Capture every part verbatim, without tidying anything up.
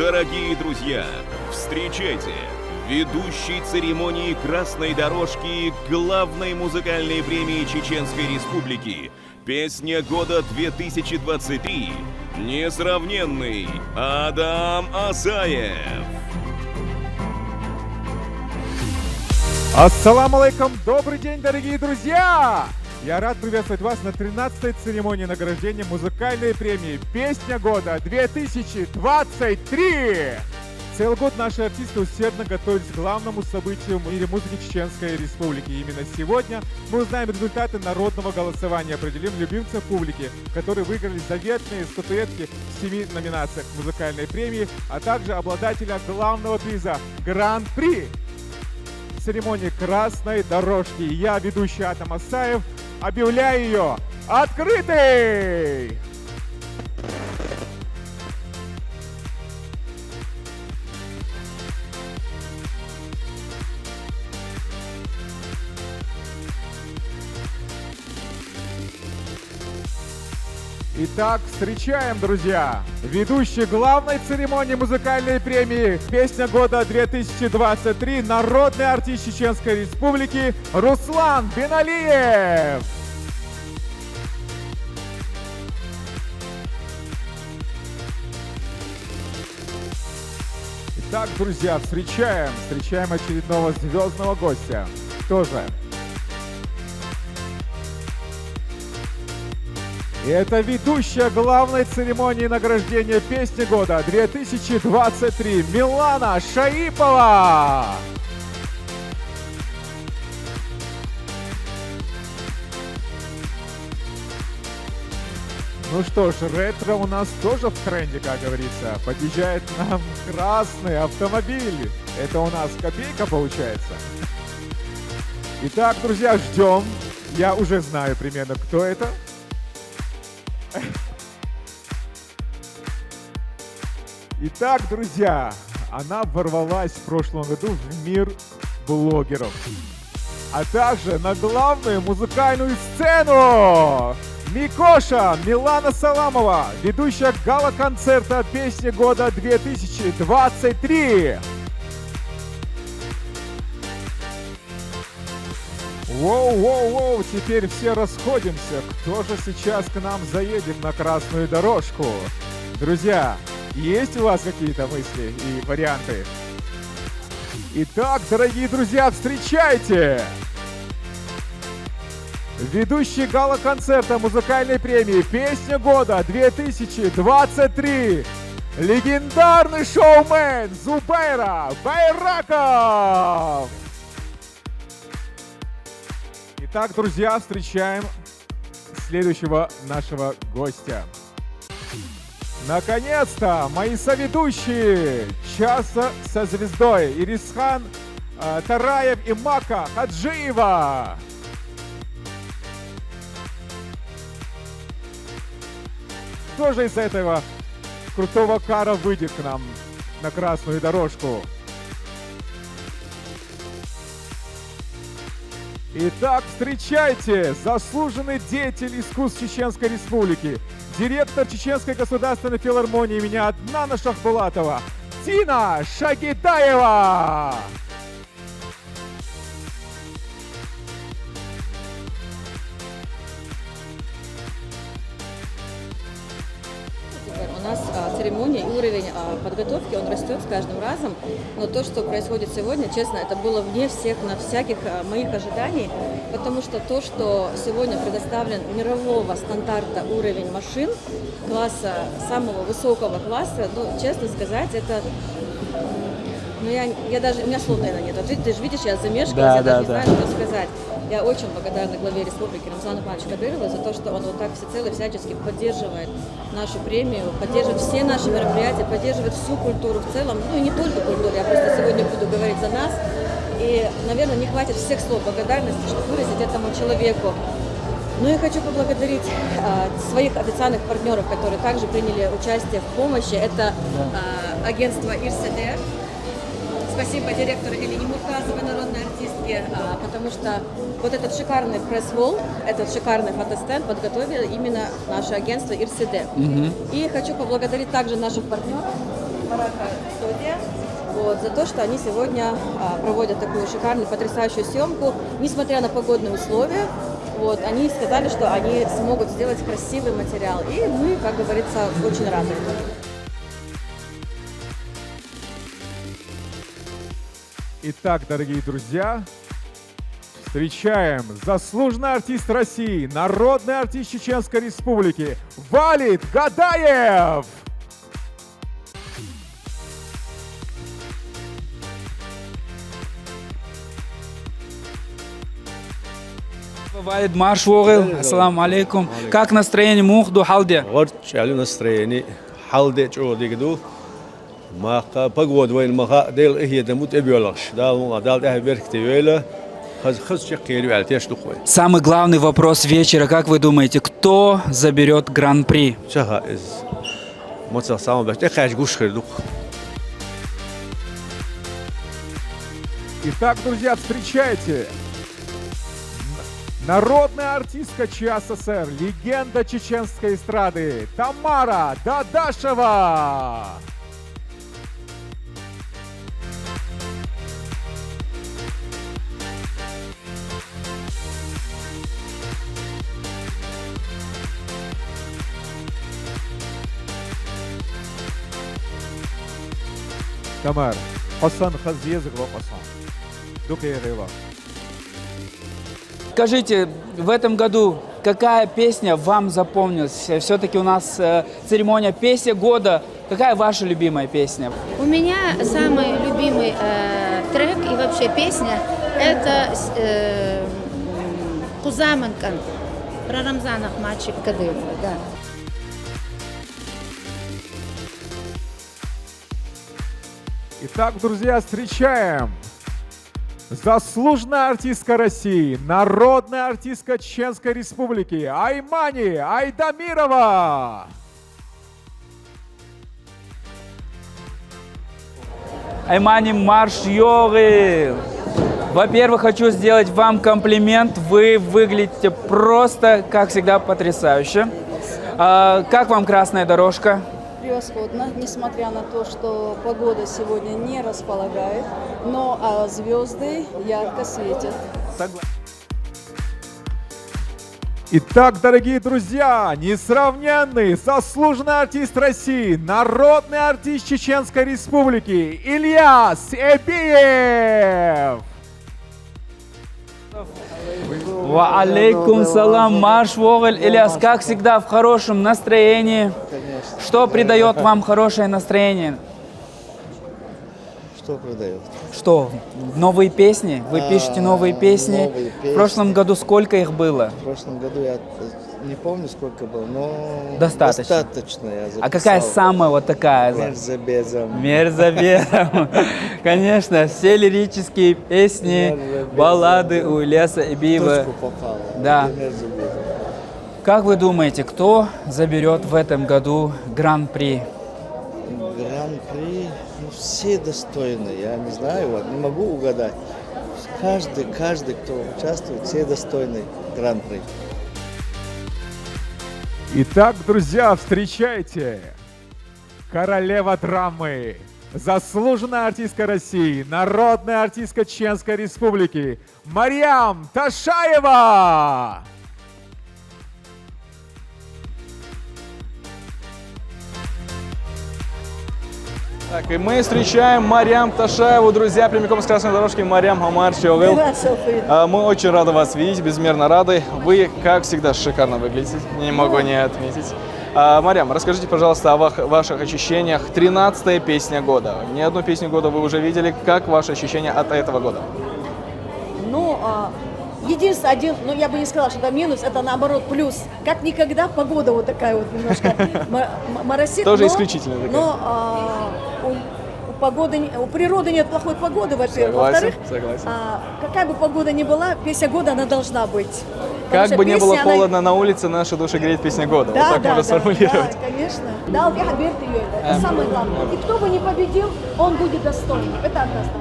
Дорогие друзья, встречайте! Ведущий церемонии красной дорожки главной музыкальной премии Чеченской Республики, песня года две тысячи двадцать три, несравненный Адам Асаев. Ассаламу алейкум! Добрый день, дорогие друзья! Я рад приветствовать вас на тринадцатой церемонии награждения музыкальной премии «Песня года две тысячи двадцать три». Целый год наши артисты усердно готовились к главному событию в мире музыки Чеченской Республики. И именно сегодня мы узнаем результаты народного голосования, определим любимцев публики, которые выиграли заветные статуэтки в семи номинациях музыкальной премии, а также обладателя главного приза — Гран-при. В церемонии красной дорожки я, ведущий Адам Асаев, объявляю ее открытой! Итак, встречаем, друзья! Ведущий главной церемонии музыкальной премии «Песня года две тысячи двадцать три», народный артист Чеченской Республики Руслан Биналиев! Итак, друзья, встречаем, встречаем очередного звездного гостя. Тоже. И это ведущая главной церемонии награждения «Песни года две тысячи двадцать три» Милана Шаипова. Ну что ж, ретро у нас тоже в тренде, как говорится. Подъезжает нам красный автомобиль. Это у нас копейка получается. Итак, друзья, ждем. Я уже знаю примерно, кто это. Итак, друзья, она ворвалась в прошлом году в мир блогеров, а также на главную музыкальную сцену. Микоша, Милана Саламова, ведущая гала-концерта «Песни года две тысячи двадцать три». Воу-воу-воу, теперь все расходимся. Кто же сейчас к нам заедет на красную дорожку? Друзья, есть у вас какие-то мысли и варианты? Итак, дорогие друзья, встречайте! Ведущий гала-концерта музыкальной премии «Песня года две тысячи двадцать три», легендарный шоумен Зубайра Байраков! Итак, друзья, встречаем следующего нашего гостя. Наконец-то мои соведущие «Часа со звездой» Ирисхан э, Тараев и Мака Хаджиева. Кто же из этого крутого кара выйдет к нам на красную дорожку? Итак, встречайте, заслуженный деятель искусств Чеченской Республики, директор Чеченской государственной филармонии имени Аднана Шахбулатова Дина Шагидаева! У нас а, церемония и уровень а, подготовки, он растет с каждым разом. Но то, что происходит сегодня, честно, это было вне всех на всяких а, моих ожиданий, потому что то, что сегодня предоставлен мирового стандарта уровень машин, класса, самого высокого класса, ну, честно сказать, это... Ну, я, я даже, у меня слов, наверное, нет. Вот ты, ты же видишь, я замешкалась, Да, я да, даже не да. Знаю, что сказать. Я очень благодарна главе республики Рамзану Павловичу Кадырову за то, что он вот так всецело и всячески поддерживает нашу премию, поддерживает все наши мероприятия, поддерживает всю культуру в целом, ну и не только культуру, я просто сегодня буду говорить за нас. И, наверное, не хватит всех слов благодарности, чтобы выразить этому человеку. Ну и хочу поблагодарить а, своих официальных партнеров, которые также приняли участие в помощи. Это а, агентство Ирседе. Спасибо директору Элине Муртазовой, народной артистке, а, потому что вот этот шикарный пресс-волл, этот шикарный фотостенд подготовили именно наше агентство Ирседе. И хочу поблагодарить также наших партнеров. Марокко студия, вот, за то, что они сегодня а, проводят такую шикарную, потрясающую съемку. Несмотря на погодные условия, вот, они сказали, что они смогут сделать красивый материал. И мы, как говорится, очень рады этому. Итак, дорогие друзья, встречаем заслуженный артист России, народный артист Чеченской Республики Валид Гадаев! Валид, марш вогӀел. Ассаламу алейкум. Как настроение, муха ду, хьал де? ГӀорч аьлу настроение, хьал де чӀогӀа дика ду. Маха погода вайна маха Дела къахетам бу тӀебоьлхуш. Дала мукъа, Дала тӀехь беркате йойла. Хаз хаз чекхъерю аьлла теш ду вай. Самый главный вопрос вечера, как вы думаете, кто заберет гран-при? Ца хаьа иза. Мацах самый беш тӀекхаьча гуш хир ду. Итак, друзья, встречайте! Народная артистка Ч С С Р, легенда чеченской эстрады Тамара Дадашева! Тамар, хьо санна хаза езарг ва-кх хьо. Дукха эгӀийла. Скажите, в этом году какая песня вам запомнилась? Все-таки у нас э, церемония «Песня года». Какая ваша любимая песня? У меня самый любимый э, трек и вообще песня это э, «Кузаманкан» про Рамзана Ахматовича Кадырова, да. Итак, друзья, встречаем! Заслуженная артистка России, народная артистка Чеченской Республики Аймани Айдамирова! Аймани, марш йогӀел! Во-первых, хочу сделать вам комплимент. Вы выглядите просто, как всегда, потрясающе. А, как вам красная дорожка? Превосходно, несмотря на то, что погода сегодня не располагает, но а, звезды ярко светят. Итак, дорогие друзья, несравненный, заслуженный артист России, народный артист Чеченской Республики Ильяс Эбиев! Ва алейкум салам, марш вогӀел, Ильяс, как всегда, в хорошем настроении. Что придает вам хорошее настроение? Что придает? Что? Новые песни? Вы пишете новые песни? Новые песни. В прошлом году сколько их было? В прошлом году я не помню, сколько было, но Достаточно. Достаточно я записал. А какая самая вот такая? Мерзобезом. Мерзобезом. Конечно, все лирические песни, Мерзобезом. баллады у Ильяса Эбиева. Точку попала. Да. Мерзобезом. Как вы думаете, кто заберет в этом году гран-при? Гран-при, ну, все достойны, я не знаю, вот, не могу угадать. Каждый, каждый, кто участвует, все достойны гран-при. Итак, друзья, встречайте! Королева драмы, заслуженная артистка России, народная артистка Чеченской Республики Марьям Ташаева! Так, и мы встречаем Марьям Ташаеву, друзья, прямиком с красной дорожки. Марьям, марш йогӀел. А, Мы очень рады вас видеть, безмерно рады. Вы, как всегда, шикарно выглядите, не могу не отметить. А, Марьям, расскажите, пожалуйста, о вах- ваших ощущениях. Тринадцатая песня года. Не одну песню года вы уже видели. Как ваши ощущения от этого года? Ну, а, единственное, один, ну я бы не сказала, что это минус, это наоборот плюс. Как никогда погода вот такая вот немножко мо- мо- моросит. Тоже но- исключительно такая. Но а, у, у погоды, не- у природы нет плохой погоды, во-первых. Согласен, Во-вторых, согласен. а, какая бы погода ни была, песня года, она должна быть. Потому Как что бы не было песня, она- холодно на улице, наши души греет песня года. Да, Вот так да, можно да, сформулировать. Да, конечно. Да, Аллах берти, это самое главное. И кто бы ни победил, он будет достоин. Это однозначно.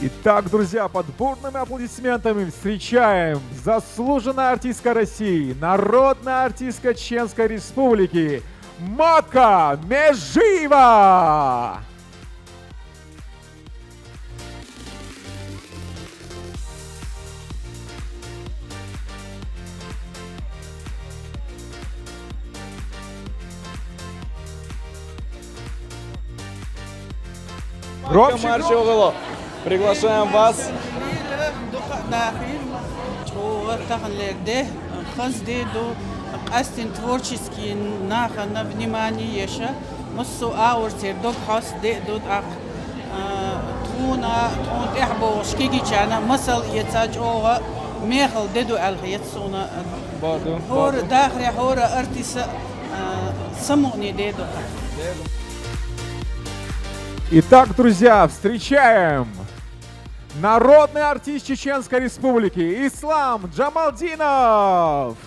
Итак, друзья, под бурными аплодисментами встречаем заслуженная артистка России, народная артистка Чеченской Республики Мака Межиева! Громче, громче. Марчоғылы. Приглашаем вас. Дукъа дахил чӀоагӀа таханлерде хазде ду, къастин творческий нахана внимание еша, массо а авурцер дог хьас де ду тӀаккха. А, тхуна, тхуна тӀехьа богӀуш кигичана масал еца чӀоагӀа мехал де ду аьлха ец суна. Баду, хора баду. Дахре, хора артиса, а, самуни де ду. Итак, друзья, встречаем народный артист Чеченской Республики Ислам Джамалдинов!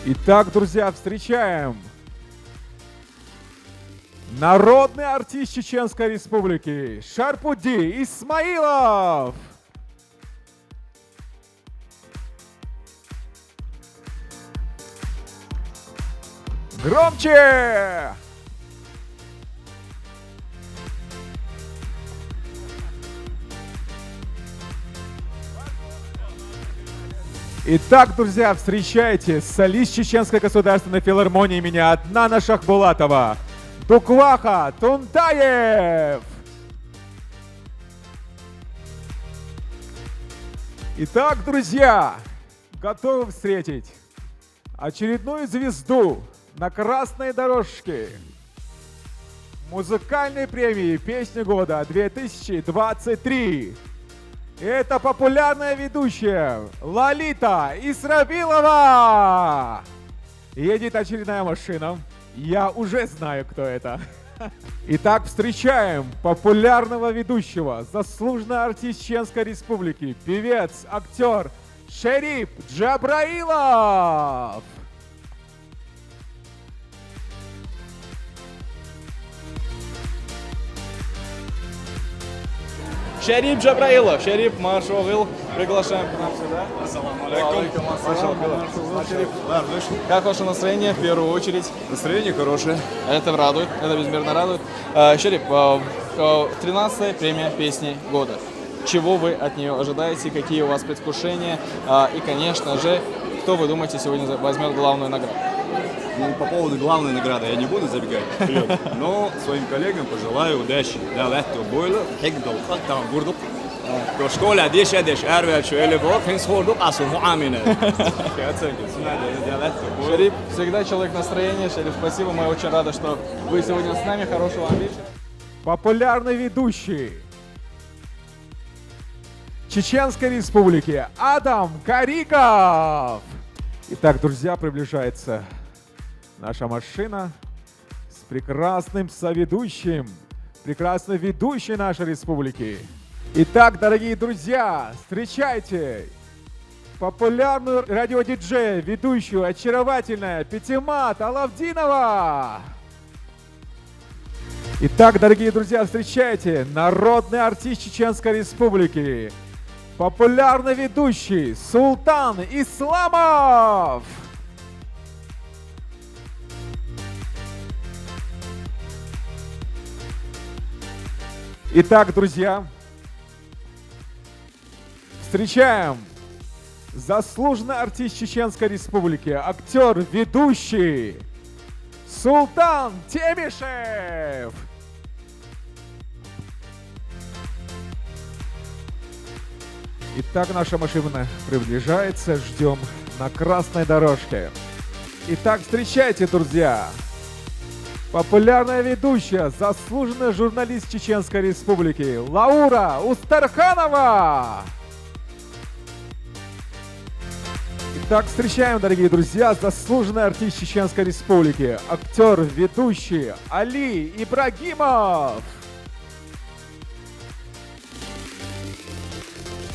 Итак, друзья, встречаем народный артист Чеченской Республики Шарпудди Исмаилов! Громче! Итак, друзья, встречайте, солист Чеченской государственной филармонии имени Аднана Шахбулатова Дукваха Тунтаев! Итак, друзья, готовы встретить очередную звезду на красной дорожке музыкальной премии «Песня года» две тысячи двадцать три. Это популярная ведущая Лолита Исрапилова. Едет очередная машина. Я уже знаю, кто это. Итак, встречаем популярного ведущего, заслуженный артист Чеченской Республики, певец, актер Шерип Джабраилов! Шерип Джабраилов, Шерип, марш оғыл, приглашаем к нам сюда. Ассаламу алейкум. Ва алейкум ассалам. Марш оғыл. Марш оғыл, Шерип. Как ваше настроение в первую очередь? Настроение хорошее. Это радует, это безмерно радует. А, Шерип, а, а, тринадцатая премия песни года. Чего вы от нее ожидаете, какие у вас предвкушения? А, и, конечно же, кто, вы думаете, сегодня за-, возьмёт главную награду? Ну, по поводу главной награды я не буду забегать вперёд, но своим коллегам пожелаю удачи. Да, это было, хигдал, там, гурдук. То школа деш, деш, арвел, что или бог, хин сходу, а суху амина. Шерип, всегда человек настроения. Шерип, спасибо, мы очень рады, что вы сегодня с нами. Хорошего вам вечера. Популярный ведущий Чеченской Республики Адам Кариков. Итак, друзья, приближается наша машина с прекрасным соведущим, прекрасной ведущей нашей республики. Итак, дорогие друзья, встречайте популярную радиодиджея, ведущую, очаровательная Петимат Алавдинова! Итак, дорогие друзья, встречайте, народный артист Чеченской Республики, популярный ведущий Султан Исламов! Итак, друзья, встречаем! Заслуженный артист Чеченской Республики, актер, ведущий Султан Темишев! Итак, наша машина приближается, ждём на красной дорожке. Итак, встречайте, друзья! Популярная ведущая, заслуженная журналист Чеченской Республики Лаура Устарханова! Итак, встречаем, дорогие друзья, заслуженный артист Чеченской Республики, актер, ведущий Али Ибрагимов!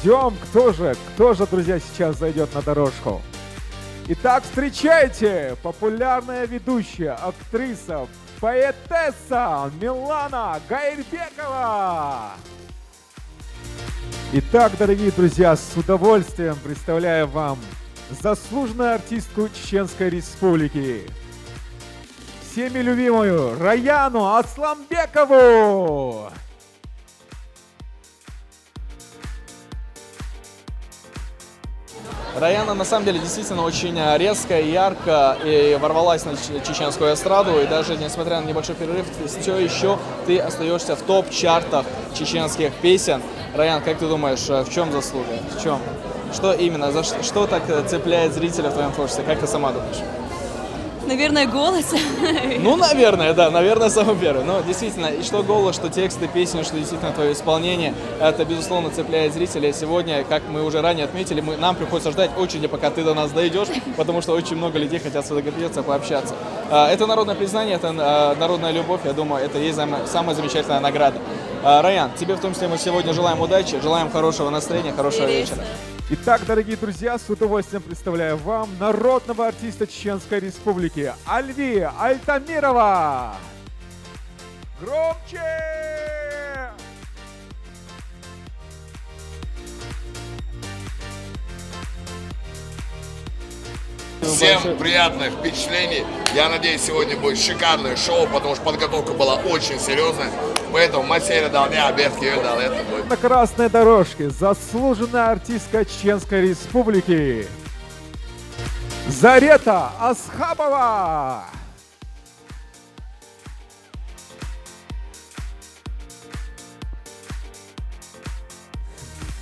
Ждём, кто же, кто же, друзья, сейчас зайдёт на дорожку. Итак, встречайте, популярная ведущая, актриса, поэтесса Милана Гайрбекова. Итак, дорогие друзья, с удовольствием представляю вам заслуженную артистку Чеченской Республики, всеми любимую Раяну Асламбекову. Раяна на самом деле действительно очень э, резко и ярко и ворвалась на ч- чеченскую эстраду, и даже несмотря на небольшой перерыв, все еще ты остаешься в топ-чартах чеченских песен. Раян, как ты думаешь, э, в чем заслуга? В чем? Что именно? За ш- что так э, цепляет зрителя в твоем творчестве? Как ты сама думаешь? Наверное, голос. Ну, наверное, да, наверное, самое первое. Но действительно, и что голос, что тексты песни, что действительно твое исполнение, это, безусловно, цепляет зрителей. Сегодня, как мы уже ранее отметили, мы, нам приходится ждать очереди, пока ты до нас дойдешь, потому что очень много людей хотят сфотографироваться, пообщаться. А, Это народное признание, это а, народная любовь, я думаю, это и есть зам- самая замечательная награда. А, Раян, тебе в том числе мы сегодня желаем удачи, желаем хорошего настроения, хорошего вечера. Итак, дорогие друзья, с удовольствием представляю вам народного артиста Чеченской Республики Альви Альтамирова. Громче! Всем приятных впечатлений. Я надеюсь, сегодня будет шикарное шоу, потому что подготовка была очень серьезная. Поэтому Масера дал, я Берт Кио дал, это будет. На красной дорожке заслуженная артистка Чеченской Республики Зарета Асхабова.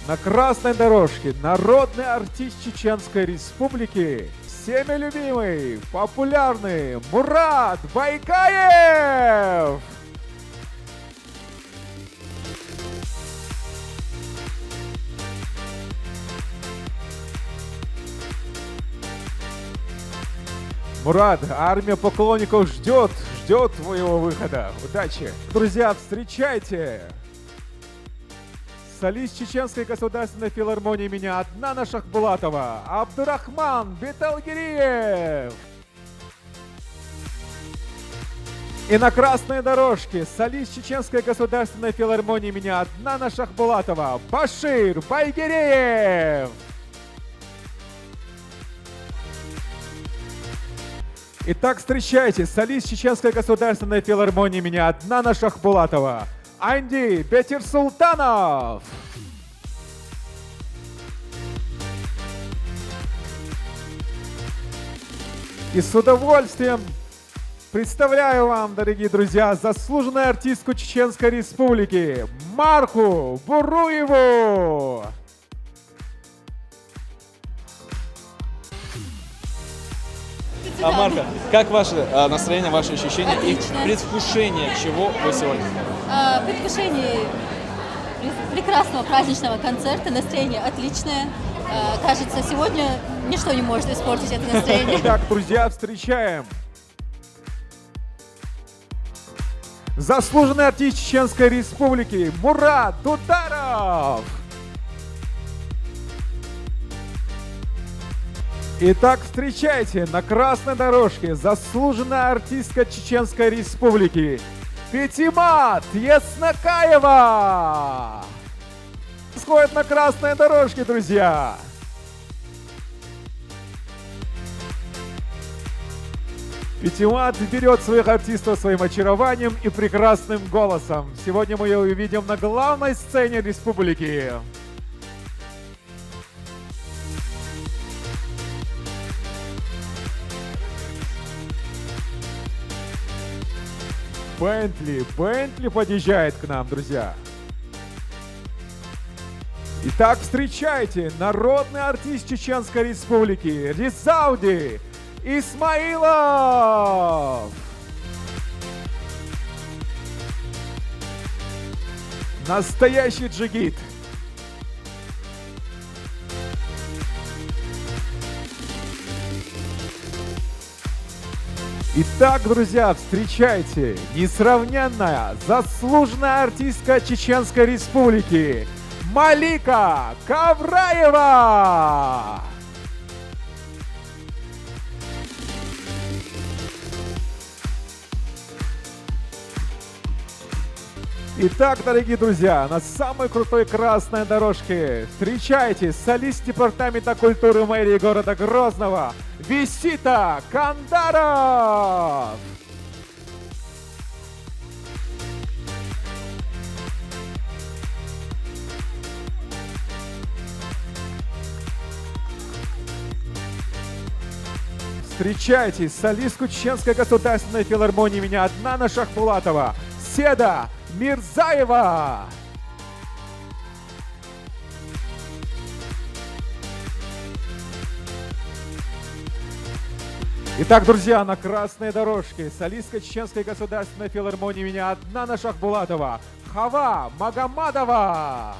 На красной дорожке народный артист Чеченской Республики, всеми любимый, популярный Мурат Байкаев. Мурат, армия поклонников ждет, ждет твоего выхода. Удачи. Друзья, встречайте! Солист Чеченской государственной филармонии имени Аднана Шахбулатова Абдурахман Беталгириев. И на красной дорожке солист Чеченской государственной филармонии имени Аднана Шахбулатова Башир Байгереев. Итак, встречайте, солист Чеченской государственной филармонии имени Аднана Шахбулатова Анди Бетирсултанов. И с удовольствием представляю вам, дорогие друзья, заслуженную артистку Чеченской Республики Марху Буруеву. А, Марха, как ваше а, настроение, ваши ощущения Отлично. и предвкушение чего вы сегодня? А, Предвкушение през- прекрасного праздничного концерта, настроение отличное. А, Кажется, сегодня ничто не может испортить это настроение. Итак, друзья, встречаем заслуженный артист Чеченской Республики Мурат Дударов. Итак, встречайте на красной дорожке заслуженная артистка Чеченской Республики Петимат Яснакаева. Сходит на красной дорожке, друзья. Петимат берет своих артистов своим очарованием и прекрасным голосом. Сегодня мы ее увидим на главной сцене республики. Бентли, Бентли подъезжает к нам, друзья. Итак, встречайте, народный артист Чеченской Республики Ризауди Исмаилов. Настоящий джигит. Итак, друзья, встречайте, несравненная, заслуженная артистка Чеченской Республики Малика Кавраева. Итак, дорогие друзья, на самой крутой красной дорожке встречайте солист департамента культуры мэрии города Грозного Висита Кандаров! Встречайте солистку Чеченской государственной филармонии имени Аднана Шахбулатова Седа Мирзаева! Итак, друзья, на красной дорожке солистка Чеченской государственной филармонии имени Аднана Шахбулатова Хава Магомадова.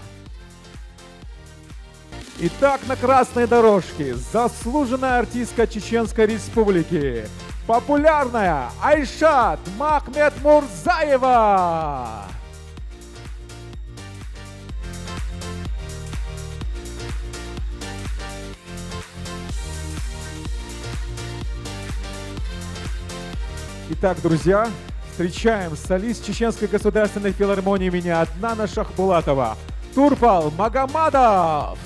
Итак, на красной дорожке заслуженная артистка Чеченской Республики, популярная Айшат Махмедмурзаева. Итак, друзья, встречаем солист Чеченской государственной филармонии имени Аднана Шахбулатова Турпал Магомадов.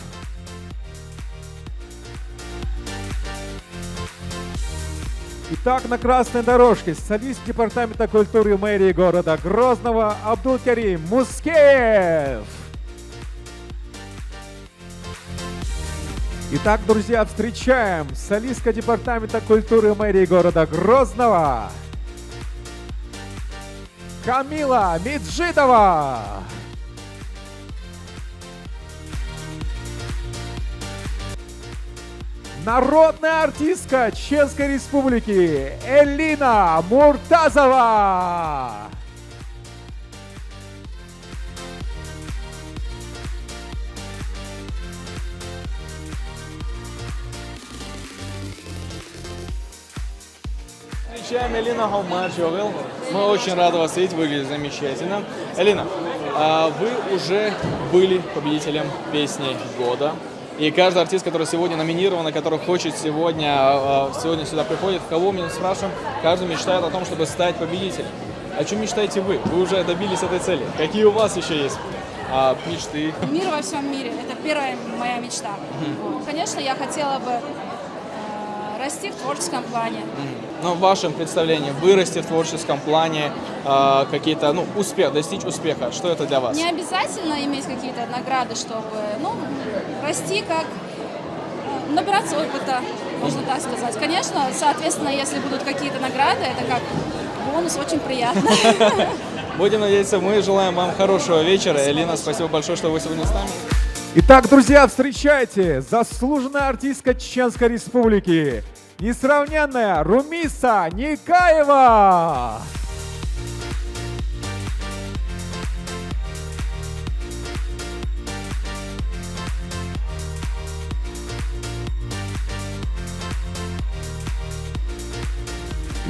Итак, на красной дорожке солист департамента культуры мэрии города Грозного Абдулкерим Мускеев. Итак, друзья, встречаем солистка департамента культуры мэрии города Грозного Камила Миджитова. Народная артистка Чеченской Республики Элина Муртазова. Встречаем Элина Хомачёгыл. Мы очень рады вас видеть, выглядит замечательно. Элина, а, вы уже были победителем песни года. И каждый артист, который сегодня номинирован, и который хочет сегодня, а, а, сегодня сюда приходит, кого мы не спрашиваем, каждый мечтает о том, чтобы стать победителем. О чем мечтаете вы? Вы уже добились этой цели. Какие у вас еще есть, а, мечты? Мир во всем мире. Это первая моя мечта. Вот. Конечно, я хотела бы э, расти в творческом плане. Но в вашем представлении вырасти в творческом плане, э, какие-то, ну, успех, достичь успеха, что это для вас? Не обязательно иметь какие-то награды, чтобы, ну, расти как, э, набираться опыта, можно так сказать. Конечно, соответственно, если будут какие-то награды, это как бонус, очень приятно. Будем надеяться, мы желаем вам хорошего вечера. Элина, спасибо большое, что вы сегодня с нами. Итак, друзья, встречайте, заслуженная артистка Чеченской Республики, несравненная Румиса Никаева.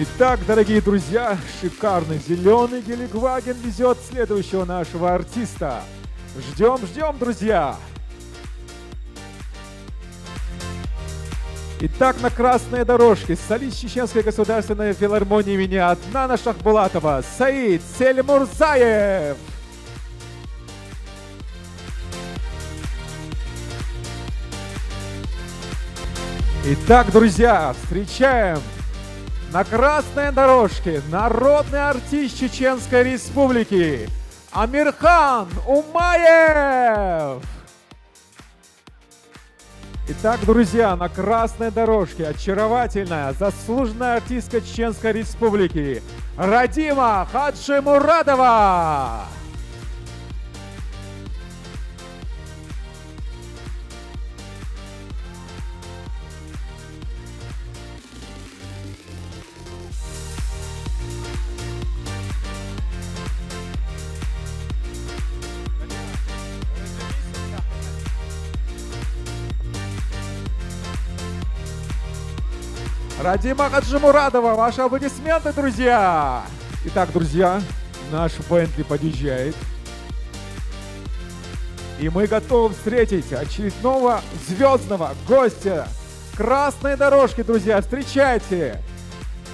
Итак, дорогие друзья, шикарный зеленый Геликваген везет следующего нашего артиста. Ждем, ждем, друзья! Итак, на красной дорожке солист Чеченской государственной филармонии имени Аднана Шахбулатова Саид Сельмурзаев. Итак, друзья, встречаем на красной дорожке народный артист Чеченской Республики Амирхан Умаев. Итак, друзья, на красной дорожке очаровательная, заслуженная артистка Чеченской Республики Радима Хаджимурадова. Радима Хаджимурадова, ваши аплодисменты, друзья! Итак, друзья, наш Бентли подъезжает. И мы готовы встретить очередного звездного гостя красной дорожки, друзья. Встречайте!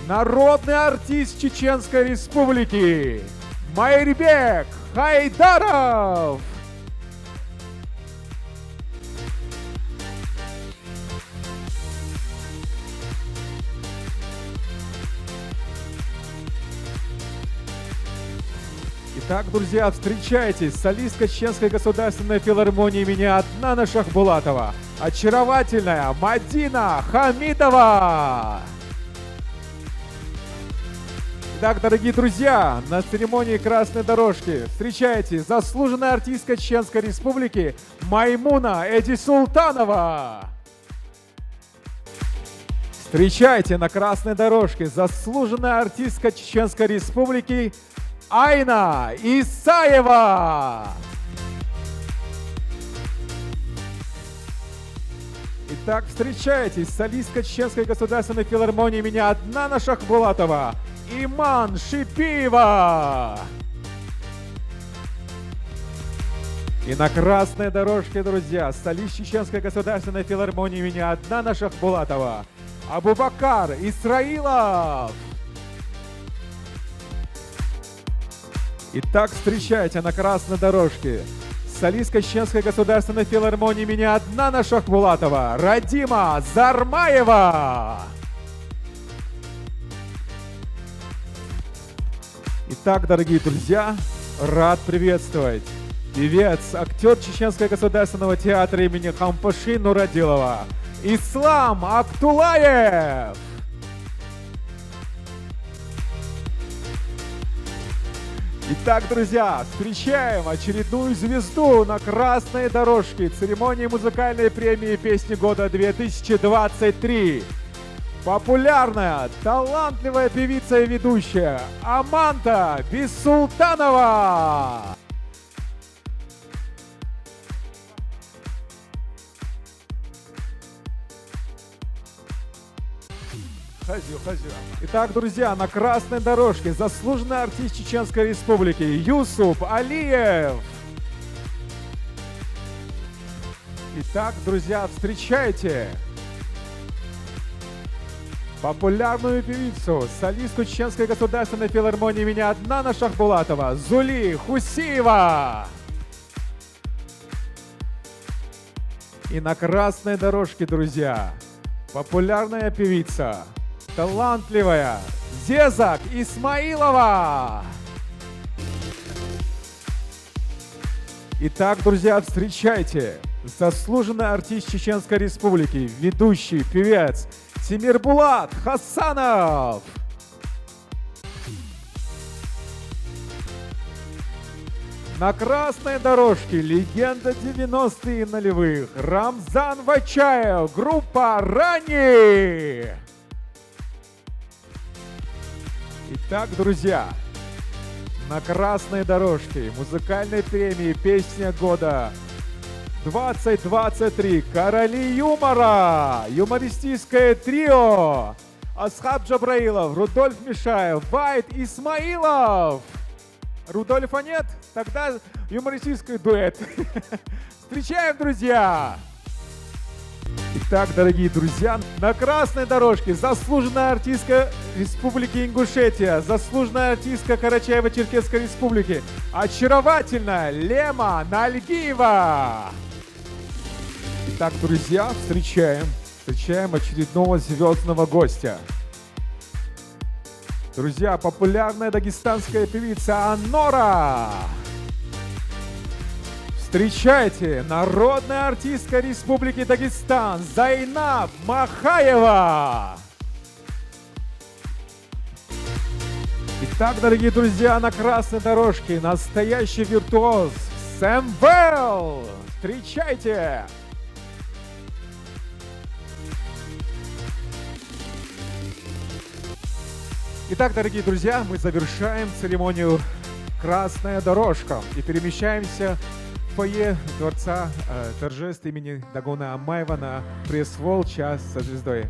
Народный артист Чеченской Республики Майрбек Хайдаров. Итак, друзья, встречайте, солистка Чеченской государственной филармонии имени Аднана Шахбулатова, очаровательная Мадина Хамитова. Итак, дорогие друзья, на церемонии красной дорожки встречайте, заслуженная артистка Чеченской Республики Маймуна Эдисултанова. Встречайте, на красной дорожке заслуженная артистка Чеченской Республики Айна Исаева. Итак, встречайте, солистка Чеченской государственной филармонии имени Аднана Шахбулатова Иман Шипиева. И на красной дорожке, друзья, солист Чеченской государственной филармонии имени Аднана Шахбулатова Абубакар Исраилов. Итак, встречайте, на красной дорожке солистка Чеченской государственной филармонии имени Аднана Шахбулатова Радима Зармаева. Итак, дорогие друзья, рад приветствовать певец, актер Чеченского государственного театра имени Хампаши Нурадилова Ислам Актулаев. Итак, друзья, встречаем очередную звезду на красной дорожке церемонии музыкальной премии «Песни года» две тысячи двадцать три. Популярная, талантливая певица и ведущая Аманта Бисултанова. Итак, друзья, на красной дорожке заслуженный артист Чеченской Республики Юсуп Алиев. Итак, друзья, встречайте популярную певицу, солистку Чеченской государственной филармонии имени Аднана Шахбулатова Зули Хусиева. И на красной дорожке, друзья, популярная певица, талантливая Зезак Исмаилова. Итак, друзья, встречайте, заслуженный артист Чеченской Республики, ведущий певец Тимирбулат Хасанов. На красной дорожке легенда девяностых и нулевых Рамзан Вачаев, группа «Рани». Итак, друзья, на красной дорожке музыкальной премии «Песня года» двадцать двадцать три «Короли юмора», юмористическое трио Асхаб Джабраилов, Рудольф Мишаев, Вайт Исмаилов. Рудольфа нет? Тогда юмористический дуэт. Встречаем, друзья! Итак, дорогие друзья, на красной дорожке заслуженная артистка Республики Ингушетия, заслуженная артистка Карачаево-Черкесской Республики, очаровательная Лема Нальгиева. Итак, друзья, встречаем, встречаем очередного звездного гостя. Друзья, популярная дагестанская певица Анора. Встречайте, народная артистка Республики Дагестан Зайнаб Махаева. Итак, дорогие друзья, на красной дорожке настоящий виртуоз Сэм Вэлл. Встречайте! Итак, дорогие друзья, мы завершаем церемонию «Красная дорожка» и перемещаемся в фойе Дворца э, торжеств имени Дагона Амаева на пресс-холл «Час со звездой».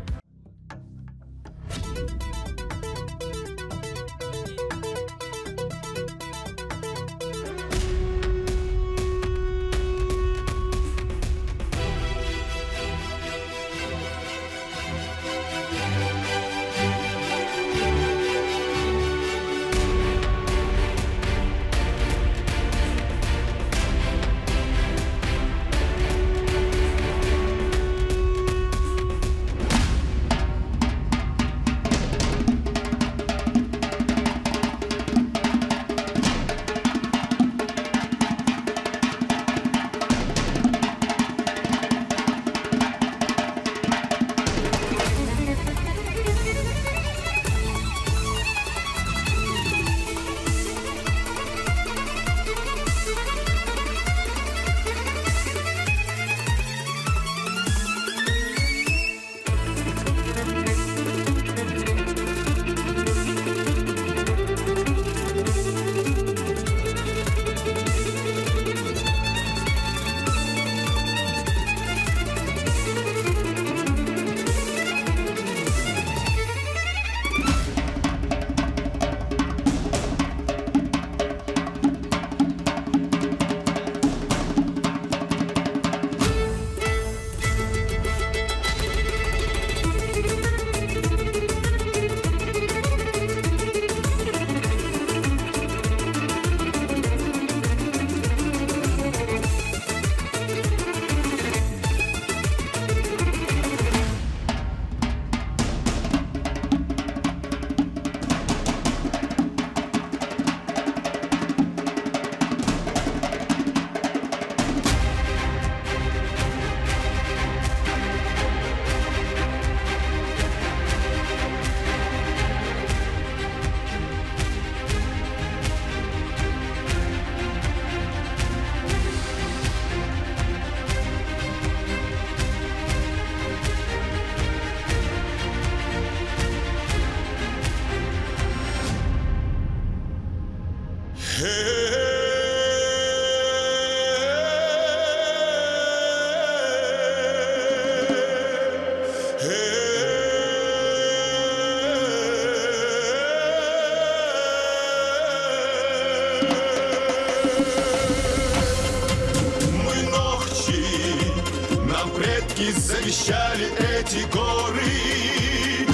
Эти горы.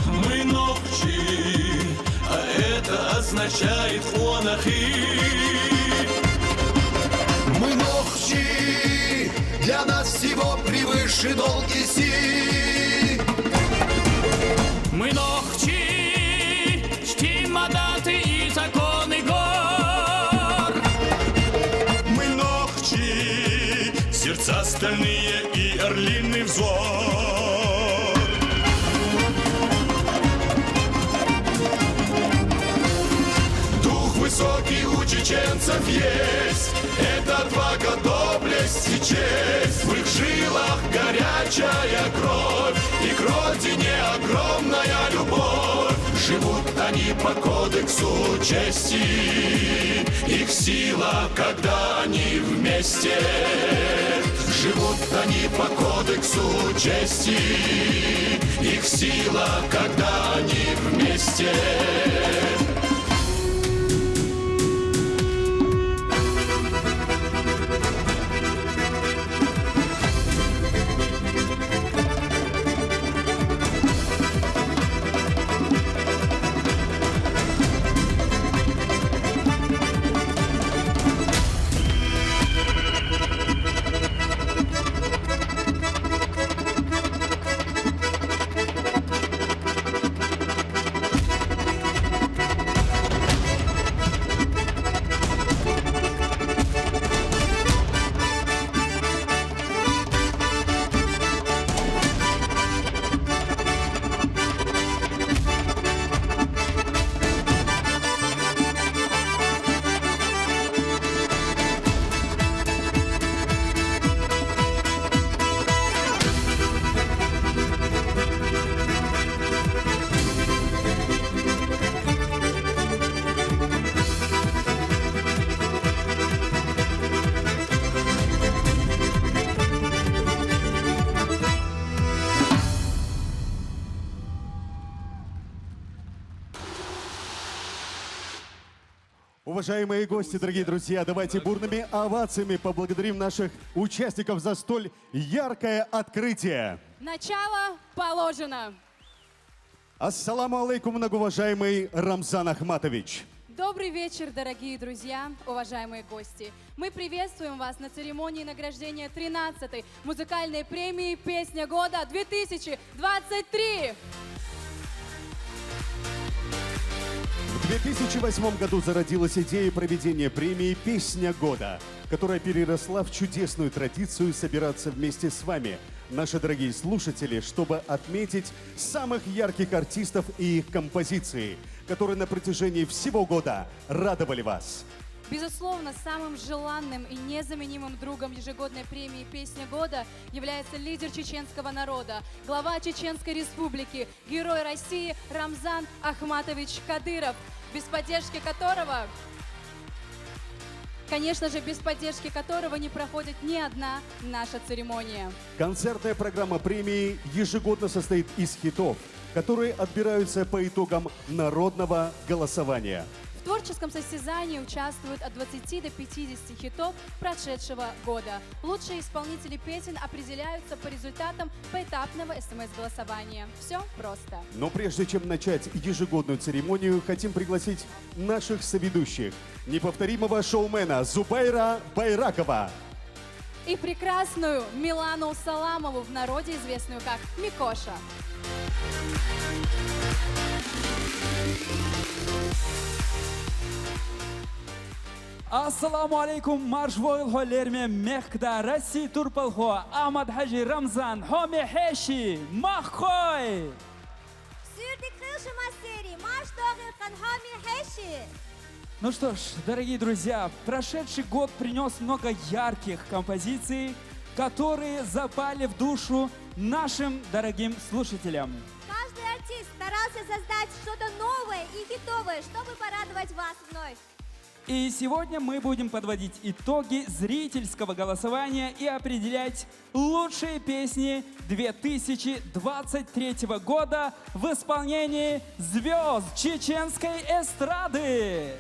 Мы нохчи, а это означает хуанахи. Мы нохчи, для нас всего превыше долг и си. Мы нохчи, чтим адаты и законы гор. Мы нохчи, сердца стальные и орлиный взор. Дух высокий у чеченцев есть, это отвага, доблесть и честь. В их жилах горячая кровь, и к родине огромная любовь. Живут они по кодексу чести, их сила, когда они вместе. Живут они по кодексу чести, их сила, когда они вместе. Уважаемые гости, дорогие друзья, давайте бурными овациями поблагодарим наших участников за столь яркое открытие. Начало положено. Ассаламу алейкум, многоуважаемый Рамзан Ахматович. Добрый вечер, дорогие друзья, уважаемые гости. Мы приветствуем вас на церемонии награждения тринадцатой музыкальной премии «Песня года» две тысячи двадцать три. В две тысячи восьмом году зародилась идея проведения премии «Песня года», которая переросла в чудесную традицию собираться вместе с вами, наши дорогие слушатели, чтобы отметить самых ярких артистов и их композиции, которые на протяжении всего года радовали вас. Безусловно, самым желанным и незаменимым другом ежегодной премии «Песня года» является лидер чеченского народа, глава Чеченской Республики, Герой России Рамзан Ахматович Кадыров, без поддержки которого, конечно же, без поддержки которого не проходит ни одна наша церемония. Концертная программа премии ежегодно состоит из хитов, которые отбираются по итогам народного голосования. В творческом состязании участвуют от двадцати до пятидесяти хитов прошедшего года. Лучшие исполнители песен определяются по результатам поэтапного СМС-голосования. Все просто. Но прежде чем начать ежегодную церемонию, хотим пригласить наших соведущих, неповторимого шоумена Зубайра Байракова и прекрасную Милану Саламову, в народе известную как Микоша. Ассаламу алейкум, марш вогӀил хьо, лерме мехкда Россия турпал хьо, Ахмад-Хьажи Рамзан, хӀоме хӀеши, махкой! Суьрдиг хилши масери, марш догӀиркан хӀоме хӀеши! Ну что ж, дорогие друзья, прошедший год принес много ярких композиций, которые запали в душу нашим дорогим слушателям. Каждый артист старался создать что-то новое и хитовое, чтобы порадовать вас вновь. И сегодня мы будем подводить итоги зрительского голосования и определять лучшие песни две тысячи двадцать третьего года в исполнении звёзд чеченской эстрады.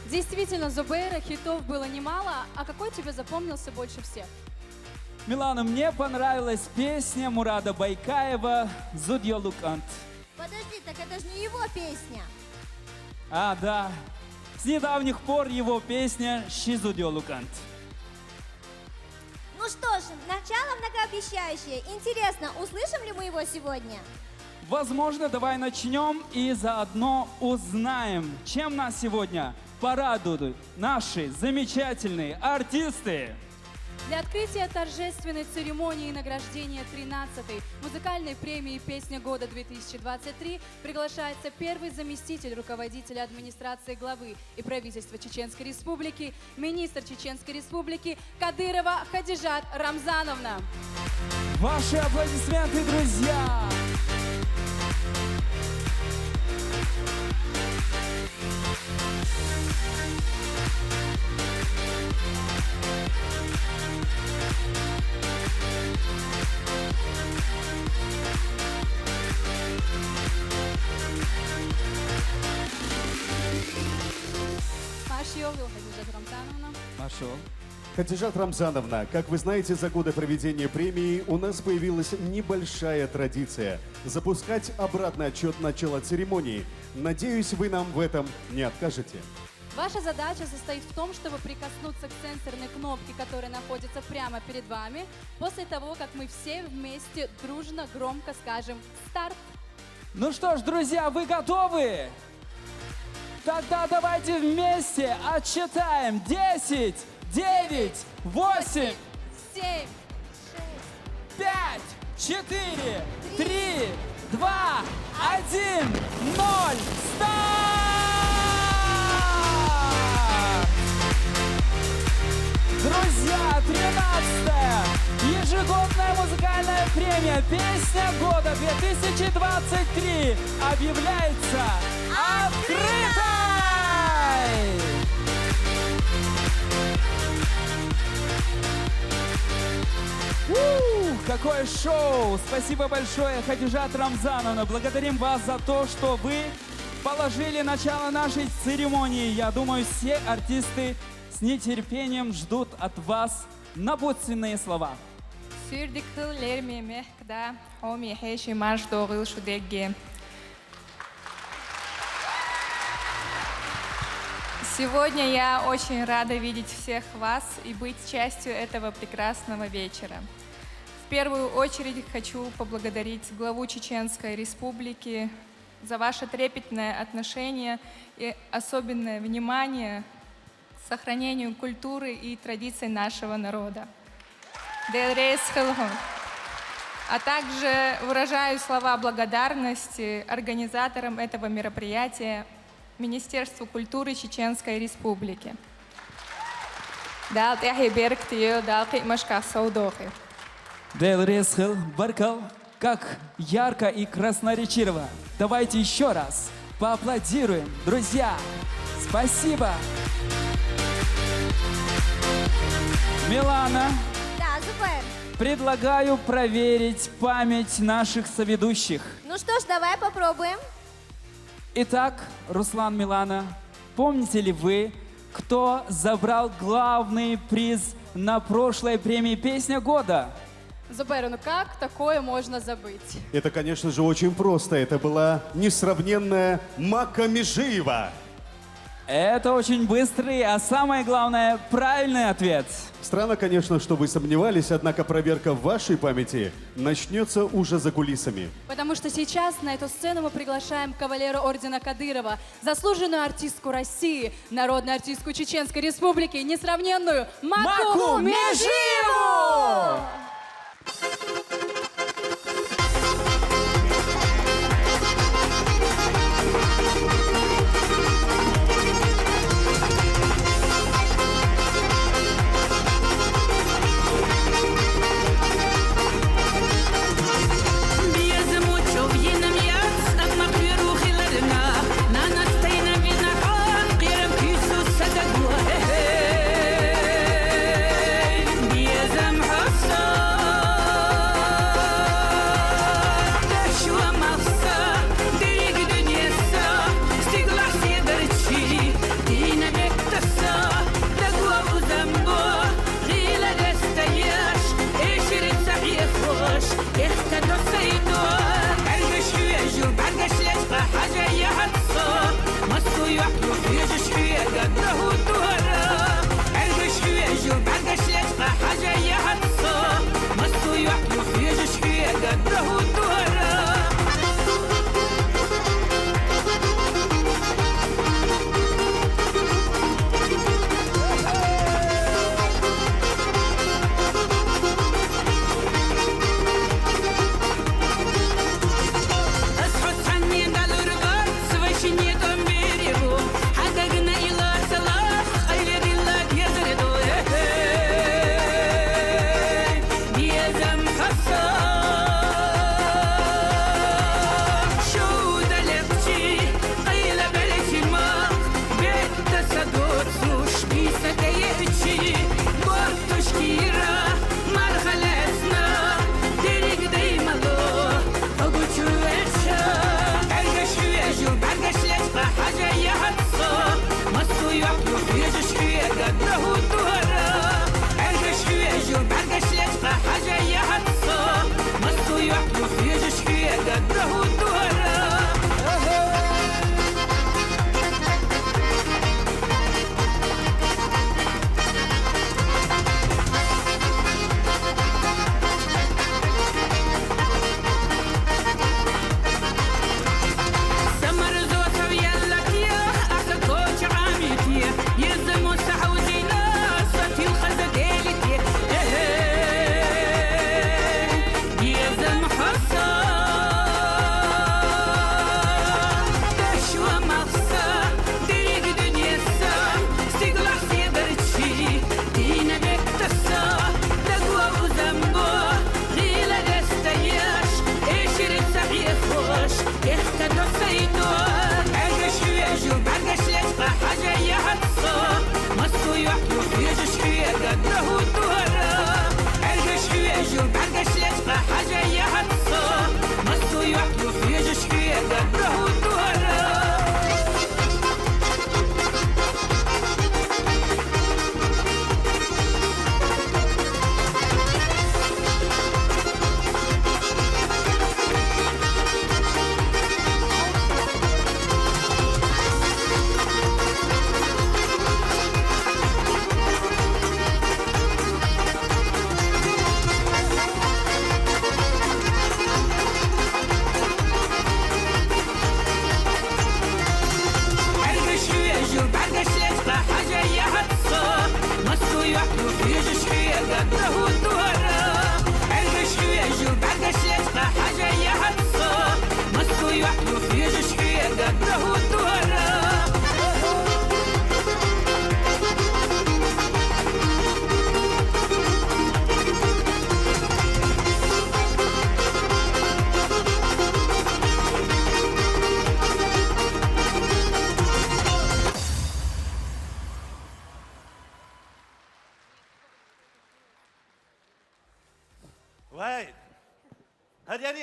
Действительно, Зубейра, хитов было немало, а какой тебе запомнился больше всех? Милана, мне понравилась песня Мурада Байкаева «Зуд ёлукант». Подожди, так это же не его песня. А, да. С недавних пор его песня «Ши зуд ёлукант». Ну что ж, начало многообещающее. Интересно, услышим ли мы его сегодня? Возможно, давай начнём и заодно узнаем, чем нас сегодня порадуют наши замечательные артисты. Для открытия торжественной церемонии награждения тринадцатой музыкальной премии «Песня года две тысячи двадцать три» приглашается первый заместитель руководителя администрации главы и правительства Чеченской Республики, министр Чеченской Республики Кадырова Хадижат Рамзановна. Ваши аплодисменты, друзья! Марш ёл, Хадижат Рамзановна. Марш ёл. Хадижат Рамзановна, как вы знаете, за годы проведения премии у нас появилась небольшая традиция — запускать обратный отсчет начала церемонии. Надеюсь, вы нам в этом не откажете. Ваша задача состоит в том, чтобы прикоснуться к сенсорной кнопке, которая находится прямо перед вами, после того, как мы все вместе дружно громко скажем «Старт!». Ну что ж, друзья, вы готовы? Тогда давайте вместе отсчитаем: десять, девять, восемь, семь, пять, четыре, три, два, один, ноль. Старт! Друзья, тринадцатая ежегодная музыкальная премия «Песня года две тысячи двадцать три» объявляется открытой! Ух, какое шоу! Спасибо большое, Хадижат Рамзановна. Благодарим вас за то, что вы положили начало нашей церемонии. Я думаю, все артисты с нетерпением ждут от вас напутственные слова. Сюрдик хыл лерме мехкда, оми хеши марш догыл шудегге. Сегодня я очень рада видеть всех вас и быть частью этого прекрасного вечера. В первую очередь хочу поблагодарить главу Чеченской Республики за ваше трепетное отношение и особенное внимание к сохранению культуры и традиций нашего народа. Дел рейс хылгын. А также выражаю слова благодарности организаторам этого мероприятия, Министерству культуры Чеченской Республики. Дал тяхи берг тиё, дал кик машках саудохи. Дел рейс хыл, баркал, как ярко и красноречиво. Давайте еще раз поаплодируем, друзья. Спасибо. Милана, Да, Зубайр. Предлагаю проверить память наших соведущих. Ну что ж, давай попробуем. Итак, Руслан, Милана, помните ли вы, кто забрал главный приз на прошлой премии «Песня года»? Зубайр, ну как такое можно забыть? Это, конечно же, очень просто. Это была несравненная Макка Межиева. Это очень быстрый, а самое главное, правильный ответ. Странно, конечно, что вы сомневались, однако проверка вашей памяти начнется уже за кулисами. Потому что сейчас на эту сцену мы приглашаем кавалера ордена Кадырова, заслуженную артистку России, народную артистку Чеченской Республики, несравненную Маку, Маку Межиеву!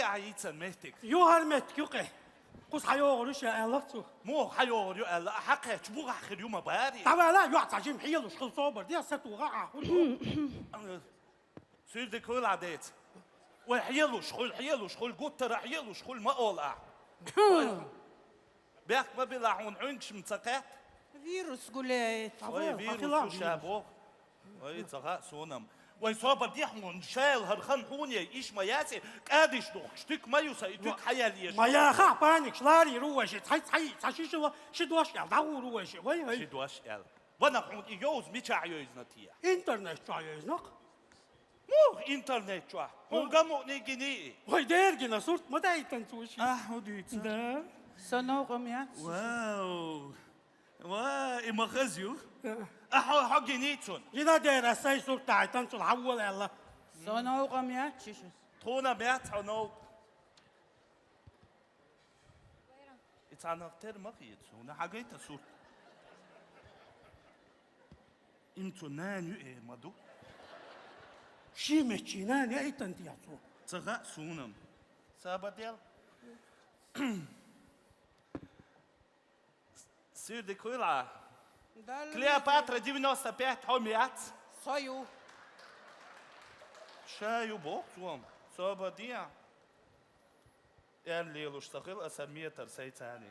Ӏа йийцан меттиг. Ю хӀара меттиг юкъе. Кхуза хьайогӀур ю ша аьлла цо. Муха хьайогӀур ю аьлла, а хьакхаьчча буха хир ю ма барий. Давай, ла, йоӀ цхьа жим хьелуш хила собар де, сатугӀа Ӏа хӀун. Суьрдиг хуьлу Ӏа деца. Вай хьелуш хуьлу, хьелуш хуьлу, гуттара хьелуш хуьлу ма ола ахь. Вай, бехк ма била хьуна, хьуьнгаш-м ца кхетта. Вирус гулей. Вай, вирус ю ша боху. Вай, ца хаьа суна-м. Вай, собар де хьуна, шайла хӀара хан хьуна яй, иш ма яций, кӀадиш духкуш, туька ма ю сан, и туька хьаяьлла еш. Ма яхахь, паникаш ларийр ву вай ши, цхьай, цхьай, цхьа ши шила, ши дош аьлла, дӀагӀур ву вай ши, вай, вай. Ши дош аьлла. Ванах хьуна и йовза мичахь йовзна те? Интернет чохь йовзна-кх. Муха интернет чохь? Хьуна ган мукъане гиний? Вай дера гина сурт ма дайтан цо ши. Ахь хӀун дуьйцу? Да. Со новкъа ма яц. Вау! Ва, и ма хаза ю. А хьо, хьо гиний цунна? Гина дера, ас сайн сурт дайтан цунна хьавола аьлла. Со новкъа ма яц ши. Тхуна ма яц хьо новкъа. И цхьа нах тера ма хета суна, хьагайта сурт. Им цу нана ю э ма ду. Ши меччий нана яйтан тӀехь цо. Ца хаьа суна-м. Сабадел. Суьрдиг хуьлу Ӏа? Далла Клеопатра девяносто пять хьо ма яц? Со ю. Ша ю боху цо-м. Сабадел. Аьлла лелуш ца хила аса метр сайцани.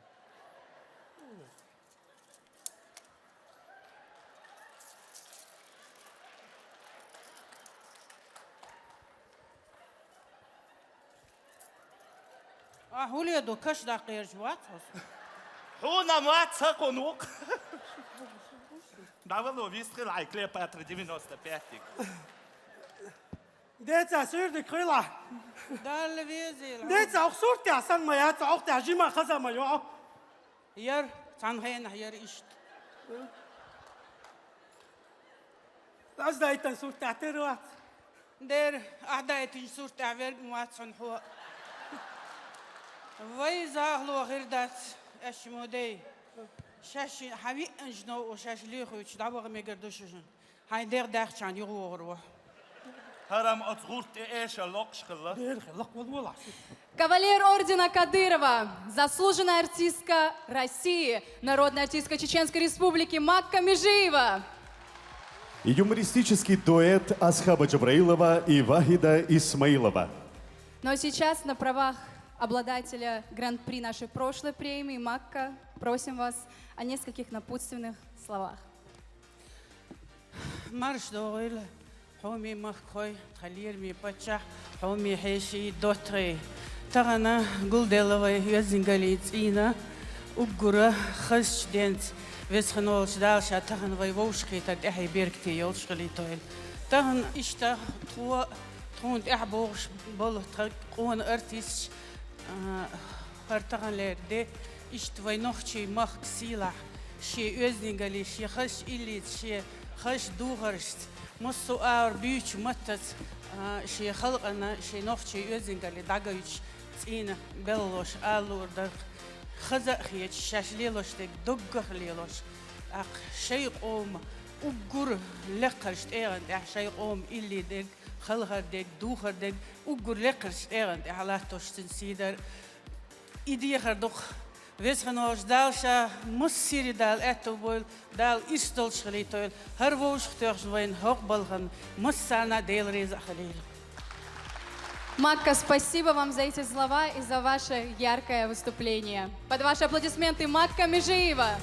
А хӀун ле ду, каш даккхерча вац хьо со? Хьуна ма ца кхунукъ. ДӀавало, вист хила хьайн Клеопатра девяносто пять-иг. Деца, суьрдиг хуьлу Ӏа. Далла везийла. Деца, оху суртехь санна ма яц, оху тӀехь жима хаза ма йоӀу. Яр, цхьана хенахь яр иштта. Ас дайтан суртехь тера вац. Дера, ахь дайтинчу суртехь верг ма вац хьуна хьо. Вай, захало хир дац, аьшшамо дей. Шаьш хьан виъанчу новкъа шаьш лоьхуьйтуш дӀаваха мегар ду шуна. Хьайн дегӀ даьхча юхавогӀур ву. ХӀара-м оцу гӀурт тӀе эшар локхуш хилла. Бер хилла, валлахӀи. Кавалер ордена Кадырова, заслуженная артистка России, народная артистка Чеченской Республики Макка Межиева. И юмористический дуэт Асхаба Джабраилова и Вахида Исмаилова. Ну а сейчас на правах обладателя гран-при нашей прошлой премии Макка просим вас о нескольких напутственных словах. Марша догӀийла, хьоме махкахой, тхан лераме паччахь, хьоме хьеший, доттагӀий. Тахана гулделла вай оьздангаллин цӀийнан уггар хазачу денца, Веза-Воккхачу Дала Ша тахана вай вовшахкхетар тӀаьхье беркате йолуш хилийтойла. Тахана иштта тхо, тхуна тӀаьхьа богӀуш болу тхан къона артисташ, а, хӀара таханлера де, иштта вай нохчийн махка сийлахь, шен оьздангаллица, шен хазачу иллица, шен хазачу духаршца, массо а агӀор буьйцучу маттаца, а, шен халкъана, шен нохчийн оьздангалле дӀагойтуш цӀийнан белхалоша ала луур дара-кх, хаза а хеташ, шаьш лелош дерг доггах а лелош, тӀаккха шайн къоман уггар лекхарчу тӀегӀан тӀехь шайн къоман илли дерг, хелхар дерг, духар дерг, уггар лекхарчу тӀегӀан тӀехь латтош цуьнан сий дара. И дехар ду-кх. Веза-Воккхачу Дала Ша массеран а Дала аьтто бойла, Дала ирс долуш хилийтойла, хӀара вовшахтоьхначу вайна хӀокху балхана массарна а Дела реза а хилийла. Макка, спасибо вам за эти слова и за ваше яркое выступление. Под ваши аплодисменты Макка Межиева.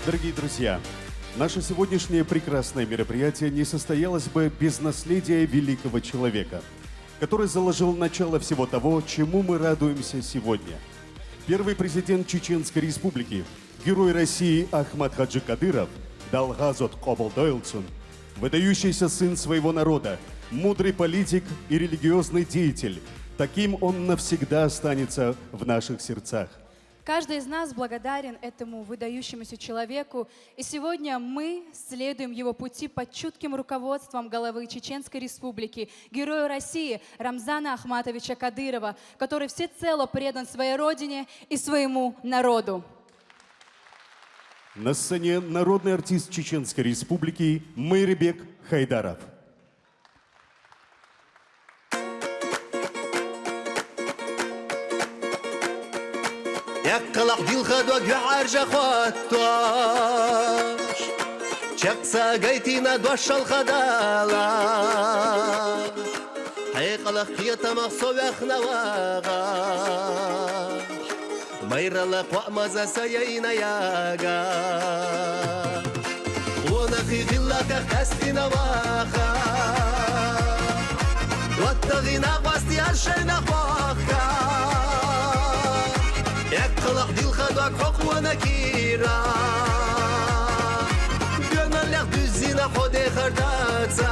Дорогие друзья, наше сегодняшнее прекрасное мероприятие не состоялось бы без наследия великого человека, который заложил начало всего того, чему мы радуемся сегодня. Первый президент Чеченской Республики, Герой России Ахмат Хаджи Кадыров дал гӀазот къобалдойлцун, выдающийся сын своего народа, мудрый политик и религиозный деятель. Таким он навсегда останется в наших сердцах. Каждый из нас благодарен этому выдающемуся человеку, и сегодня мы следуем его пути под чутким руководством главы Чеченской Республики, Героя России Рамзана Ахматовича Кадырова, который всецело предан своей родине и своему народу. На сцене народный артист Чеченской Республики Майрбек Хайдаров. Эккъалахь дилха дог юьхьӀаьржа хоттош, чаккса гайтина дош шалха дала. Хьекъалах кхетамах со вехна вагӀа, майрала кхоъ маза са яйна яга. Къонахий гӀиллаках къаьстина ваха, доттагӀий накъостий аз шайна хохка. Эккъалахь дилха дог хьо къонахийра, доьналлех дуьззина хьо дехар даца.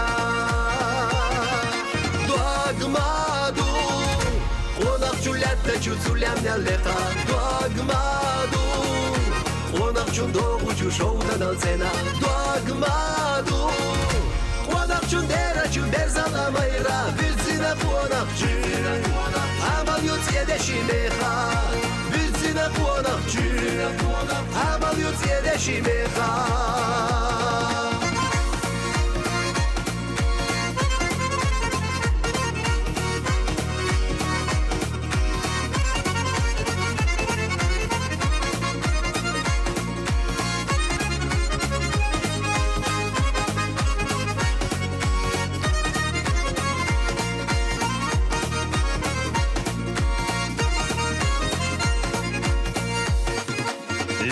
Дог ма ду, къонахчун лаьттачу цу лаьмнел лекха. Дог ма ду, къонахчун догӀучу шовданал цӀена. Дог ма ду, къонахчун дерачу берзала майра. Буьззина къонахчун, Ӏамал ю цӀедеши меха. Буьззина къонахчун, Ӏамал ю цӀедеши меха.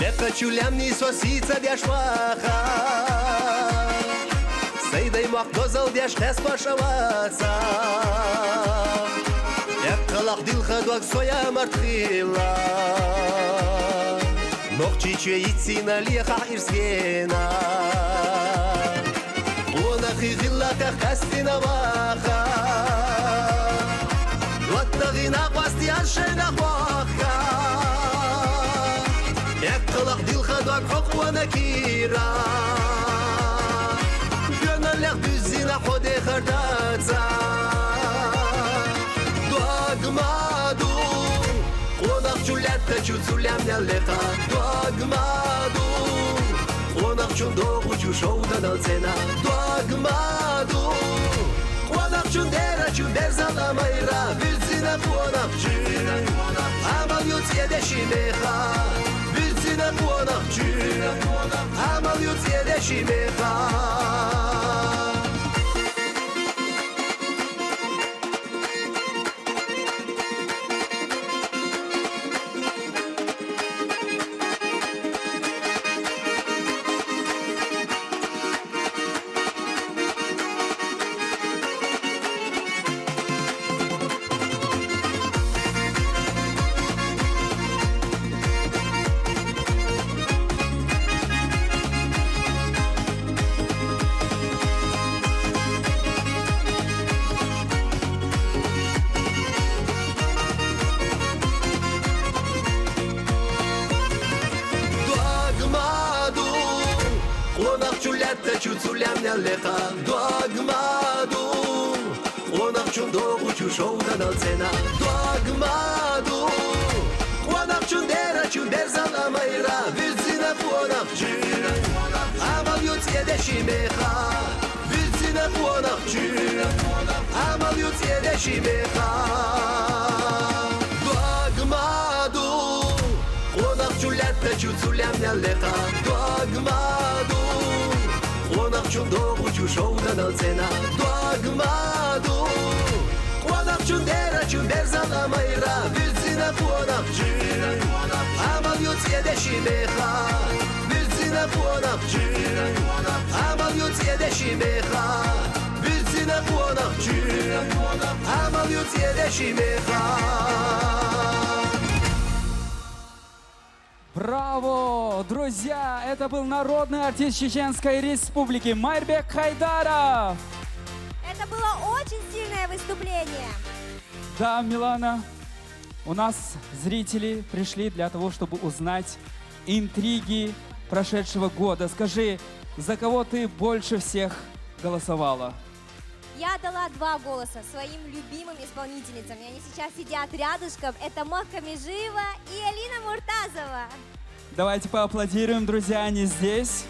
Лекхачу лаьмнийн со сийца деш ваха, сай дай мохк дозал деш хестош а ваца. Эккъалахь дилха дог со ямарт хилла, Нохчийчоь йицйина лехахь ирс гена. Къонахий гӀиллаках къаьстина ваха, доттагӀий накъостий аз шайна хохка. Эккъалахь дилха дог хьо къонахийра, доьналлех дуьззина хьо дехар даца. Дог ма ду, къонахчун лаьттачу цу лаьмнел лекха. Дог ма ду, къонахчун догӀучу шовданал цӀена. Дог ма ду, къонахчун дерачу берзала майра. Буьззина къонахчун, Ӏамал ю цӀедеши меха. Буьззина къонахчун, Ӏамал ю цӀедеши меха. Дог ма ду, къонахчун лаьттачу цу лаьмнел лекха. Дог ма ду, къонахчун догӀучу шовданал цӀена. Дог ма ду, къонахчун дерачу берзала майра. Буьззина къонахчун, Ӏамал ю цӀедеши меха. Буьззина къонахчун, Ӏамал ю цӀедеши меха. Дог ма ду, къонахчун лаьттачу цу лаьмнел лекха. Дог ма ду, къонахчун догӀучу шовданал цӀена. Дог ма ду, къонахчун дерачу берзала майра. Буьззина къонахчун, Ӏамал ю цӀедеши меха. Буьззина къонахчун, Ӏамал ю цӀедеши меха. Буьззина къонахчун, Ӏамал ю цӀедеши меха. Браво! Друзья, это был народный артист Чеченской Республики Майрбек Хайдаров. Это было очень сильное выступление. Да, Милана, у нас зрители пришли для того, чтобы узнать интриги прошедшего года. Скажи, за кого ты больше всех голосовала? Я дала два голоса своим любимым исполнительницам, и они сейчас сидят рядышком. Это Макка Межиева и Алина Муртазова. Давайте поаплодируем, друзья, они здесь.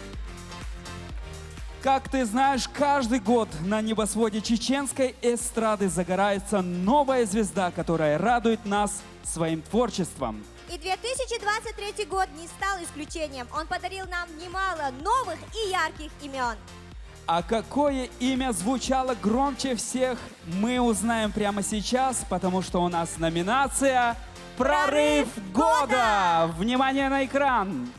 Как ты знаешь, каждый год на небосводе чеченской эстрады загорается новая звезда, которая радует нас своим творчеством. И две тысячи двадцать третий год не стал исключением. Он подарил нам немало новых и ярких имен. А какое имя звучало громче всех, мы узнаем прямо сейчас, потому что у нас номинация «Прорыв года». Внимание на экран!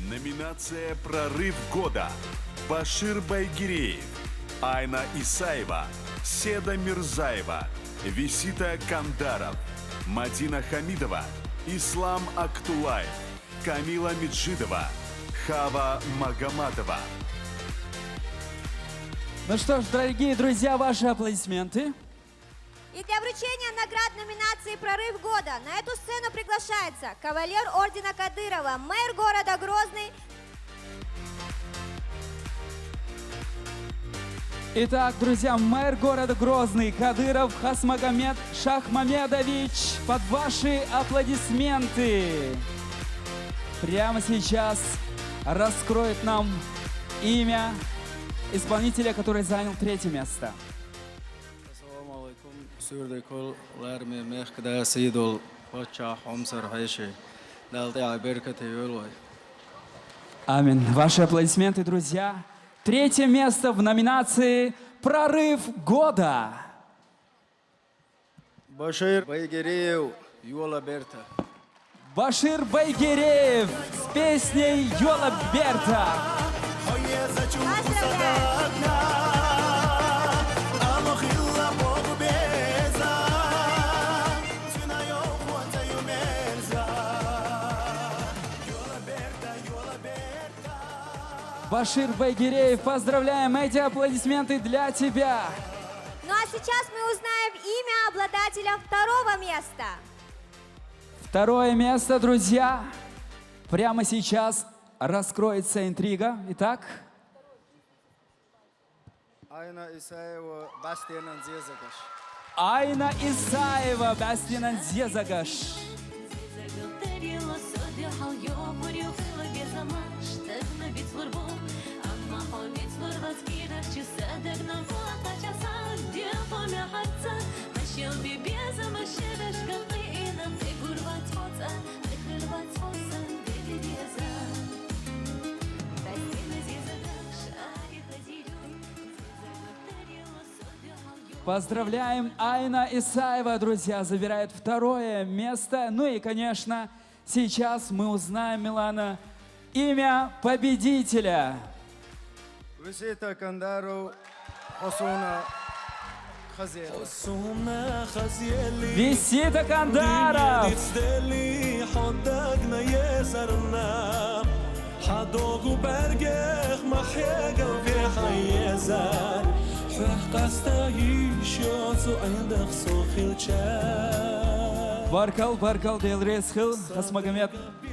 Номинация «Прорыв года». Башир Байгиреев, Айна Исаева, Седа Мирзаева, Висита Кандаров, Мадина Хамидова, Ислам Актулаев, Камила Меджидова, Хава Магомадова. Ну что ж, дорогие друзья, ваши аплодисменты. И для вручения наград номинации «Прорыв года» на эту сцену приглашается кавалер ордена Кадырова, мэр города Грозный. Итак, друзья, мэр города Грозный Кадыров Хасмагомед Шахмамедович, под ваши аплодисменты прямо сейчас раскроет нам имя исполнителя, который занял третье место. Ассаламу алейкум, сюрдекол, ларми мехкда сидол, пача хомсар хайши. Далте аберкате велой. Амин. Ваши аплодисменты, друзья. Третье место в номинации «Прорыв года». Башир Байгиреев, Юла Берта. Башир Байгиреев с песней «Юла Берта». Башир Байгиреев, поздравляем! Эти аплодисменты для тебя! Ну а сейчас мы узнаем имя обладателя второго места. Второе место, друзья. Прямо сейчас раскроется интрига. Итак. Айна Исаева, Бастенан Зезагаш. Айна Исаева, Бастенан Зезагаш. Поздравляем! Айна Исаева, друзья, забирает второе место. Ну и, конечно, сейчас мы узнаем, Милана, имя победителя. Висита Кандаров, Хосуна Хазиев. Висита Кандаров. Баркал, баркал, Делрес Хил, Хасмагомед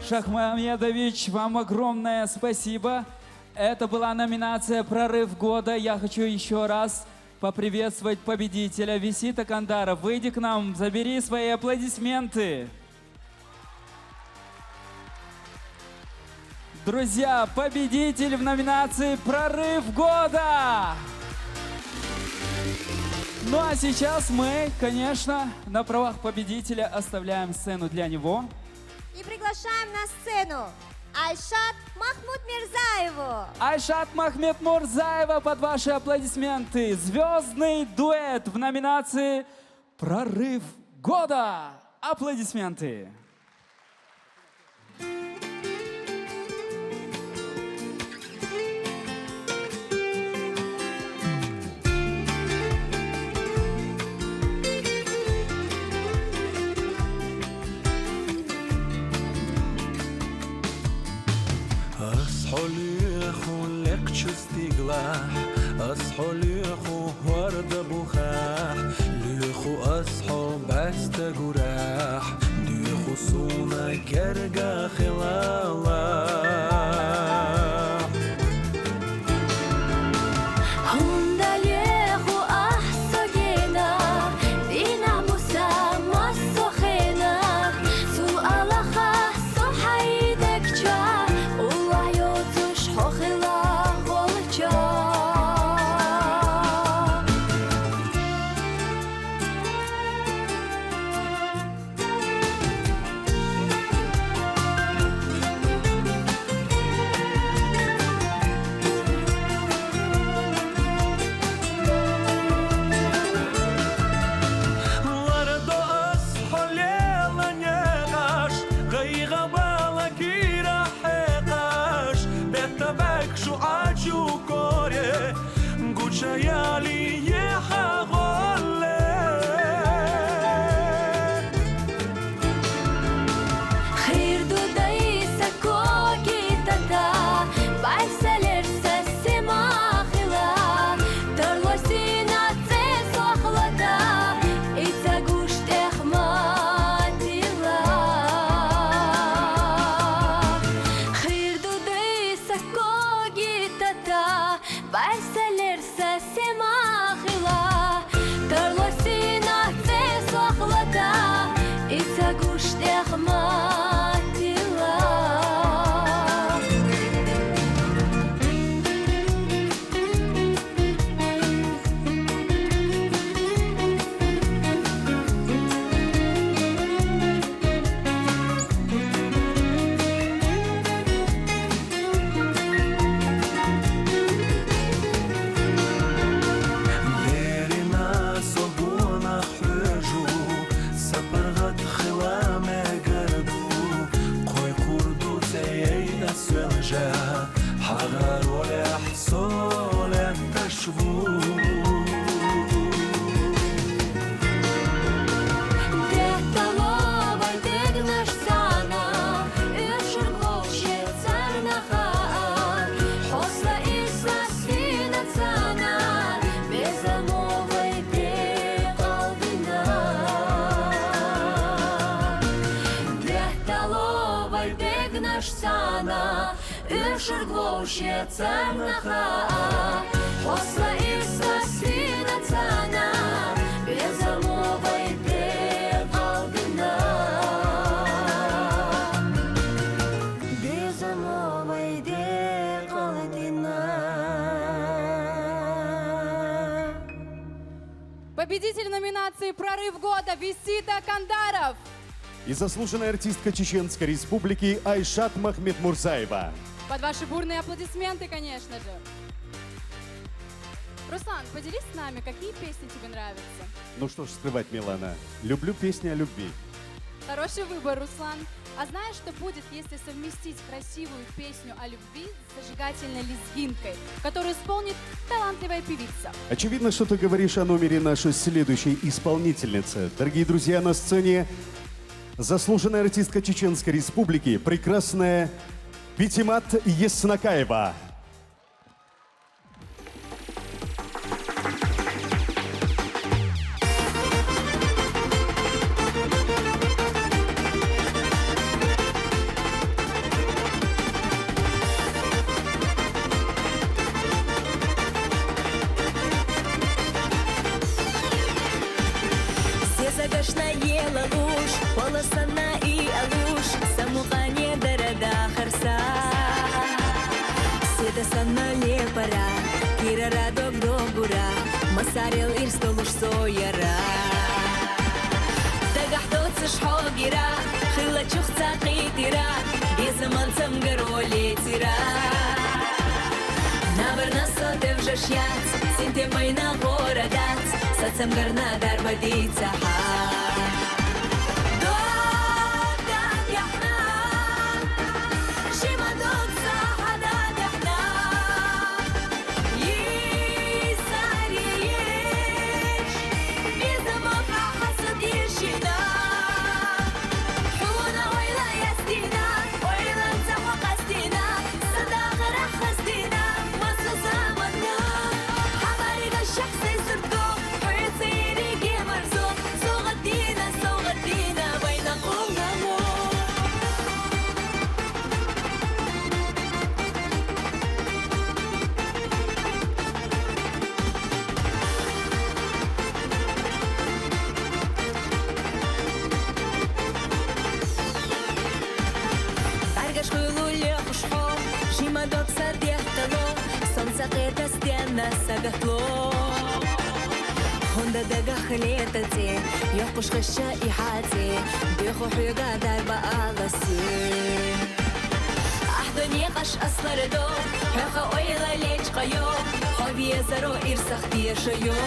Шахмамедович, вам огромное спасибо. Это была номинация «Прорыв года». Я хочу еще раз поприветствовать победителя Висита Кандаров. Выйди к нам, забери свои аплодисменты. Друзья, победитель в номинации «Прорыв года». Ну а сейчас мы, конечно, на правах победителя оставляем сцену для него. И приглашаем на сцену Айшат Махмуд Мирзаеву. Айшат Махмуд Мирзаева, под ваши аплодисменты. Звездный дуэт в номинации «Прорыв года». Аплодисменты. Ас хьо лоьху лекхачу стигалахь, ас хьо лоьху хӀорда бухахь, лоьху ас хьо баста гурахь, доьху суна герга хила Ана, өшөргөшье цагнахаа, хоса истасти нацана, безамовай декалдина. Безамовай декалдина. Победитель номинации «Прорыв года» Висита Кандаров. И заслуженная артистка Чеченской Республики Айшат Махметмурзаева. Под ваши бурные аплодисменты, конечно же. Руслан, поделись с нами, какие песни тебе нравятся? Ну что ж скрывать, Милана, люблю песни о любви. Хороший выбор, Руслан. А знаешь, что будет, если совместить красивую песню о любви с зажигательной лезгинкой, которую исполнит талантливая певица? Очевидно, что ты говоришь о номере нашей следующей исполнительницы. Дорогие друзья, на сцене заслуженная артистка Чеченской Республики, прекрасная Петимат Еснакаева. Зезагашна ела луш, полосана и алуш, самукъане дарада харса. Седа санна лепара, кирара дог-догура, масарел ирс толуш сояра. Дагахь доцуш хьогира, хила чухца къитира, безаман цамгар олетира. Набарна со девжашьяц, синтемайна гъора дац, са цамгарна дарба дицахьа. Дордан яхна, шима докса хьада дехна. Исариеш, безаман хьасад ишина. ХӀуна ойла ястина, ойлан ца хьо къастина, садагъара хаздина, маса заманна. Хабарига шахсай зурдо, хӀуцайриге марзо, согъат дина, согъат дина, вайна къулнамо. Аргаш хуйлу лехуш хьо, шима докса дехтало, сонца къетас денна сагатло. Хунда дагахлетаце, йохуш хашча ихьаце, деху хьуга дарба аласе. Ахь дунъя къаш асларадо, хьоха ойла лечкъайо, хьо везаро ирсах тешайо.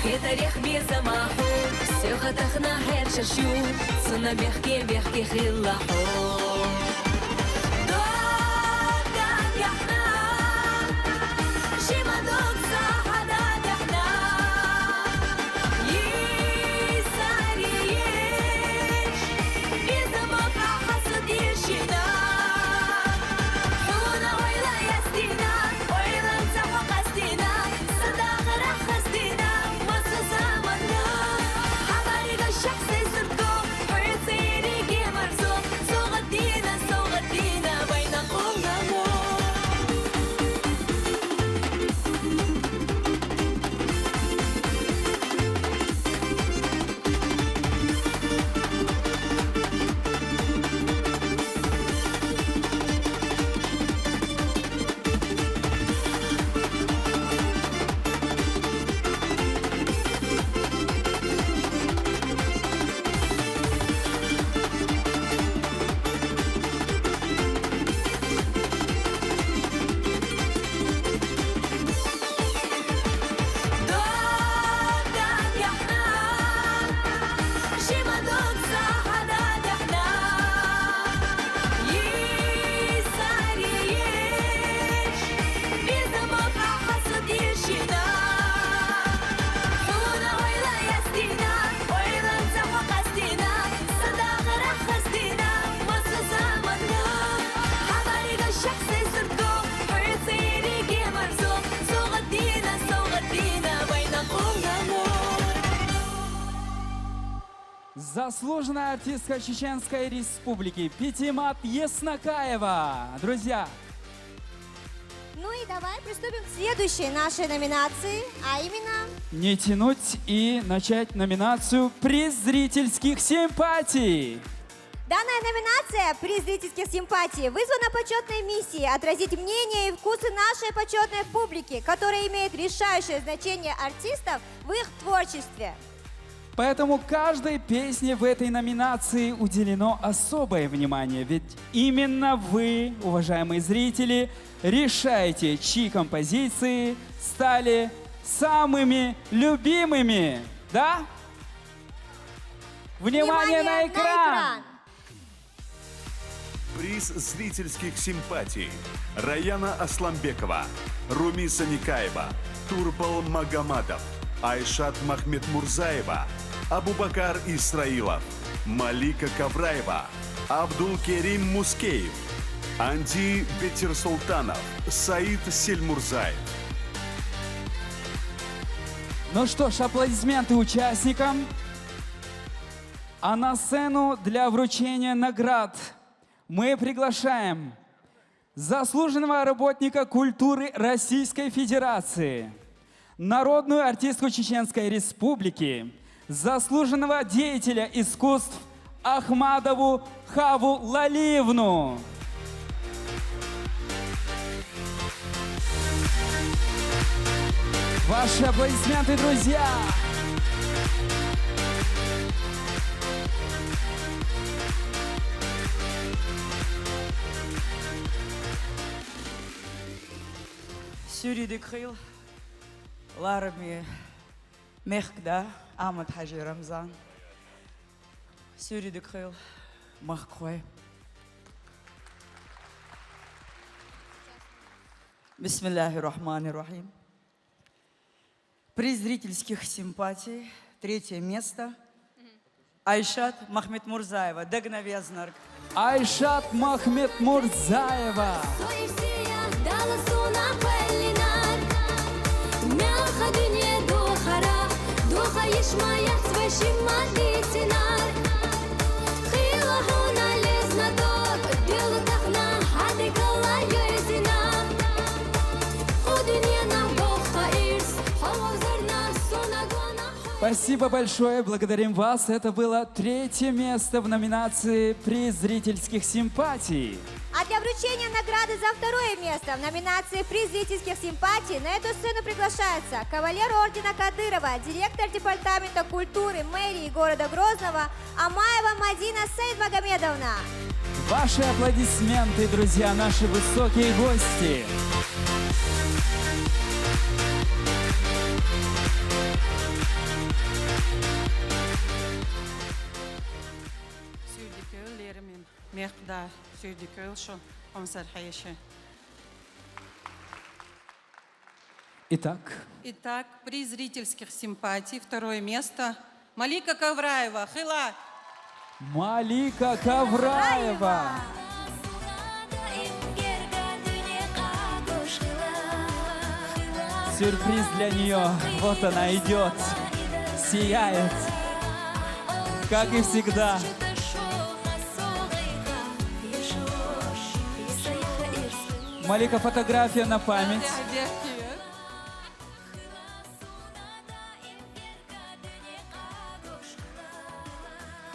Хетарех безамахьу, сехатахна хӀерчашу, цуна бехке-бехке хилла хьо. Дордан яхна, шима докса хьада дехна. Заслуженная артистка Чеченской Республики Петимат Еснакаева. Друзья, Ну и давай приступим к следующей нашей номинации, а именно... Не тянуть и начать номинацию «Приз зрительских симпатий». Данная номинация «Приз зрительских симпатий» вызвана почетной миссией отразить мнение и вкусы нашей почетной публики, которая имеет решающее значение артистов в их творчестве. Поэтому каждой песне в этой номинации уделено особое внимание, ведь именно вы, уважаемые зрители, решаете, чьи композиции стали самыми любимыми, да? Внимание, Внимание на экран! На экран! Приз зрительских симпатий. Раяна Асламбекова, Румиса Никаева, Турпал Магомадов, Айшат Махметмурзаева, Абубакар Исраилов, Малика Кавраева, Абдулкерим Мускеев, Анди Бетирсултанов, Саид Сельмурзаев. Ну что ж, аплодисменты участникам. А на сцену для вручения наград мы приглашаем заслуженного работника культуры Российской Федерации, народную артистку Чеченской Республики, заслуженного деятеля искусств Ахмадову Хаву Лалиевну. Ваши аплодисменты, друзья! Сюри дикхил, ларми мехкда, Ахмад-Хажи Рамзан. Сюри дикхил, махкхой. Бисмиллахир-рахманир-рахим. Приз зрительских симпатий, третье место. Айшат Махметмурзаева, дагна везнарг. Айшат Махметмурзаева. Спасибо большое, благодарим вас. Это было третье место в номинации «Приз зрительских симпатий». А для вручения награды за второе место в номинации «Приз зрительских симпатий» на эту сцену приглашается кавалер ордена Кадырова, директор департамента культуры мэрии города Грозного Амаева Мадина Саидмагомедовна. Ваши аплодисменты, друзья, наши высокие гости. Сюрдикөл лермин мехда сюрдикөл шо омсар хайши. Итак. Итак, приз зрительских симпатий, второе место. Малика Кавраева, хила. Малика Кавраева. Сюрприз для нее. Вот она идет. Сияет. Как и всегда. Малика, фотография на память.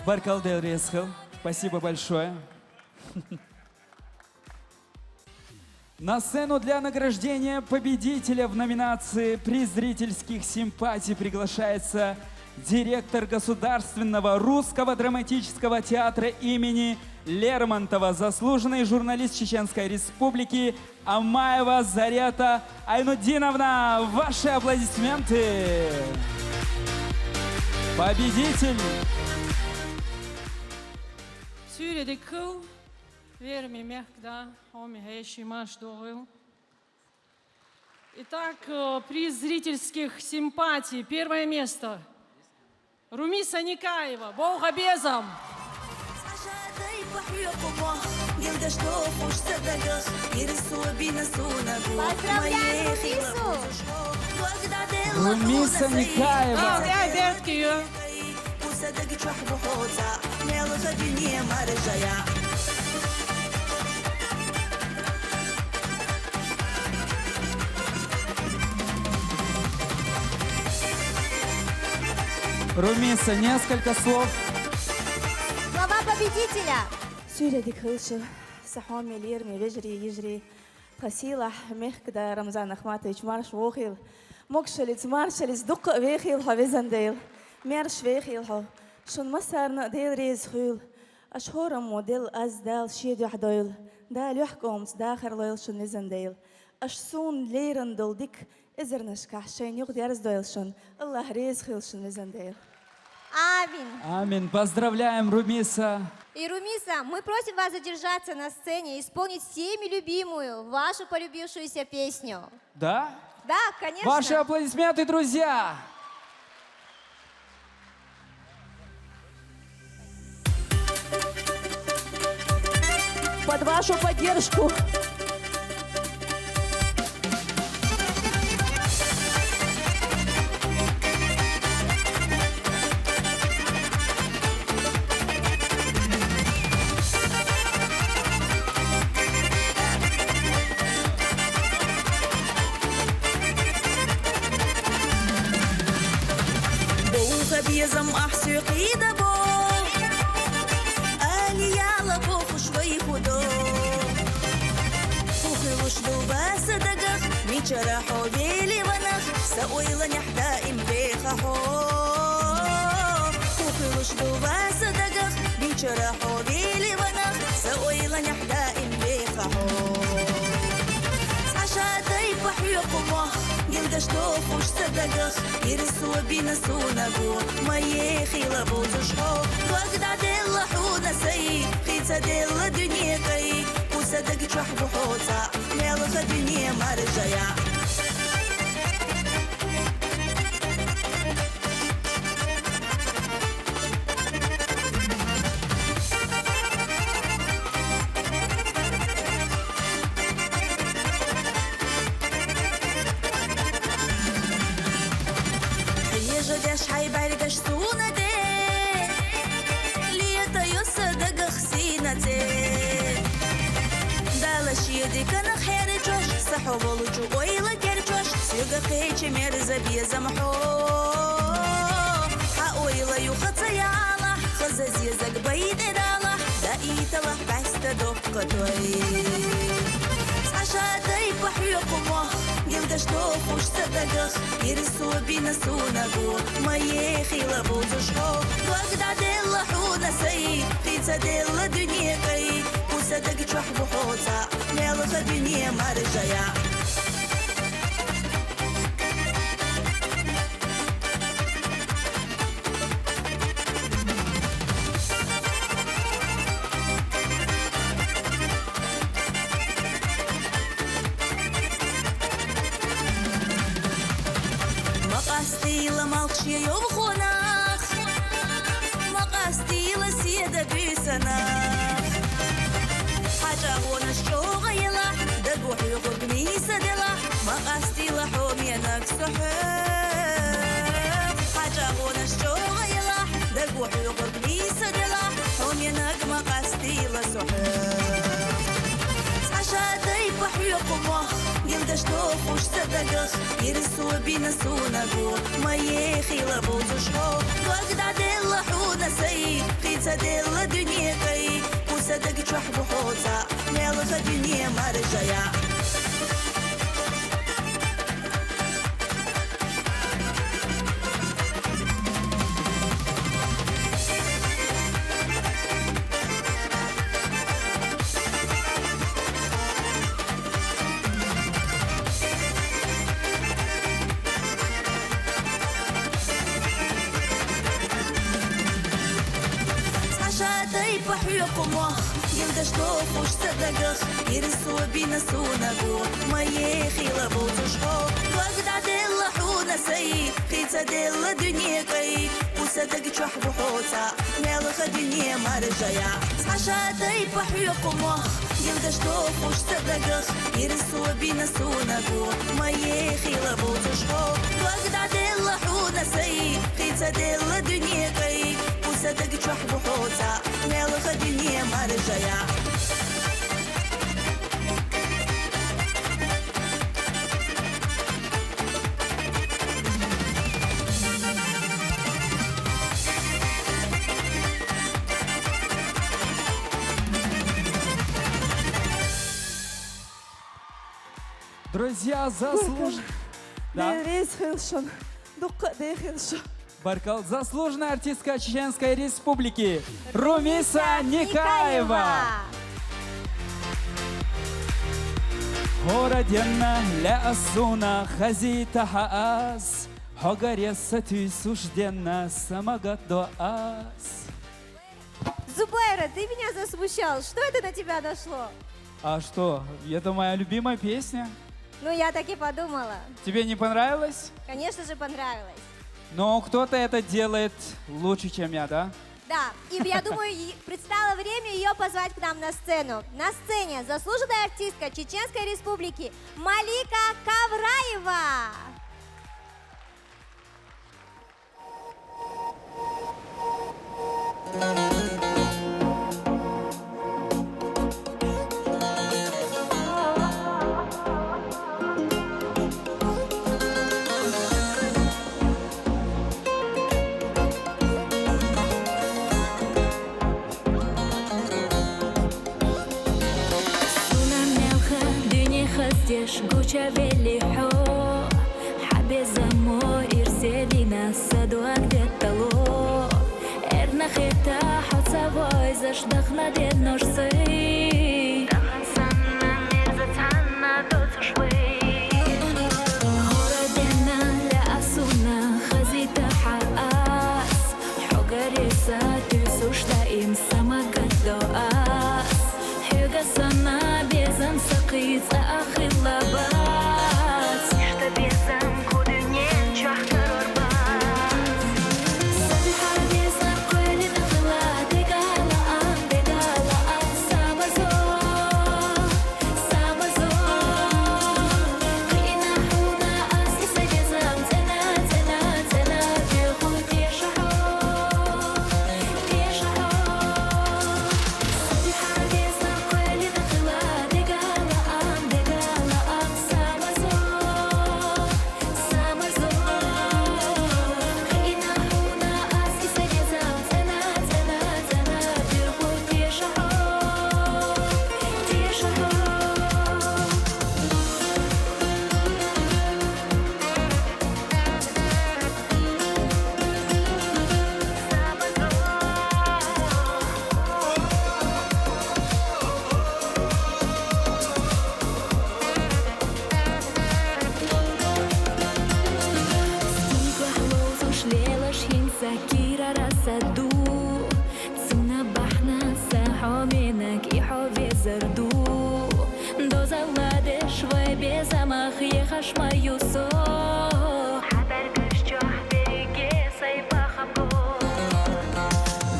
Баркал, Делресхел. Спасибо большое. На сцену для награждения победителя в номинации «Приз зрительских симпатий» приглашается директор Государственного русского драматического театра имени Лермонтова, заслуженный журналист Чеченской Республики Амаева Зарета Айнудиновна. Ваши аплодисменты! Победитель! Сюридикыл, верми мехкда, оми хейши марш догыл. Итак, э, приз зрительских симпатий. Первое место. Румиса Никаева, Бога безам. Поздравляем Румису! Румиса Никаева. Ага, бертки. Садаг чохь бу хьо цхьаъ, мелха дуьне маржая. Румиса, несколько слов. Слова победителя. Суьйре дика хуьлда шу, сан хьоме лераме вежарий, йижарий. Тхан сийлахь мехкда Рамзан Ахматович, марша вогӀийла. Могашаллица, маршаллица дукха а вехийла хьо, везан Дела. Маьрша вехийла хьо. Шун массарна а Дела реза хуьйла. Аша хӀораммо делла аз Дала шен дуьхьа дойла. Дала юьхькӀоламца дахар лойла шун, везан Дела. Аша суна лерина долу дика эзарнашкахь шайна юха дерзадойла шун. АллахӀ реза хуьлда шун, везан Дела. Аминь. Аминь. Поздравляем, Румиса. И, Румиса, мы просим вас задержаться на сцене, исполнить всеми любимую, вашу полюбившуюся песню. Да? Да, конечно. Ваши аплодисменты, друзья! Под вашу поддержку. Бовха безам ахь соь кхийда бо, али яла бохуш вай хӀу до. ХӀу хуьлуш ду ва сан дагах, мичара хьо вели ванах, сан ойланехь даим веха хьо. ХӀу хуьлуш ду ва сан дагах, мичара хьо вели ванах, сан ойланехь даим веха хьо. Цхьа ша тайпа хьоькху мох, гилгаш дохуш сан дагах, ирсо бина суна го, ма ехила бузуш хьо. Дог дӀаделла хьуна сай, кхин ца делла дуьне кхай, кху сан даг чохь бу хьо цхьаъ, мелха дуьне маржая. Хьежа деш хьайн бӀаьргаш суна де, лета йо сан дагах сийна цӀе. Дала шен диканах хьерчош, сан хьо волчу ойла керчош, соьга кхечи мерза безам хьо. Хьан ойла юха ца ялахь, хаза зезаг бай тӀедалахь, даийталахь къаьста доккха той. Цхьа ша тайпа хьоькху мох, гилгаш дохуш сан дагах, ирсо бина суна го, ма ехила бузуш хьо. Дог дӀаделла хьуна сай, кхин ца делла дуьне кхай, кху сан даг чохь бу хьо цхьаъ, мелха дуьне маржая. Ма къастийла малх шен йовхонах, ма къастийла седа буьйсанах. Хьан чӀагӀонаш чӀогӀа елахь, даго хьоьгург нийса делахь, ма къастийла хьо менаг со хьоьх. Хьан чӀагӀонаш чӀогӀа елахь, даго хьоьгург нийса делахь, хьо менаг ма къастийла со хьоьх. Цхьа ша тайпа хьоькху мох, гилгаш дохуш сан дагах, ирсо бина суна го, ма ехила бузуш хьо. Дог дӀаделла хьуна сай, кхин ца делла дуьне кхай, кху сан даг чохь бу хьо цхьаъ, мелха дуьне маржая. Цхьа ша тайпа хьоькху мох, гилгаш дохуш сан дагах, ирсо бина суна го, ма ехила бузуш хьо. Дог дӀаделла хьуна сай, кхин ца делла дуьне кхай, кху сан даг чохь бу хьо цхьаъ, мелха дуьне маржая. Цхьа ша тайпа хьоькху мох, гилгаш дохуш сан дагах, ирсо бина суна го, ма ехила бузуш хьо. Дог дӀаделла хьуна сай, кхин ца делла дуьне кхай, Друзья, заслуж... Да? Дерис Хилшон. Дукха Дерис Хилшон. Баркал, заслуженная артистка Чеченской Республики Румиса Никаева. Гьора денна лаъасуна хазита гьа аз, хьогаре сатуьйсуш денна самагат до аз. Зубайра, ты меня засмущал. Что это на тебя нашло? А что? Это моя любимая песня. Ну, я так и подумала. Тебе не понравилось? Конечно же, понравилось. Но кто-то это делает лучше, чем я, да? Да, и я думаю, и- предстало время ее позвать к нам на сцену. На сцене заслуженная артистка Чеченской Республики Малика Кавраева. Суна мелха дуьне хаздеш гучавелли хьо, хьа безамо ирседина садвак деттало. Эрна хета хьо ца вайзаш дахна деннош сай. Дахан санна мерза цанна доцуш вай. Гьора денна лаъасуна хазита гьа аз. Хьогаре сатуьйсуш даим самагат до аз. Хьоьга санна безам сакъи цӀа ахила бац. Ишта безам кху дуьнен чу карор бац. Саби гьар безам кхвелина хила дегала ан, дегала ан, самазо. Самазо, кхина хьуна аз и сай безам, цӀена, цӀена, цӀена, деху тешахьо, тешахьо. Саби гьар безам кхвелина хила дегала ан, дегала ан, самазо. Цунгахь ловзуш лелаш хӀинца кирара саду. Цуна бахьна са хьо менаг и хьо везар ду. Дозалла деш вай безамах ехаш ма юсо. Хьадар гаш чохь бериге сай бахабго.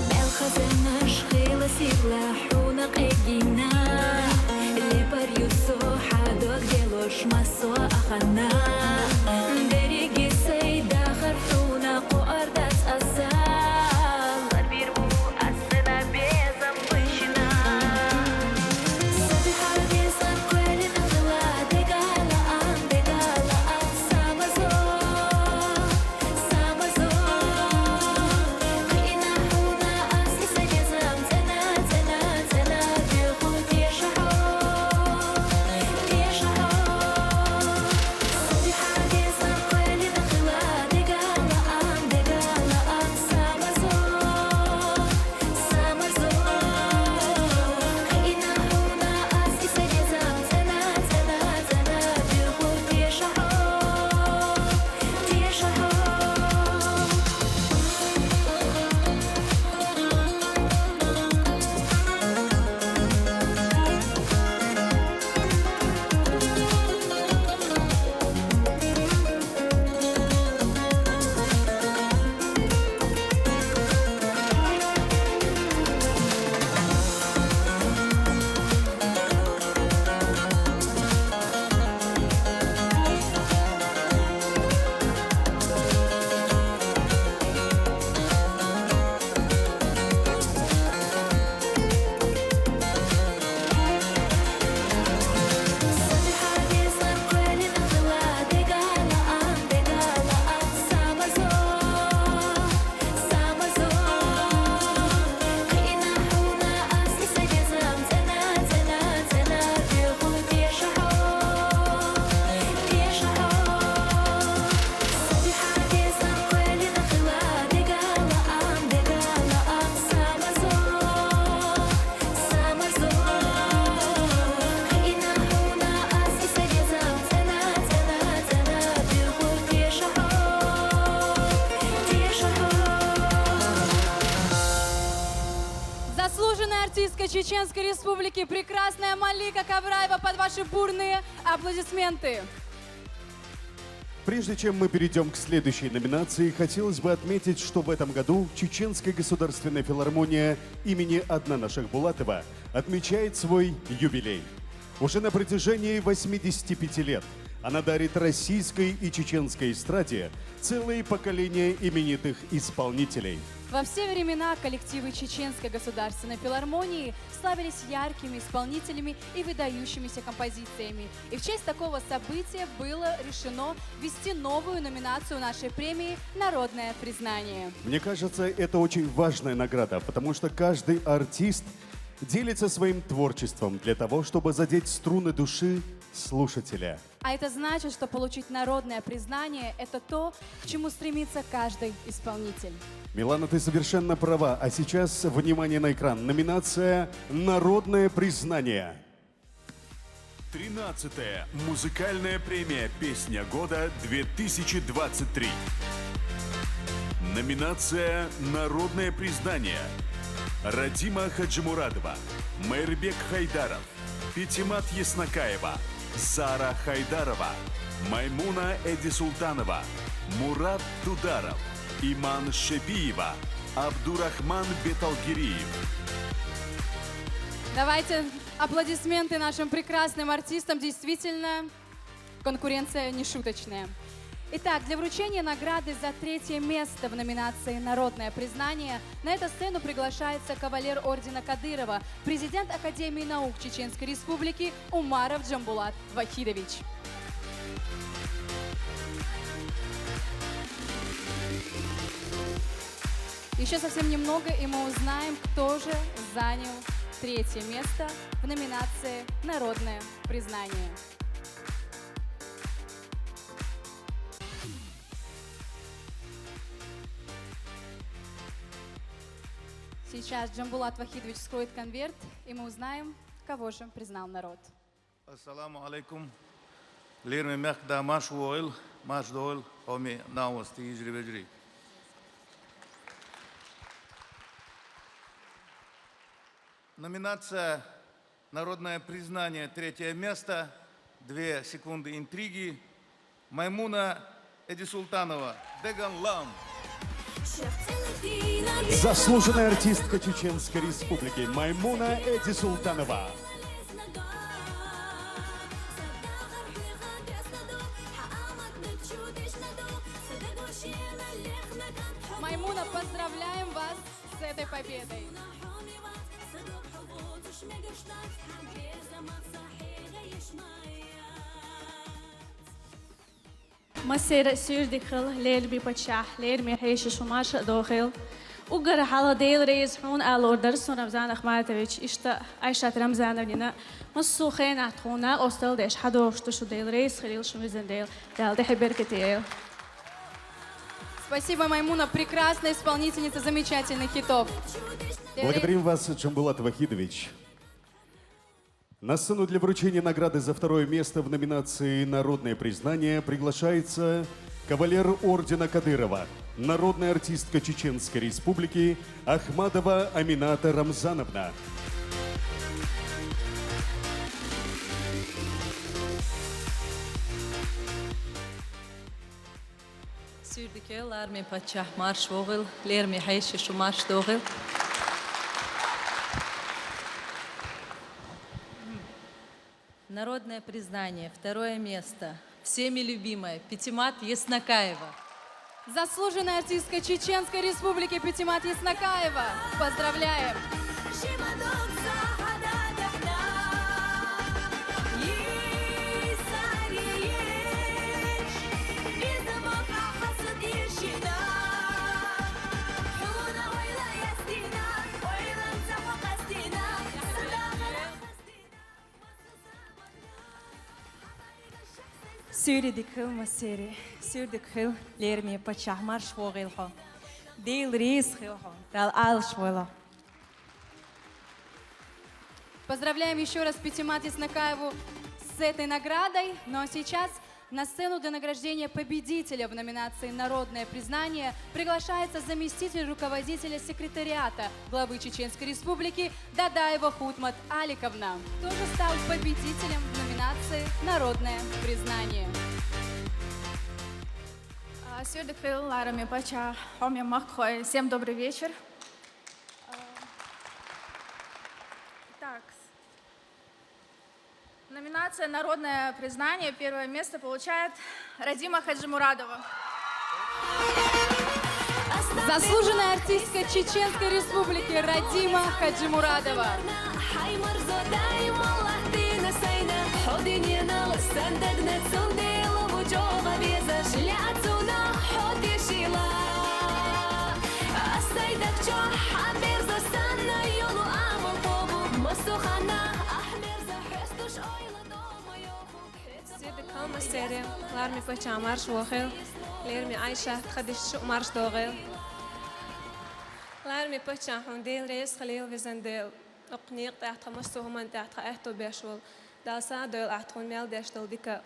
Мел хазанаш хила сирла хьуна къегина. Лепар юсо хьадог делош масо ахана. Бериге сай дахар хьуна кху ардац аса. Лабир ву ас сена безам бучина. Саби гьар безам кхвелина хила дегала ан, дегала ан, Артистка Чеченской Республики, прекрасная Малика Кабраева, под ваши бурные аплодисменты. Прежде чем мы перейдем к следующей номинации, хотелось бы отметить, что в этом году Чеченская государственная филармония имени Аднана Шахбулатова отмечает свой юбилей. Уже на протяжении восьмидесяти пяти лет она дарит российской и чеченской эстраде целые поколения именитых исполнителей. Во все времена коллективы Чеченской государственной филармонии славились яркими исполнителями и выдающимися композициями. И в честь такого события было решено ввести новую номинацию нашей премии «Народное признание». Мне кажется, это очень важная награда, потому что каждый артист делится своим творчеством для того, чтобы задеть струны души слушателя. А это значит, что получить народное признание — это то, к чему стремится каждый исполнитель. Милана, ты совершенно права. А сейчас, внимание на экран. Номинация «Народное признание». Тринадцатая музыкальная премия «Песня года две тысячи двадцать три». Номинация «Народное признание». Радима Хаджимурадова, Майрбек Хайдаров, Петимат Яснакаева, Сара Хайдарова, Маймуна Эдисултанова, Мурат Дударов, Иман Шепиева, Абдурахман Беталгириев. Давайте аплодисменты нашим прекрасным артистам. Действительно, конкуренция нешуточная. Итак, для вручения награды за третье место в номинации «Народное признание» на эту сцену приглашается кавалер ордена Кадырова, президент Академии наук Чеченской Республики Умаров Джамбулат Вахидович. Еще совсем немного, и мы узнаем, кто же занял третье место в номинации «Народное признание». Сейчас Джамбулат Вахидович вскроет конверт, и мы узнаем, кого же признал народ. Ассаламу алейкум. Лерме мехк да марш вогӀил, марш догӀил, хӀуми наустий йижри-вежри. Номинация «Народное признание», третье место, две секунды интриги. Маймуна Эдисултанова, Деган Лам. Заслуженная артистка Чеченской Республики Маймуна Эдисултанова. Маймуна, поздравляем вас с этой победой! Массера суьйре дика хила, лераме паччахь, лераме хьеший шу марша дохийла. Уггар хьалха Дела реза хьуна ала лур дара суна, Рамзан Ахматович, иштта Айшат Рамзановнина. Массо а хенахь тхуна накъостал деш хьадогӀуш ду шу, Дела реза хуьлийла шун везан Дела. Дала тӀехь беркате йойла. Спасибо, Маймуна, прекрасная исполнительница замечательных хитов. Благодарим вас, Джамбулат Вахидович. На сцену для вручения награды за второе место в номинации «Народное признание» приглашается кавалер ордена Кадырова, народная артистка Чеченской Республики Ахмадова Амината Рамзановна. Суьйре дика хила, лараме паччахь марш вогӀийла, лераме хьеший шу марш догӀийла. Народное признание, второе место. Всеми любимая Петимат Яснакаева. Заслуженная артистка Чеченской Республики Петимат Яснакаева. Поздравляем! Суьйре дика хила, массера, суьйре дика хила, лераме паччахь, марш вогӀийла хьо. Дела реза хуьлийла хьо. Дала Ӏалашвойла. Поздравляем ещё раз Петимат Яснакаеву с этой наградой. Ну а сейчас На сцену для награждения победителя в номинации «Народное признание» приглашается заместитель руководителя секретариата главы Чеченской Республики Дадаева Хутмат Аликовна. Кто же стал победителем в номинации «Народное признание»? А, сюрдик хил, ларами пача, хоми макхой. Всем добрый вечер. А, так, номинация «Народное признание» первое место получает Радима Хаджимурадова. Заслуженная артистка Чеченской Республики Радима Хаджимурадова. Сюрдик хил, массеран, ларами пача марш вохел, лерми Айшат, тха диш шуъ марш догъел. Ларами пача, хьун Дела реза хилел, везан Дела. Укх никъ тӀа тха, массо хӀуман тӀа тха аьттув беш вола. Дала сагӀа дойла ахь тхона мел деш дола дика.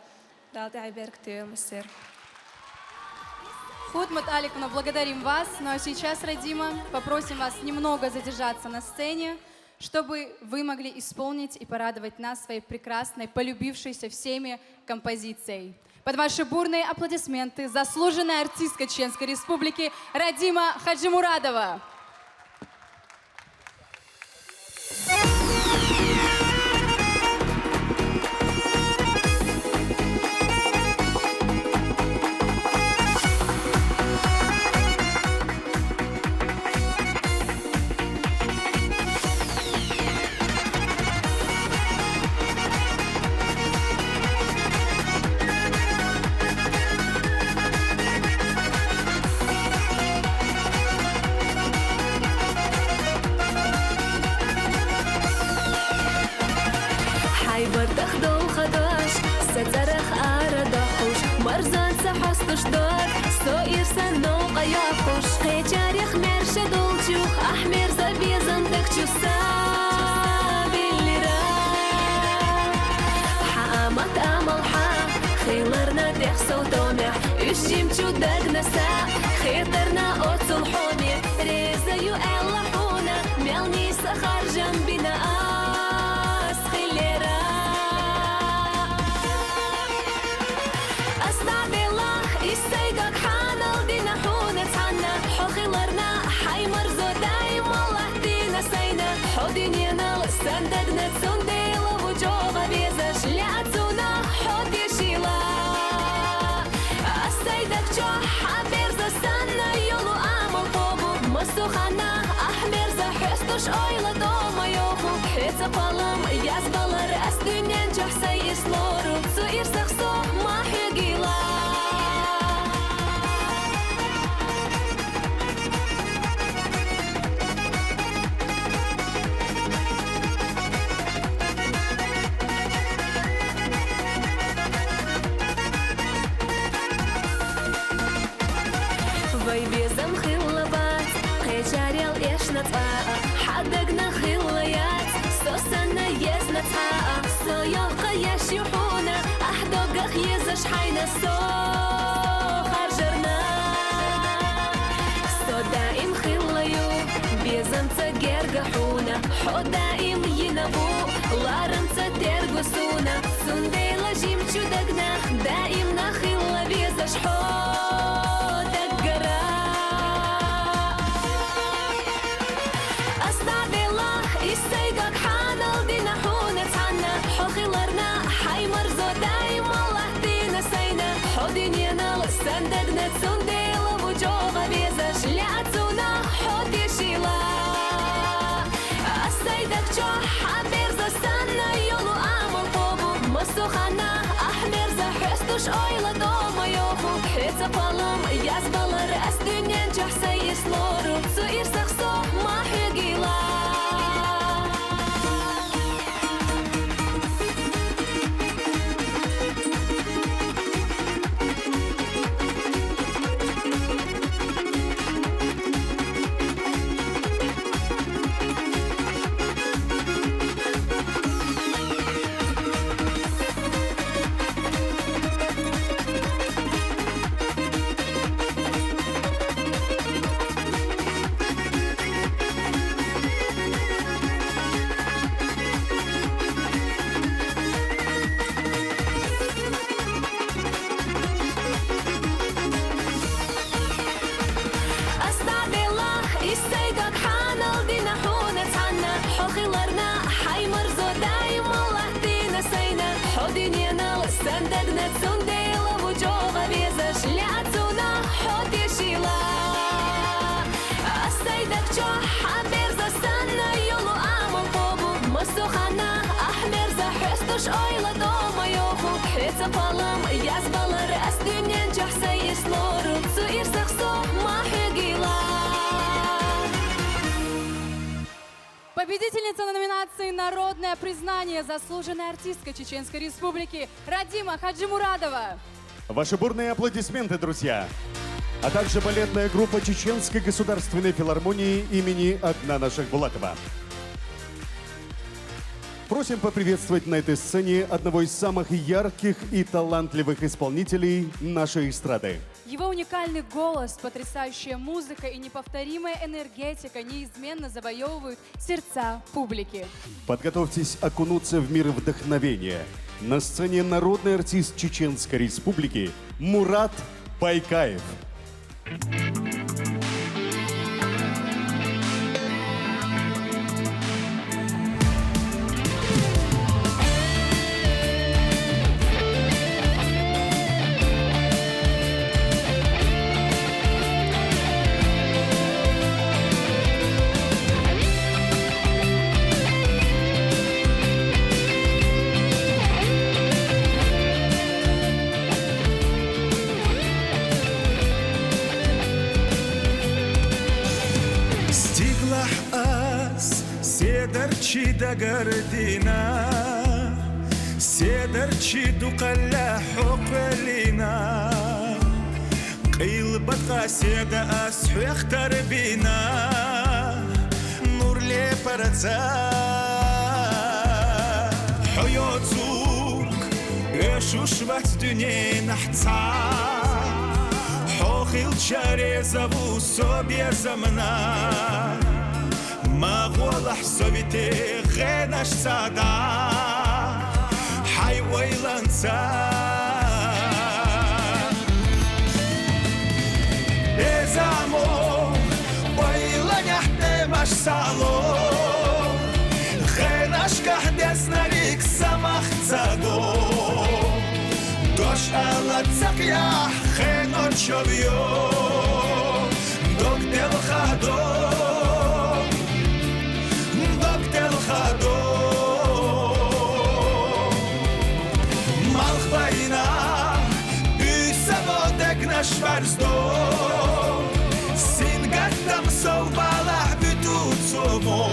Дала тӀехьа беркате йойла массеран. Хутмат Аликовна, благодарим вас. Ну а сейчас, Радима, попросим вас немного задержаться на сцене, чтобы вы могли исполнить и порадовать нас своей прекрасной, полюбившейся всеми композицией. Под ваши бурные аплодисменты заслуженная артистка Чеченской Республики Радима Хаджимурадова. Хьайбартах долха дош, са цӀарах ара дохуш, марзанца хьостуш дог, со ирсан новкъа йохуш, кхечарех мерша долчух, ахь мерза безам даг чу са виллира. Хьа амат амал хьа, хиларна тӀех сов томехь, уьш жимчу дагна са, хетарна оцул хьоме, реза ю аьлла хьуна, мел нийса харжам бина ас хилера. Ас дӀаделла, и сай дог хьанал дина хьуна цхьанна, хьо хиларна, хьай марзо даим латтина сайна, хьо дуьненал сан дагна, цундела ву чӀогӀа везаш, лаьа цунах хьо тешила. Ас сай даг чохь хьан мерза санна йолу амал кхобу, массо ханна ахь мерза хьоьстуш ойла тӀома йоху, хьоьца кхоллам язбалар ас дуьнен чохь сай ирс лору, цу ирсах со ма хьоьгийла. Вай безам хилла бац, кхечарел эшна цкъа а, хьан дагна хилла яц, со санна езна цхьа а, со йоккха еш ю хьуна, ахь догах езаш хьайна со харжарна. Со даим хилла ю безамца герга хьуна, хьо даим йина ву ларамца тергу суна, цундела жимчу дагна даимна хилла везаш хьо даггара. Ас дӀаделла, и сай дог хьанал дина хьуна цхьанна, хьо хиларна, хьай марзо даим латтина сайна, хьо дуьненал сан дагна, цундела ву чӀогӀа везаш, лаьа цунах хьо тешила. Ас сай даг чохь хьан мерза санна йолу амал кхобу, массо ханна ахь мерза хьоьстуш ойла тӀома йоху, хьоьца кхоллам язбалар ас дуьнен чохь сай ирс лору, цу ирсах со ма хьоьгийла. Дома йоху хьеца палам, яз балар ас дуьнен чахь сайн ислору, цу ирсах со ма хьегила. Победительница на номинации «Народное признание», заслуженная артистка Чеченской Республики Радима Хаджимурадова. Ваши бурные аплодисменты, друзья! А также балетная группа Чеченской государственной филармонии имени Аднана Шахбулатова. Просим поприветствовать на этой сцене одного из самых ярких и талантливых исполнителей нашей эстрады. Его уникальный голос, потрясающая музыка и неповторимая энергетика неизменно завоевывают сердца публики. Подготовьтесь окунуться в мир вдохновения. На сцене народный артист Чеченской Республики Мурат Байкаев. Стиглахь ас седарчи дагардина, седарчи дукхалла хьо кхоьллина. Къилбатха седа ас хьоьх тарбина, нур лепарца. Хьо йоцург оьшуш вац дуьненахь цхьа, хьо хилча реза ву со безамна. Ма гӀолахь совите гӀенашца дӀа, хьайн ойланца. Безамо ойланехь тӀемаш сало, гӀенашкахь деснариг самах ца до. Дош ала ца кхехь, хено чов йо, дог делхадо, дог делхадо. Малхбайна уьсаво дегнаш барздо, сингаттам сов балахь буьту цо мо.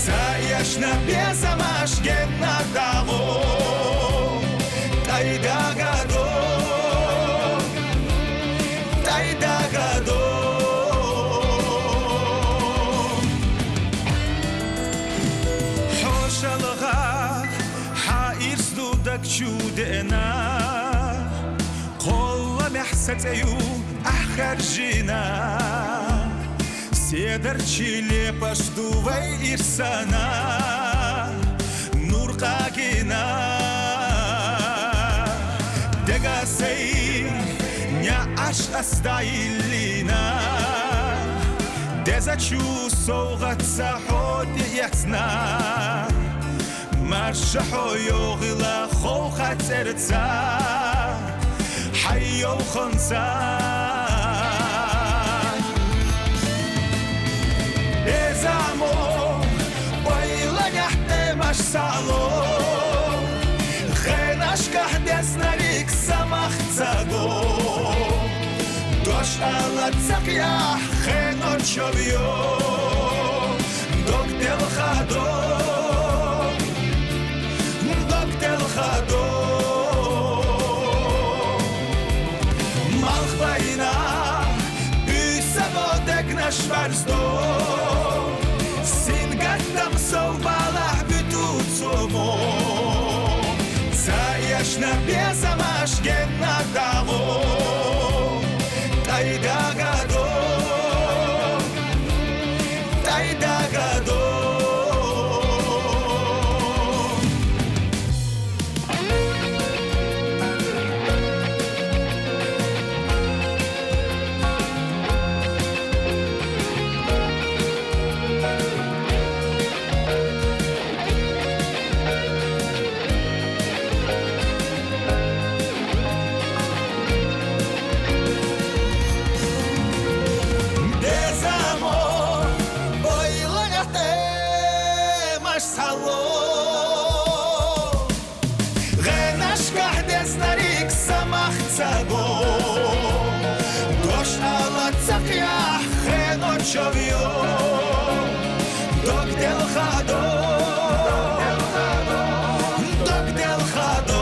Ца эшна безамаш генна дагӀо, тӀай дагадо, тӀай дагадо. ХьошалгӀа хьан ирс ду даг чу деана, кхолламехь са цӀе ю ахь хаьржина. Седарчи лепаш ду вай ирсана, нур къагина. Дега сай неӀарш ас дӀайиллина, дезачу совгӀатца хьо тӀеэцна. Марша хьо йогӀийла хов хьан цӀерца, хьайн йовханца. Безамо ойланехь тӀемаш сало, гӀенашкахь деснариг самах ца до. Дош ала ца кхехь, хено чов йо, дог делхадо, дог делхадо. Малхбайна уьсаво дегнаш барздо, сингаттам сов балахь буьту цо мо. Ца эшна безамаш генна дагӀо, тӀай дагадо, тӀай дагадо. Цхьа хеночо йо, дог делхадо, дог делхадо.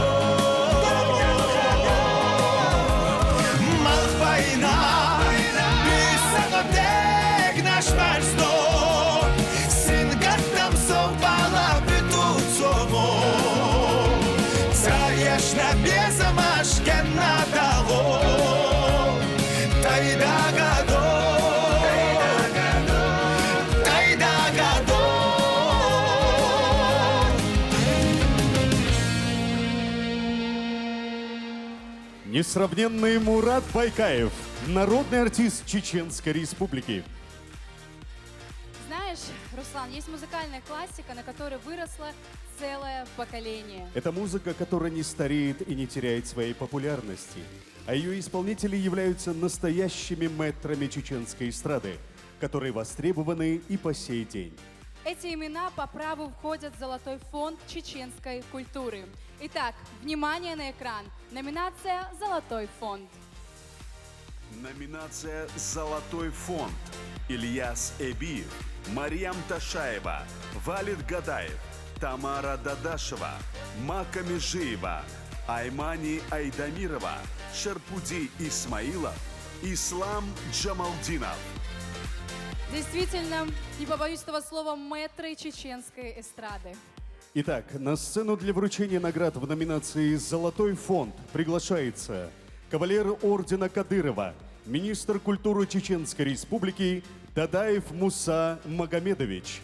Малхбайна бисагъа дегнаш барсто, сингаттам сов бала биту цомо. Цаяшна безамаш кенна дагъо. Тайдагадо, тайдагадо. Несравненный Мурат Байкаев, народный артист Чеченской Республики. Знаешь, Руслан, есть музыкальная классика, на которой выросло целое поколение. Это музыка, которая не стареет и не теряет своей популярности. А ее исполнители являются настоящими мэтрами чеченской эстрады, которые востребованы и по сей день. Эти имена по праву входят в золотой фонд чеченской культуры. Итак, внимание на экран. Номинация «Золотой фонд». Номинация «Золотой фонд». Ильяс Эбиев, Марьям Ташаева, Валид Гадаев, Тамара Дадашева, Мака Межиева, Аймани Айдамирова, Шарпуди Исмаилов, Ислам Джамалдинов. Действительно, не побоюсь этого слова, мэтры чеченской эстрады. Итак, на сцену для вручения наград в номинации «Золотой фонд» приглашается кавалер ордена Кадырова, министр культуры Чеченской Республики Дадаев Муса Магомедович.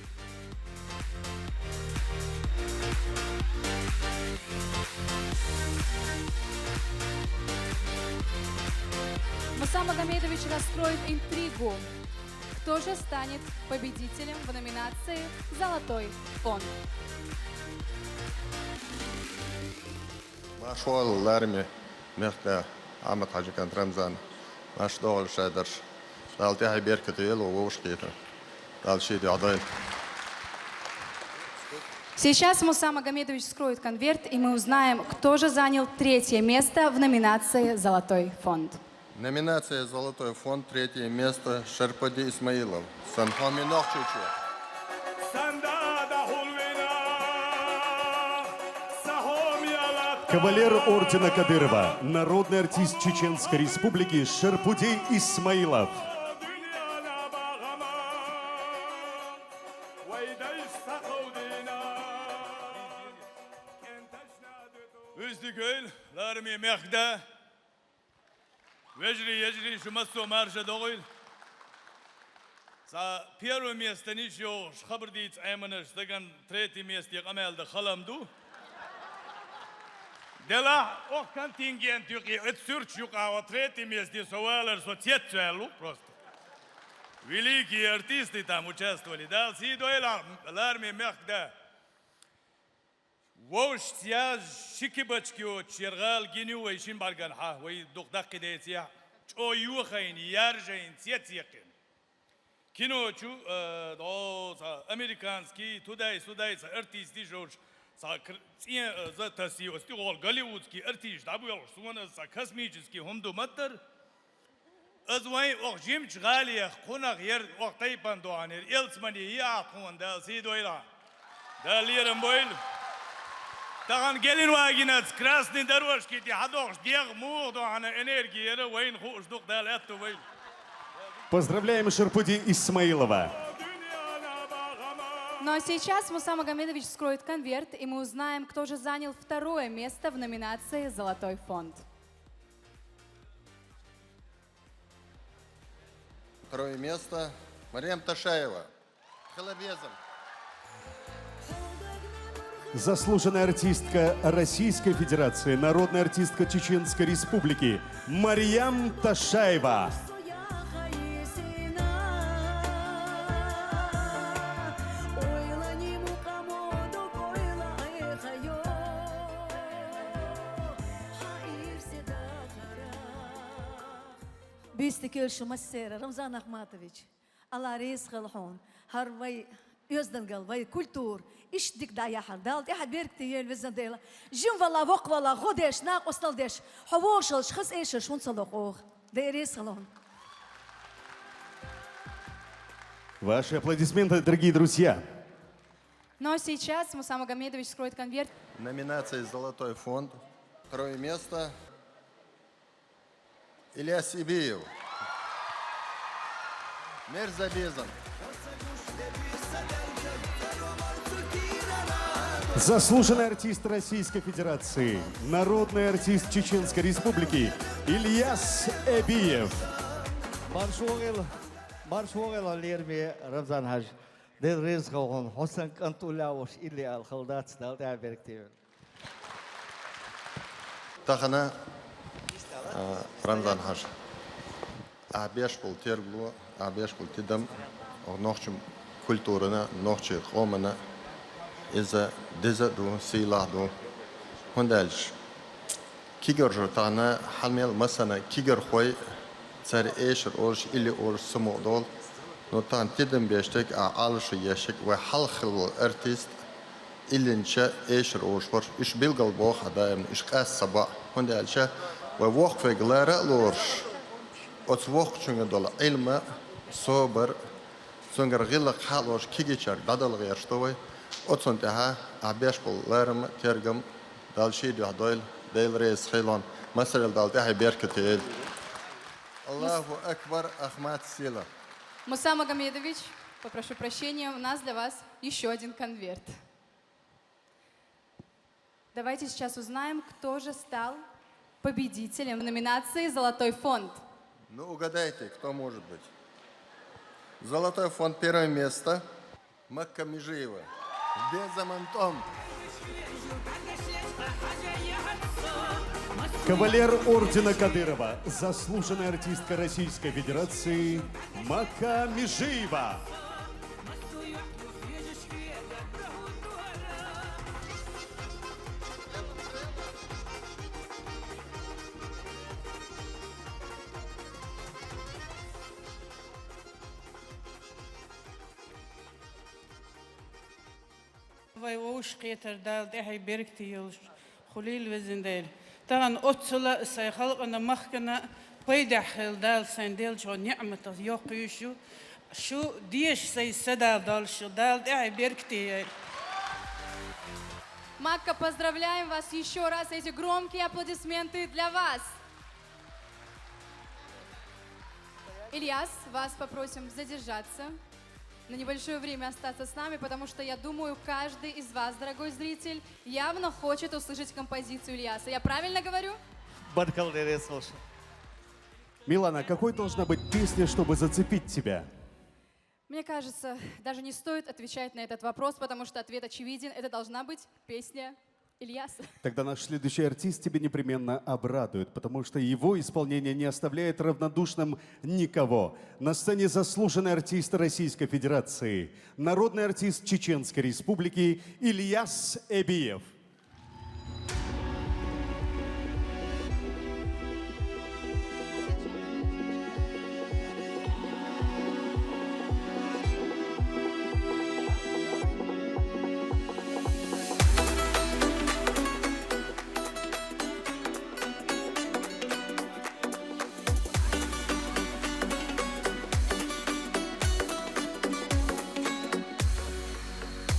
Муса Магомедович раскроет интригу. Кто же станет победителем в номинации «Золотой фонд»? Машалла, ларме мехка Ахмад-Хьажи кӀант Рамзан. Маша догӀал шадарш. Дала тӀехьа беркат йойла вовшахкхетар. Дала ший дуьхьа дойла. Сейчас Муса Магомедович вскроет конверт, и мы узнаем, кто же занял третье место в номинации «Золотой фонд». Номинация «Золотой фонд», третье место, Шарпади Исмаилов. Сан хьоме нохчочо. Кавалер ордена Кадырова, народный артист Чеченской Республики Шарпуди Исмаилов. Вуьззигойла, ларме мехкда. Вежарий, йижарий, шу массо а марша догӀийла. Цхьа первое место йиш йолуш хабар дийца Ӏеманаш стагана третье месте къамел дан хала ма ду. Делахь, оха контингент юкъе, оцу суьрташ юкъахь третье месте со валар, со цецваьлла ву просто. Великие артисты там участвовали. Дала сий дойла, ларме мехкда. Вовшашца яз ши кибачка йоцуш яра гӀала гина ю вай шина бӀаьргана хьа, вай дукха даккхийдецахь, чӀогӀа йохийна, яржийна, цецъяьккхина. Кино чу, э, дӀо цхьа американский, тудайс-судайс цхьа артисташ йолуш, цхьа кр-, цӀен, э, за тасий, оцу тӀехула голливудский артисташ дӀабоьлхуш, суна аса цхьа космический хӀума ду ма-дарра. Аса вайн оха жимачу гӀалех кхунах яра оха тайпана дохьанера, элцамане еа тхуна, Дала сий дойла. Дала лерам бойла. Тахана Геленвагенаца красный дорожки тӀе хьадохуш дегӀ муха дохьана энерги яра, вайна хууш ду-кх, Дала аьтту вайла. Поздравляем Шарпуди Исмаилова. Ну а сейчас Муса Магомедович вскроет конверт, и мы узнаем, кто же занял второе место в номинации «Золотой фонд». Второе место. Марьям Ташаева. Хила безам. Заслуженная артистка Российской Федерации, народная артистка Чеченской Республики Марьям Ташаева. Буьйса дика йойла шу массеран, Рамзан Ахматович. Алла реза хила хьуна. ХӀара вай оьздангалла, вай культура иштта дика дӀаяхьара. Дала тӀехьа беркате йойла, везан Дела. Жимавала, воккхавала, гӀо деш, накъостал деш, хьо вогӀуш хилча хаза эшарш хӀунда ца ло оха? Дела реза хила хьуна. Ваши аплодисменты, дорогие друзья. Но сейчас Муса Магомедович вскроет конверт. Номинация «Золотой фонд». Второе место. Ильяс Эбиев. Мерза безам. Заслуженный артист Российской Федерации, народный артист Чеченской Республики Ильяс Эбиев. Марш вогӀийла, марш вогӀийла, лераме Рамзан-Хьажа. Дела реза хилва хьуна, хьо санна кӀант уллехь волуш илли ала хала дац, Далла тӀаьхье беркате йойла. Тахана, а, Рамзан-Хьажа, ахь беш болу тергало, ахь беш болу тидам, оха нохчийн культурана, нохчийн къомана иза деза а ду, сийлахь а ду. ХӀунда аьлча кегийрхой тахана хьалмел массарна кегийрхой, цара эшар олуш, илли олуш самукъадолу. Но тахана тидам беш дерг, а, Ӏалашо еш дерг вай хьалха хилла волу артист, иллинча эшар олуш вара. Уьш билггал боху хьан даимна, уьш къаста ца баӀа. ХӀунда аьлча вай воккхаве лара а лоруш, оцу воккхачуьнга долу Ӏилма, собар, цуьнгара гӀиллакх хьалош кегийчаьрга дӀадала гӀерташ ду вай. Оцунна тӀаьхьа ахь беш болу ларам а, тергам а Далла шен дуьхьа дойла, Дела реза хилва хьуна. Массарел Далла тӀаьхье беркате йойла. Аллаху акбар, Ахмат, сила. Муса Магомедович, попрошу прощения, у нас для вас ещё один конверт. Давайте сейчас узнаем, кто же стал победителем в номинации «Золотой фонд». Ну, угадайте, кто может быть. Золотой фонд, первое место. Макка Межиева. Безаман тӀом. Кавалер ордена Кадырова, заслуженная артистка Российской Федерации Макка Межиева. Вай вовшахкхетар Дала тӀаьхье беркате йолуш хуьлийла, везан Дела. Тахана оццула а сайн халкъана, махкана пайдехь хила Дала сайн деллачу ниӀматах йоккхуьйсуш ю. Шу деша сайн са Дала долуш ю. Дала тӀаьхье беркате йойла. Макка, поздравляем вас ещё раз. Эти громкие аплодисменты для вас. Ильяс, вас попросим задержаться, на небольшое время остаться с нами, потому что, я думаю, каждый из вас, дорогой зритель, явно хочет услышать композицию Ильяса. Я правильно говорю? Баркалла, реза хилва шуна. Милана, какой должна быть песня, чтобы зацепить тебя? Мне кажется, даже не стоит отвечать на этот вопрос, потому что ответ очевиден. Это должна быть песня Ильяса. Тогда наш следующий артист тебя непременно обрадует, потому что его исполнение не оставляет равнодушным никого. На сцене заслуженный артист Российской Федерации, народный артист Чеченской Республики Ильяс Эбиев.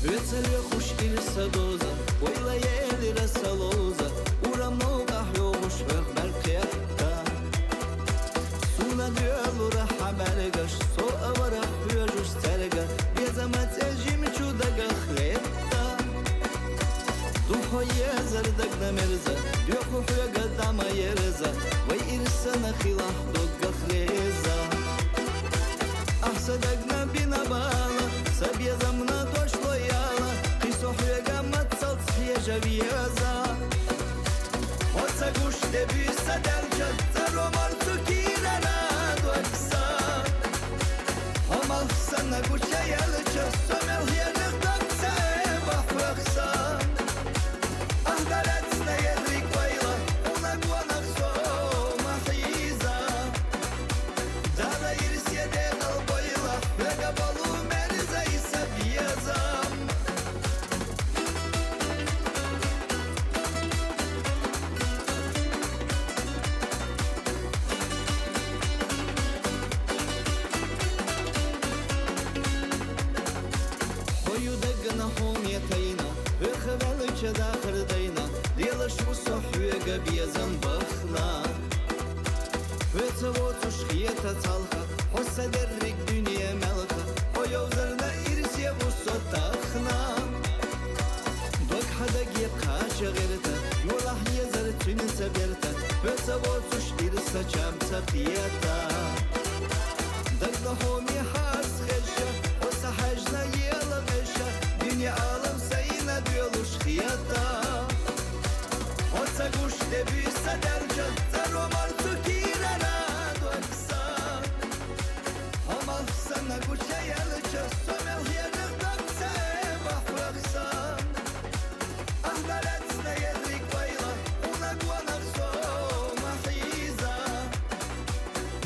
Вецал вехуш ирса доза, ойла елира сан ловза, урам новкъа хьоьгуш хьоьх бӀаьрг кхетта. Суна доьлура хьан бӀаьргаш, со а вара хьоьжуш цаьрга, безам а цӀе жимачу дагах летта. Ду хьо езар дагна мерза, доьху хьоьга дӀа ма ерза, вай ирсана хилахь доггах реза. Ахь сан дагна бина бала, сан безамна дош ло яла, кхин со хьоьга мацалц хьежа веза. Хьо ца гуш де буьйса даьлча, цӀаро марцу кийрара догса. Хьо малх санна гуча яьлча, со мел хьенах догса, бахвахса. Ахь далецна ерриг ойла, хьуна гонах со ма хьийза. Дала ирсе декъал бойла, хьоьга балу мерза и са безам. Дахар дайна, лелаш ву со хьоьга безам бахна. Хьоьца воцуш хета цхьалха, хьо сан дерриг дуьне мелха, хьо йовзарна ирсе ву со тахна. Дог хьан даге кхача гӀерта, йолахь езар цуьнан ца берта, хьоьца воцуш ирса чам ца кхета. Дагна хьоме хьас хезча, хьо сан хьаьжна ела веша, дуьне алам сайна доьлуш хета. Хьо ца гуш де буьйса даьлча, цӀаро марцу кийрара дог сан. Хьо малх санна гуча яьлча, со мел хьежа дог ца эба хьох сан. Ахь дан лаьцна ерриг ойла, хьуна гонах со ма хьийза.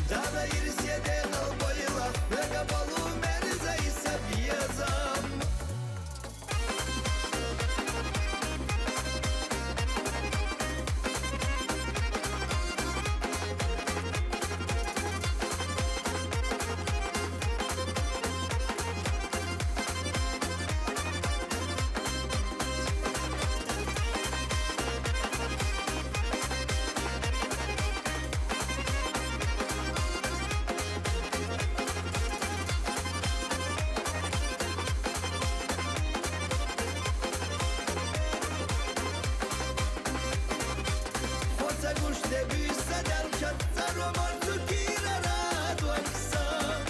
Дала ирсе декъал бойла, хьоьга балу мерза и са безам. Хьо ца гуш де буьйса даьлча, цӀаро марцу кийрара дог сан.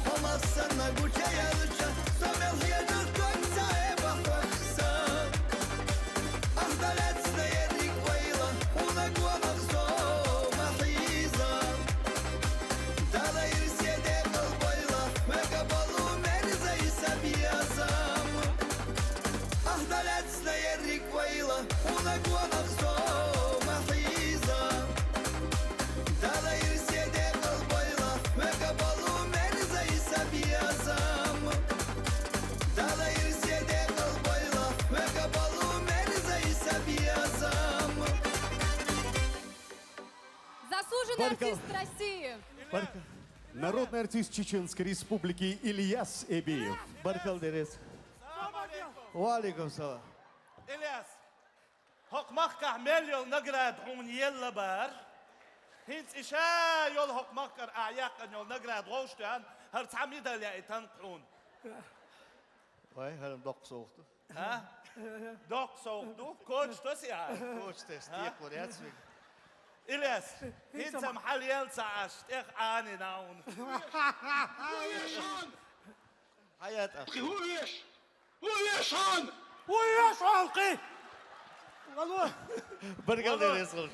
Хьо малх санна гуча яьлча, со мел хьежа дог ца эба хьох сан. Ахь дан лаьцна ерриг ойла, хьуна гонах со ма хьийза. Дала ирсе декъал бойла, хьоьга балу мерза и са безам. Ахь дан лаьцна ерриг ойла, хьуна гонах со ма хьийза. Дала ирсе декъал бойла, хьоьга балу мерза и са безам. Дала ирсе декъал бойла, хьоьга балу мерза и са безам. Заслуженный Баркал. Артист России. Баркал. Народный артист Чеченской Республики Ильяс Эбиев. Баркал, дерец. Салам алейкум. Ва алейкум салам. Ильяс, хӀокху махкахь мел йолу награда хьуна елла бара. ХӀинца и ша йолу хӀокху махкара ахь яьккхина йолу награда вовшахтоьхна, хӀара цхьа медаль яийтина хьуна. Вай, хӀара доккха совгӀат ду. А? Доккха совгӀат ду? Коча тосий ахь? Коча тосий, а? Текхур яц вай. Ильяс, хӀинца-м хьалаелла ца Ӏаш, тӀех Ӏанина хьуна. Хьан ятӀа? ХӀун веш? ХӀун веш хьуна? ХӀун веш хьуна кхин? Алло. Баркал деррис хьуна.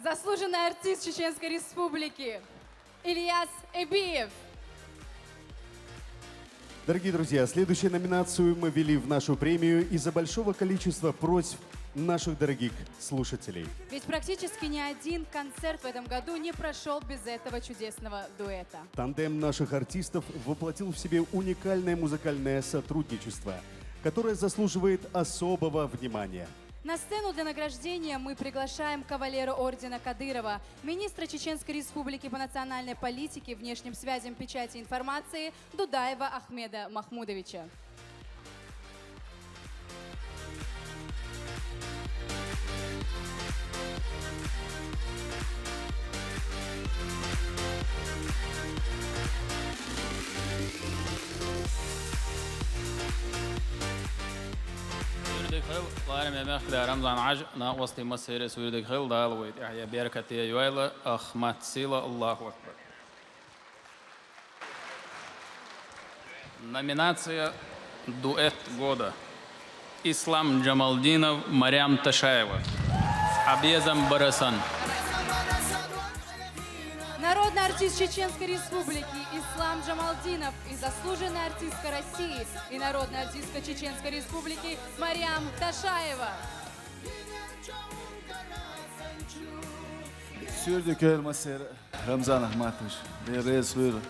Заслуженный артист Чеченской Республики Ильяс Эбиев. Дорогие друзья, следующую номинацию мы ввели в нашу премию из-за большого количества просьб наших дорогих слушателей. Ведь практически ни один концерт в этом году не прошёл без этого чудесного дуэта. Тандем наших артистов воплотил в себе уникальное музыкальное сотрудничество, которое заслуживает особого внимания. На сцену для награждения мы приглашаем кавалера ордена Кадырова, министра Чеченской Республики по национальной политике, внешним связям, печати и информации Дудаева Ахмеда Махмудовича. Суьйре дика хила, лараме мехкада Рамзан-Хьаьжа, накъостий массеран а суьйре дика хила, Дала вай тӀехь я беркате йойла, ах маттаца сийла, Аллаху акбар. Номинация «Дуэт года». Ислам Джамалдинов, Марьям Ташаева. Цхьа безам бара сан. Народный артист Чеченской Республики Ислам Джамалдинов и заслуженная артистка России и народная артистка Чеченской Республики Марьям Ташаева. Суьйре дика хила массеран а, Рамзан Ахматович, Дела реза хуьлда.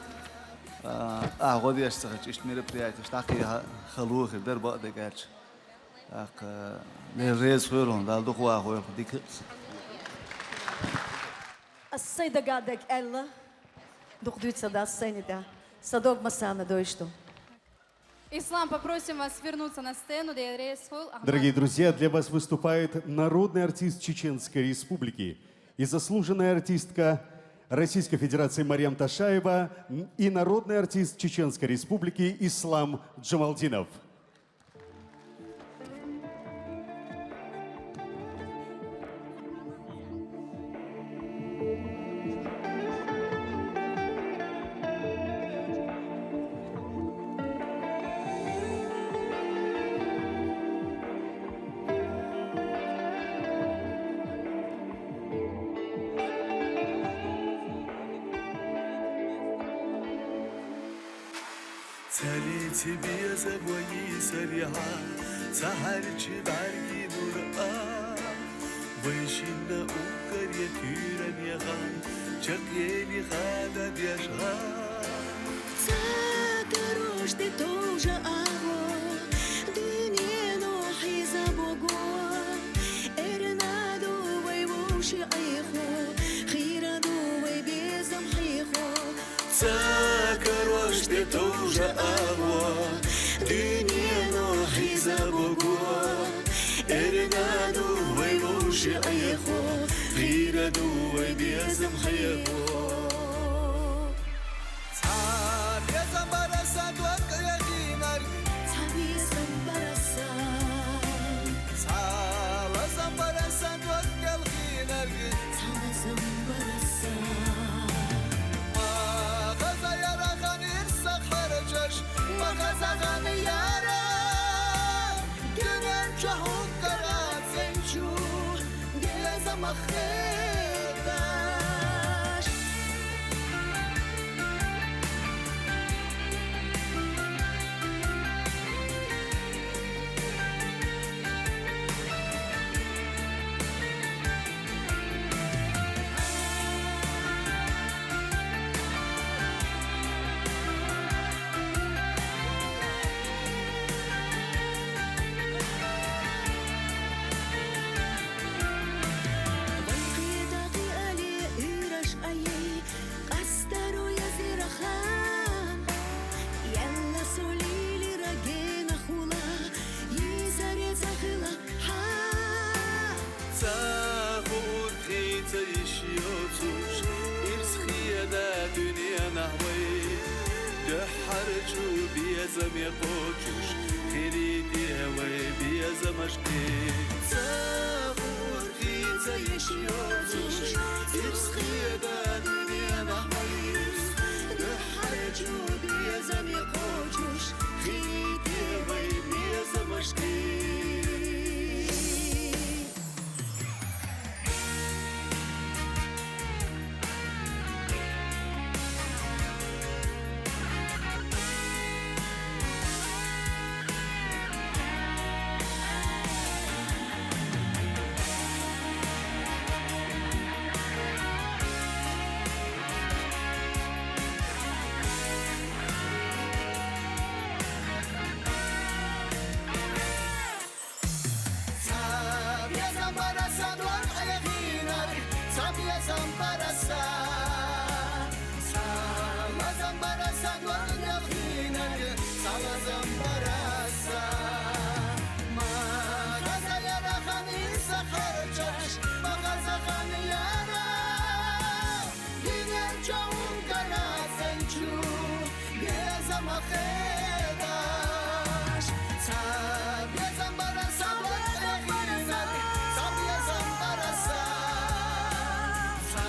А, ахь гӀо деш ца хилча, иштта мероприятеш дӀакхехьа хала хир дара, бакъдерг аьлча. ТӀаккха, Дела реза хуьлда хьуна, Далла дукха вахавойла хьо дика. Ас сайн дагадерг аьлла, дукха дуьйцур дац сайна тӀехь. Сан дог массарна довш ду. Ислам, попросим вас вернуться на сцену. Дээрээ суул, Ахмат. Дорогие друзья, для вас выступает народный артист Чеченской Республики и заслуженная артистка Российской Федерации Марьям Ташаева и народный артист Чеченской Республики Ислам Джамалдинов. Цалеце безам вайи саригӀа, ца хӀарчи бӀарги нура. Вай шинна уггаре туьйранегӀан, чакхъели хададешгӀа. Ца карошде товжа агӀо, дуьнено хьиза буго. Эрна ду вай вовши Ӏехо, хийра ду вай безам хьехо. Ца карошде товжа агӀо, дуьнено хьиза буго. Эрна ду вай вовши Ӏехо, хийра ду вай безам хьехо. Ца безам бара сан докъе хинарг. Ца безам бара сан. Ца лазам бара сан докъел хинарг. Ца лазам бара сан. Ма хаза яра хан ирса харжаш, ма хаза хан яра. Дуьнен чу хӀуггара ценчу. Безам хедаш. Вай кхетахъяли уьраш айай, къастар ву язира хан. Ялла сулилира генахула, йизаре ца хила хьа. Ца хурхи ца йиш йоцуш, ирс хеда дуьненахь вай. Духхьарчу безаме кхочуш, хилийте вай безамашкъи. Ца хурхи ца йиш йоцуш, ирс хеда дуьненахь вай. Духхьарчу безаме кхочуш, хилийте вай безамашкъи. Ца безам бара сан докъе хинарг, ца безам бара сан. Ца лазам бара сан докъе хинарг, ца лазам бара сан. Ма хаза яра хан ирса харжаш, ма хаза хан яра. Дуьнен чу хӀуггара ценчу, безам хедаш. Ца безам бара сан докъе хинарг, ца безам бара сан. Ца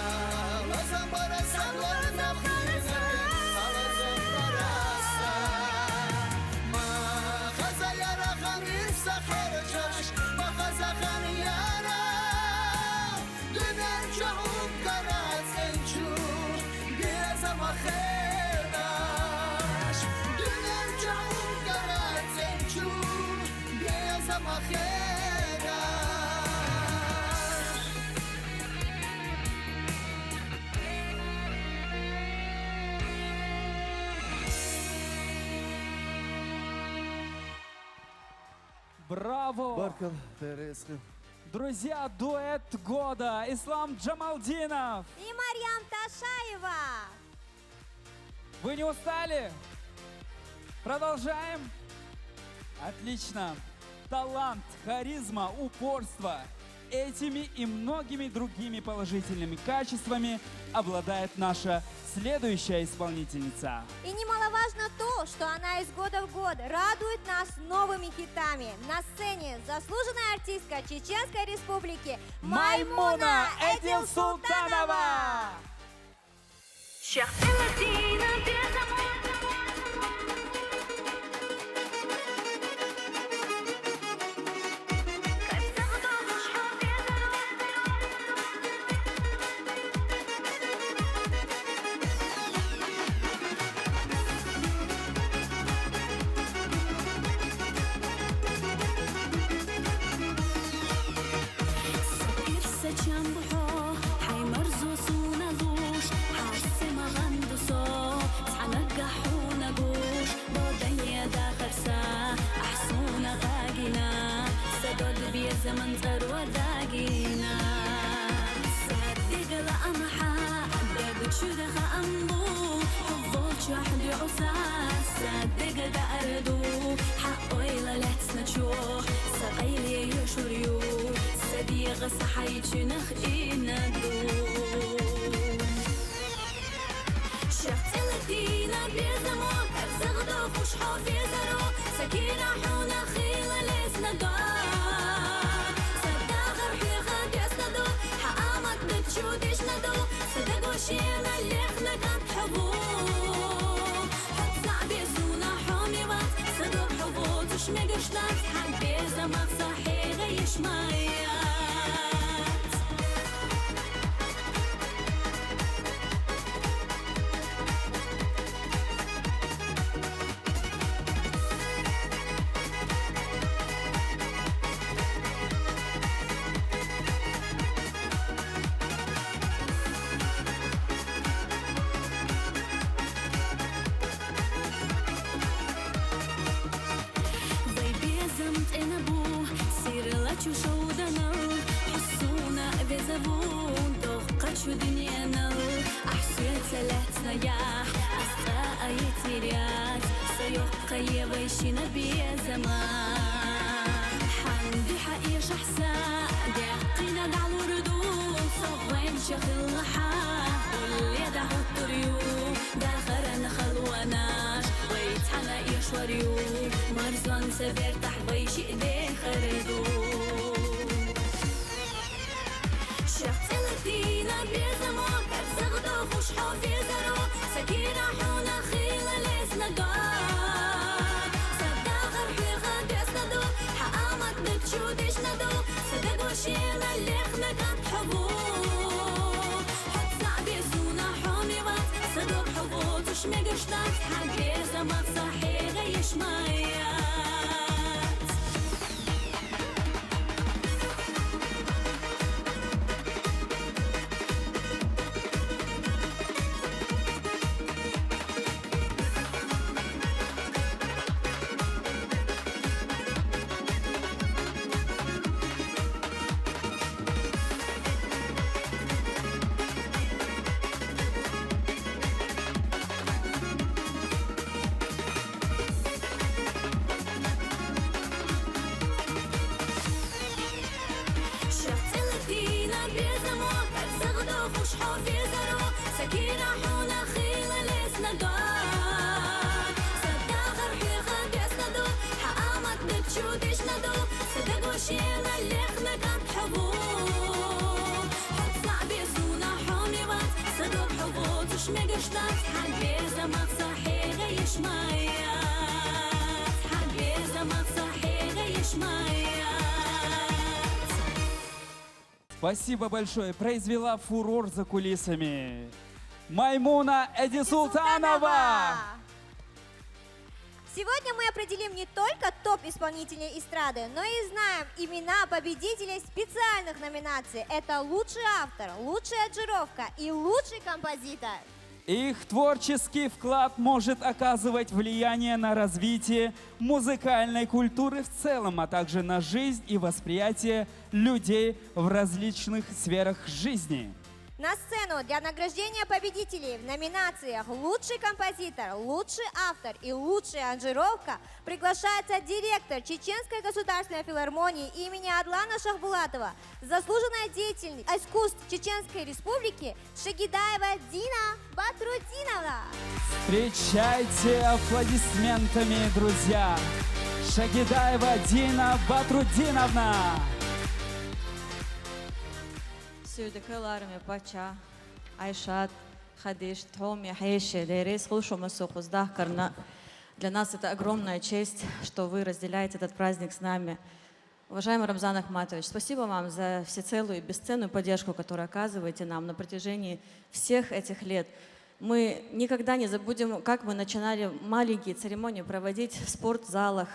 лазам бара сан докъе хинарг, ца лазам бара сан. Ма хаза яра хан ирса харжаш, ма хаза хан яра. Дуьнен чу хӀуггара ценчу, безам хедаш. Дуьнен чу хӀуггара ценчу, безам хедаш. Браво! Баркалла, деррес хин. Друзья, дуэт года. Ислам Джамалдинов. И Марьям Ташаева. Вы не устали? Продолжаем. Отлично. Талант, харизма, упорство. Этими и многими другими положительными качествами обладает наша следующая исполнительница. И немаловажно то, что она из года в год радует нас новыми хитами. На сцене заслуженная артистка Чеченской Республики Маймуна Эдилсултанова. Сачамбухьо, хьай марзо суна луш, хьарсе магъан дусо, цхьанагга хьуна гуш, боданье дахарса, ахсуна къагина, садод безаман цӀарва дагина. Саддегала амхьа, даг чудаха амбу, хӀу волчахь дугӀуса, саддега дарду, хьа ойла лецна чу, са къайле юшурю, садигъа сахьайчинах инаду. Шахцелатина безамо, арзагъдо хуш хьо фезаро, сакира хьуна хила леснадо. Садагъар хьеха деснадо, хьа амат дачу дешнадо, садагошена лехна кат хьаву. Хьо цаъ безуна хьо меват, садо хьо воцуш мегашнат, хьа безамах сахьега ишмаят. Вай безам тӀенабу, сирла чу шовданал, хӀусуна везаву, дохъачу дуненал, ахӀсуца лецна яхь, асцӀа аитирят, са йохъа евай шина безама. ХӀанди хьа ишахьса, дяхъина далурду, согъвен чахилла хьа, улле дагьуттурю, дахаран халванаш, вай цхьана ишварю, марзван са бертахь вай ши дехарду. Шахцелатина безамо, кар сагъдо хуш хьо фезаро, сакира хьуна хила леснадо. Садагъар хьеха деснадо, хьа амат дакчу дешнадо, садагошена лехна кат хьаву. Хьо цаъ безуна хьо меват, садо хьо воцуш мегашнат, хьа безамах сахьега ишмаят. Шахцелатина безамо, кар сагъдо хуш хьо фезаро, сакира хьуна хила леснадо. Садагъар хьеха деснадо, хьа амат дакчу дешнадо, садагошена лехна кат хьаву. Хьо цаъ безуна хьо меват, садо хьо воцуш мегашнат, хьа безамах сахьега ишмаят. Хьа безамах сахьега ишмаят. Спасибо большое. Произвела фурор за кулисами. Маймуна Эдисултанова. Сегодня мы определим не только топ-исполнителей эстрады, но и знаем имена победителей специальных номинаций. Это лучший автор, лучшая аранжировка и лучший композитор. Их творческий вклад может оказывать влияние на развитие музыкальной культуры в целом, а также на жизнь и восприятие людей в различных сферах жизни. На сцену для награждения победителей в номинациях «Лучший композитор», «Лучший автор» и «Лучшая аранжировка» приглашается директор Чеченской государственной филармонии имени Адлана Шахбулатова, заслуженная деятельница искусств Чеченской Республики Шагидаева Дина Батрутдиновна. Встречайте аплодисментами, друзья, Шагидаева Дина Батрутдиновна. Сюйдюклю ларме пачагь, Айшат, Хадиш, тхьовме хьеши, деррес хилшо масухуз дахкарна. Для нас это огромная честь, что вы разделяете этот праздник с нами. Уважаемый Рамзан Ахматович, спасибо вам за всецелую и бесценную поддержку, которую оказываете нам на протяжении всех этих лет. Мы никогда не забудем, как мы начинали маленькие церемонии проводить в спортзалах,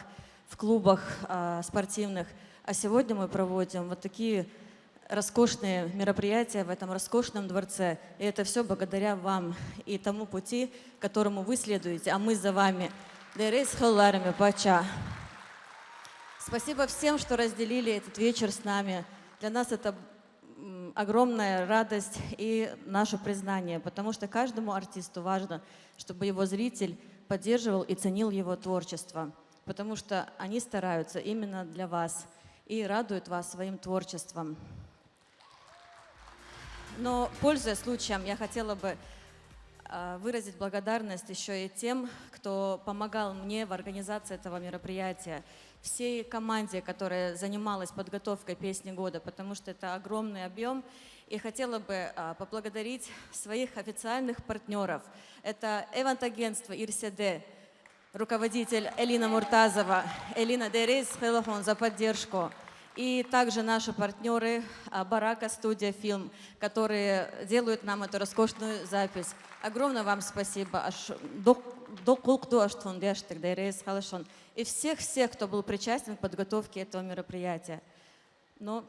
в клубах, а, спортивных. А сегодня мы проводим вот такие роскошные мероприятия в этом роскошном дворце. И это все благодаря вам и тому пути, которому вы следуете, а мы за вами. Деррес хилла ларме пачагь. Спасибо всем, что разделили этот вечер с нами. Для нас это, м, огромная радость и наше признание, потому что каждому артисту важно, чтобы его зритель поддерживал и ценил его творчество, потому что они стараются именно для вас и радуют вас своим творчеством. Но, пользуясь случаем, я хотела бы, а, выразить благодарность ещё и тем, кто помогал мне в организации этого мероприятия, всей команде, которая занималась подготовкой песни года, потому что это огромный объём. И хотела бы, а, поблагодарить своих официальных партнёров. Это эвент-агентство «Ирседе», руководитель Элина Муртазова. Элина, деррес хилла хьуна за поддержку. И также наши партнёры, а, Барака студия фильм, которые делают нам эту роскошную запись. Огромное вам спасибо. Аш дукъ-, дукъ-, дукъ ду аш тхуна дештаг, деррес хилла шун. И всех-всех, кто был причастен к подготовке этого мероприятия. Но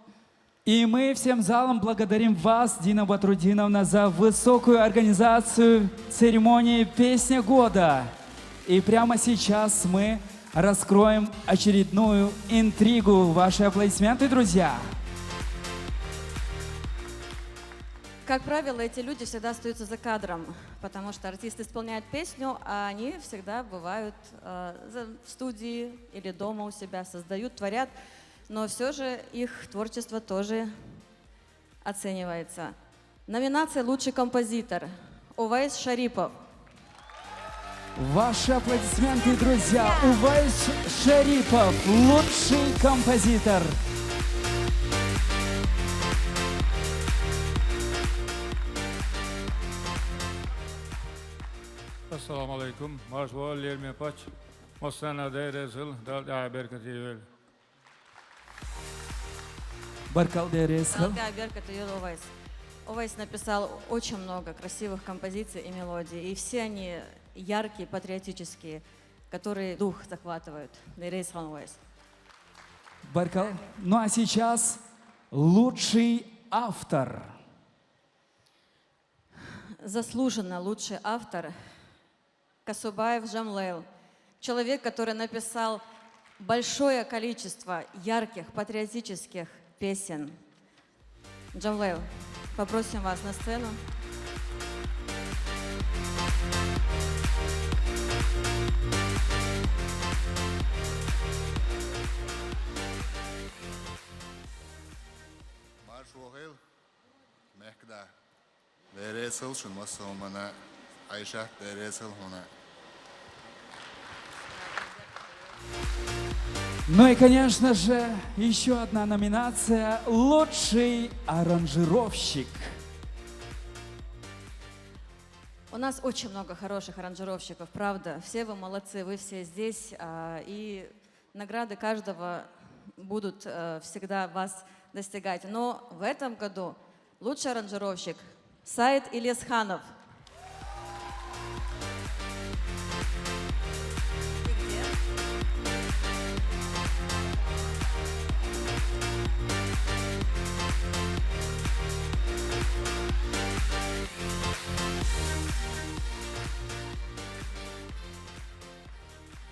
И мы всем залом благодарим вас, Дина Батрутдиновна, за высокую организацию церемонии «Песня года». И прямо сейчас мы раскроем очередную интригу. Ваши аплодисменты, друзья! Как правило, эти люди всегда остаются за кадром, потому что артист исполняет песню, а они всегда бывают, э, за, в студии или дома у себя, создают, творят. Но всё же их творчество тоже оценивается. Номинация «Лучший композитор». Увайс Шарипов. Ваши аплодисменты, друзья. Увайс Шарипов, лучший композитор. Ассаламу алейкум. Марш вогӀийла, лераме паччахь. Массанена деррес хила, Дала тӀехьа беркате йойла. Баркалла, деррес хила. Дала тӀехьа беркате йойла, Увайс. Увайс написал очень много красивых композиций и мелодий, и все они яркие, патриотические, которые дух захватывают. Деррес хила, Увайс. Баркалла. Ну а сейчас лучший автор. Заслуженно лучший автор Касубаев Джамлейл, человек, который написал большое количество ярких патриотических песен. Джамлейл, попросим вас на сцену. Марш вогӀийла, мехкда. Деррес хила шун массанена, Айшат, деррес хила хьуна. Ну и, конечно же, ещё одна номинация: лучший аранжировщик. У нас очень много хороших аранжировщиков, правда. Все вы молодцы, вы все здесь, а, и награды каждого будут, э, всегда вас достигать. Но в этом году лучший аранжировщик Саид Ильясханов.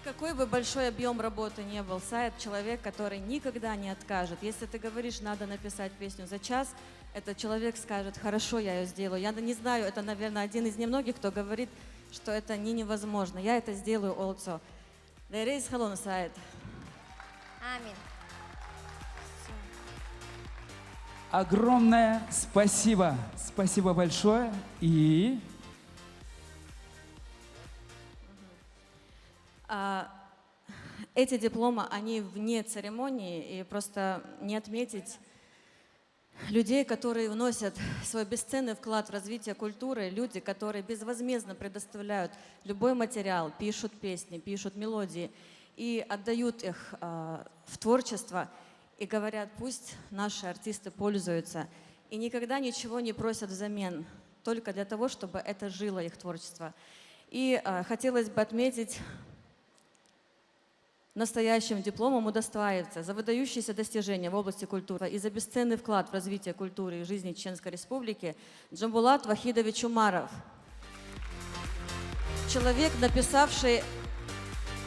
Какой бы большой объём работы не был, Саид — человек, который никогда не откажет. Если ты говоришь: «Надо написать песню за час», этот человек скажет: «Хорошо, я её сделаю». Я не знаю, это, наверное, один из немногих, кто говорит, что это не невозможно. Я это сделаю, олцо. Дээрэ эсхэлэн сайд. Аминь. Огромное спасибо. Спасибо большое. И А, эти дипломы, они вне церемонии, и просто не отметить людей, которые вносят свой бесценный вклад в развитие культуры, люди, которые безвозмездно предоставляют любой материал, пишут песни, пишут мелодии и отдают их а, в творчество, и говорят: «Пусть наши артисты пользуются», и никогда ничего не просят взамен, только для того, чтобы это жило их творчество. И а, хотелось бы отметить настоящим дипломом удостоивается за выдающиеся достижения в области культуры и за бесценный вклад в развитие культуры и жизни Чеченской Республики Джамбулат Вахидович Умаров. Человек, написавший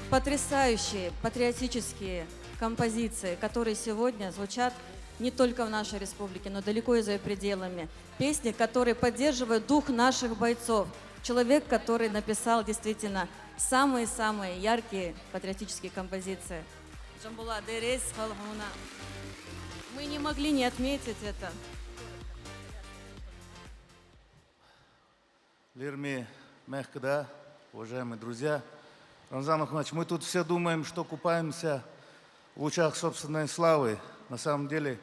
потрясающие патриотические композиции, которые сегодня звучат не только в нашей республике, но далеко и за её пределами. Песни, которые поддерживают дух наших бойцов. Человек, который написал действительно самые-самые яркие патриотические композиции. Джамбулат, дээрэ эсхэлэн. Мы не могли не отметить это. Лирми Мехкда, уважаемые друзья. Рамзан Ахматович, мы тут все думаем, что купаемся в лучах собственной славы. На самом деле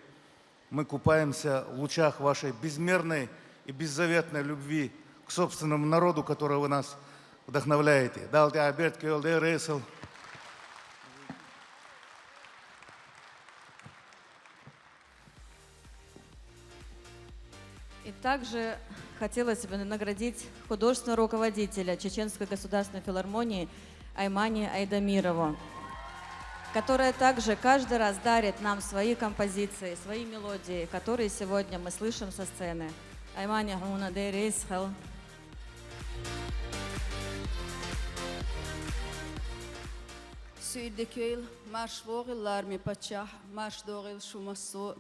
мы купаемся в лучах вашей безмерной и беззаветной любви к собственному народу, которой вы нас вдохновляете. Далт яхьа бэрт кюэл, дээрэ эсхэл. И также хотелось бы наградить художественного руководителя Чеченской государственной филармонии Аймани Айдамирову, которая также каждый раз дарит нам свои композиции, свои мелодии, которые сегодня мы слышим со сцены. Аймани Ахматовна, дээрэ эсхэл. Сюйдэ кюэл, марш боогыл, ларми паччахь, марш доогыл шумассу.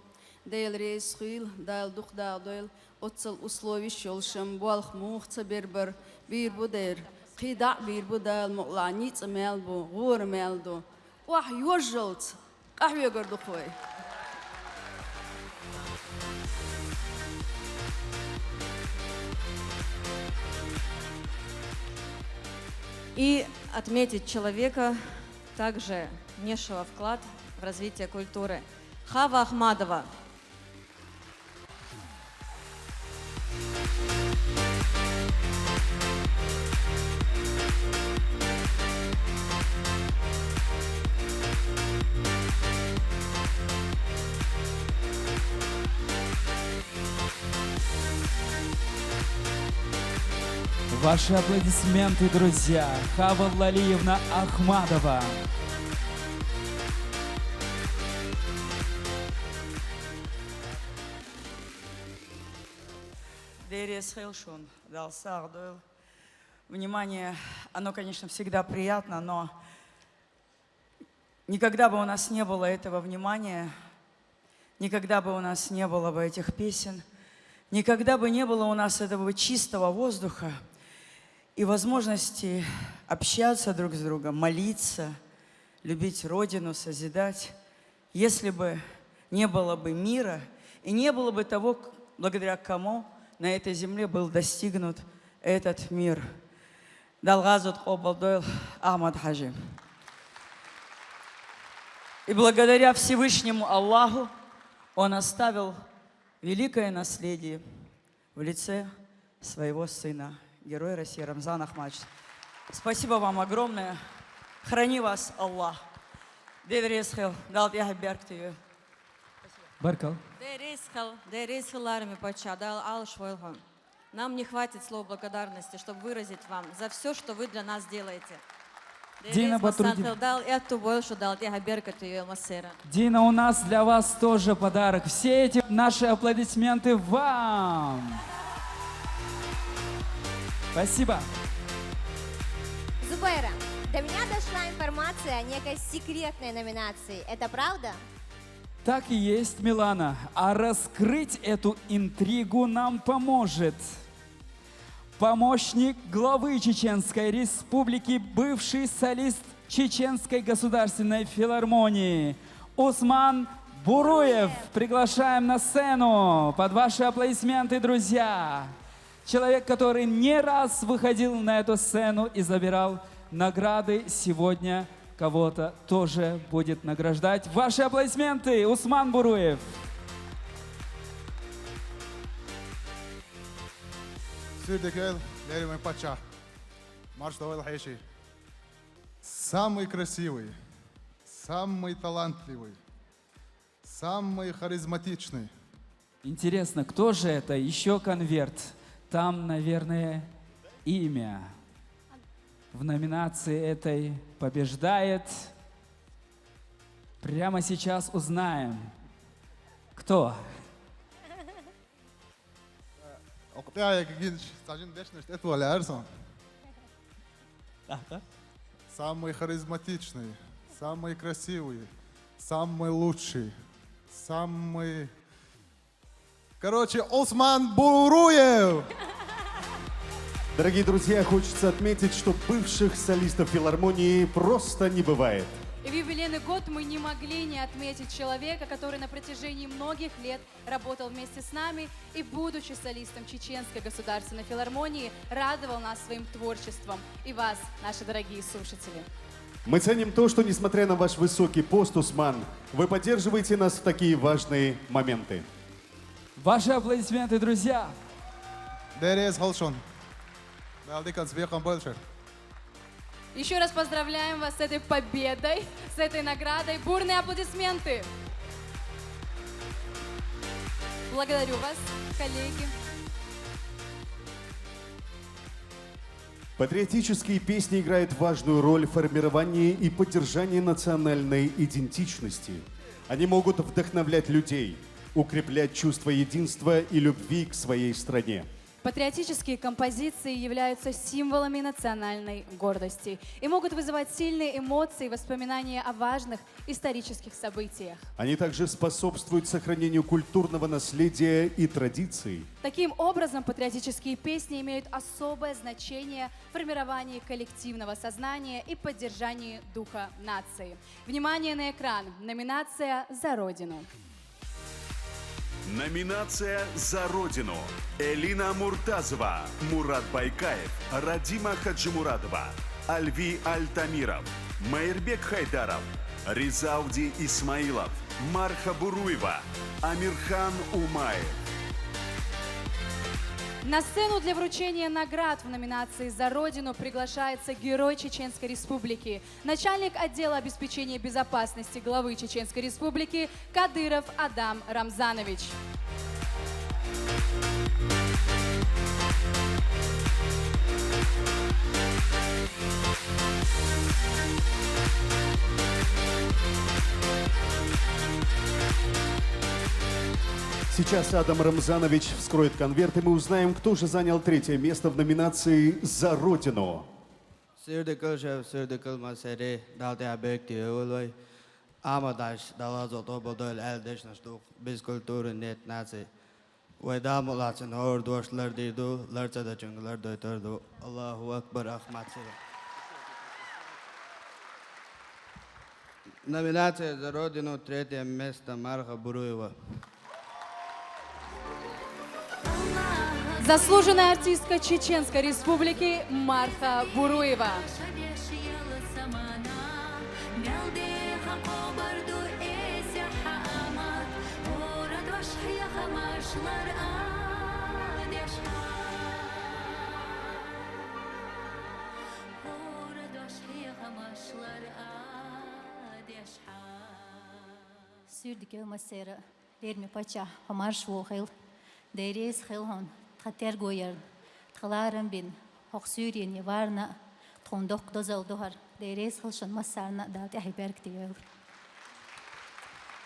Дээл рейс хыл, дайл дух даал дойл, оццол условиш йолшам, болх мух ца бербар, бир бу дэр, хида бир бу дайл мукъла, ниц мел бу, гур мел ду. Уах ёжжалц, къахвегар духой. И отметить человека, также внесшего вклад в развитие культуры. Хава Ахмадова. Ваши аплодисменты, друзья. Хава Лалиевна Ахмадова. Дээрэ эсхэл шун, Дал саах дойл. Внимание, оно, конечно, всегда приятно, но никогда бы у нас не было этого внимания, никогда бы у нас не было бы этих песен, никогда бы не было у нас этого чистого воздуха и возможности общаться друг с другом, молиться, любить Родину, созидать, если бы не было бы мира и не было бы того, к- благодаря кому на этой земле был достигнут этот мир. Далгаазут къобалдойл Ахмад Хаджи. И благодаря Всевышнему Аллаху он оставил великое наследие в лице своего сына, Герой России Рамзан Ахматович. Спасибо вам огромное. Храни вас Аллах. Дээрэ эсхэл, Далт яхьа бэркэ тииё. Баркал. Дээрэ эсхэл, дээрэ эсхэл, ларми паччахь, Дал алшвойл хун. Нам не хватит слов благодарности, чтобы выразить вам за все, что вы для нас делаете. Дина Батрутдин. Дал эту больше, Далт яхьа бэркэ тииё массера. Дина, у нас для вас тоже подарок. Все эти наши аплодисменты вам. Спасибо. Зубайра, до меня дошла информация о некой секретной номинации. Это правда? Так и есть, Милана. А раскрыть эту интригу нам поможет помощник главы Чеченской Республики, бывший солист Чеченской государственной филармонии Усман Буруев. Приглашаем на сцену. Под ваши аплодисменты, друзья. Человек, который не раз выходил на эту сцену и забирал награды, сегодня кого-то тоже будет награждать. Ваши аплодисменты, Усман Буруев. Сюрдекел, леримый пача. Марш давай лхейший. Самый красивый, самый талантливый, самый харизматичный. Интересно, кто же это? Еще конверт. Там, наверное, имя. В номинации этой побеждает. Прямо сейчас узнаем, кто. Окупяя гинч, сажин вечность, это Валерсон. Самый харизматичный, самый красивый, самый лучший, самый... Короче, Усман Буруев! Дорогие друзья, хочется отметить, что бывших солистов филармонии просто не бывает. И в юбилейный год мы не могли не отметить человека, который на протяжении многих лет работал вместе с нами и, будучи солистом Чеченской государственной филармонии, радовал нас своим творчеством и вас, наши дорогие слушатели. Мы ценим то, что, несмотря на ваш высокий пост, Усман, вы поддерживаете нас в такие важные моменты. Ваши аплодисменты, друзья! Дерез холшон. Далдикан свекан больше. Еще раз поздравляем вас с этой победой, с этой наградой. Бурные аплодисменты. Благодарю вас, коллеги. Патриотические песни играют важную роль в формировании и поддержании национальной идентичности. Они могут вдохновлять людей, укреплять чувство единства и любви к своей стране. Патриотические композиции являются символами национальной гордости и могут вызывать сильные эмоции и воспоминания о важных исторических событиях. Они также способствуют сохранению культурного наследия и традиций. Таким образом, патриотические песни имеют особое значение в формировании коллективного сознания и поддержании духа нации. Внимание на экран. Номинация «За Родину». Номинация «За Родину». Элина Муртазова, Мурат Байкаев, Радима Хаджимурадова, Альви Альтамиров, Майрбек Хайдаров, Ризауди Исмаилов, Марха Буруева, Амирхан Умаев. На сцену для вручения наград в номинации «За Родину» приглашается Герой Чеченской Республики, начальник отдела обеспечения безопасности главы Чеченской Республики Кадыров Адам Рамзанович. Сейчас Адам Рамзанович вскроет конверт, и мы узнаем, кто же занял третье место в номинации «За Родину». Сюрдекел шев, сюрдекел масери, далте абекти өвөлөй. Ама даш, далазо тоболдойл эл дешнаш дух, без культуры нет нации. Вай дамулацин хор дош лар дирду, лар цада чунг лар дой торду. Аллаху Акбар, Ахмад Сира. Номинация «За Родину», третье место, Марха Буруева. Заслуженная артистка Чеченской Республики Марха Буруева. Сюрдикел масера, лерми пача, хамарш вохел, дерес хелхон, тха тергояр, тха ларам бин, хох сюрин еварна, тхон док дозал дохар, дерес хелшон масарна, далте ахи берг диел.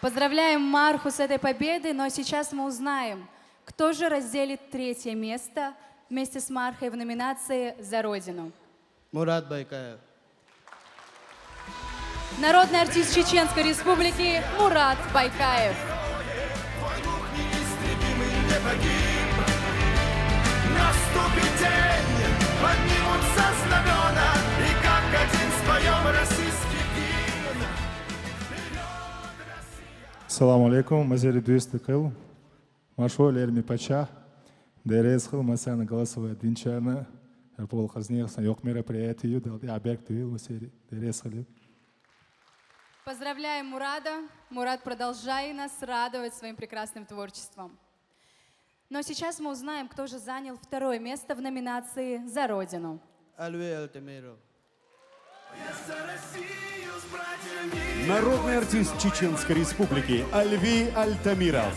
Поздравляем Марху с этой победой, но сейчас мы узнаем, кто же разделит третье место вместе с Мархой в номинации «За Родину». Мурат Байкаев. Народный артист Чеченской Республики Мурат Байкаев. Наступит день, поднимутся знамена, и как один споем российский гимн. Салам алейкум, мазери дюйсти кыл. Машо лерми пача. Дерес хыл масана голосовая динчарна. Эрпол хазнех сан ёк мероприятию, дал я берк дюйл масери. Дерес хыл. Поздравляем Мурада. Мурат, продолжай нас радовать своим прекрасным творчеством. Но сейчас мы узнаем, кто же занял второе место в номинации «За Родину». Алви Альтамиров. Народный артист Чеченской Республики Альви Альтамиров.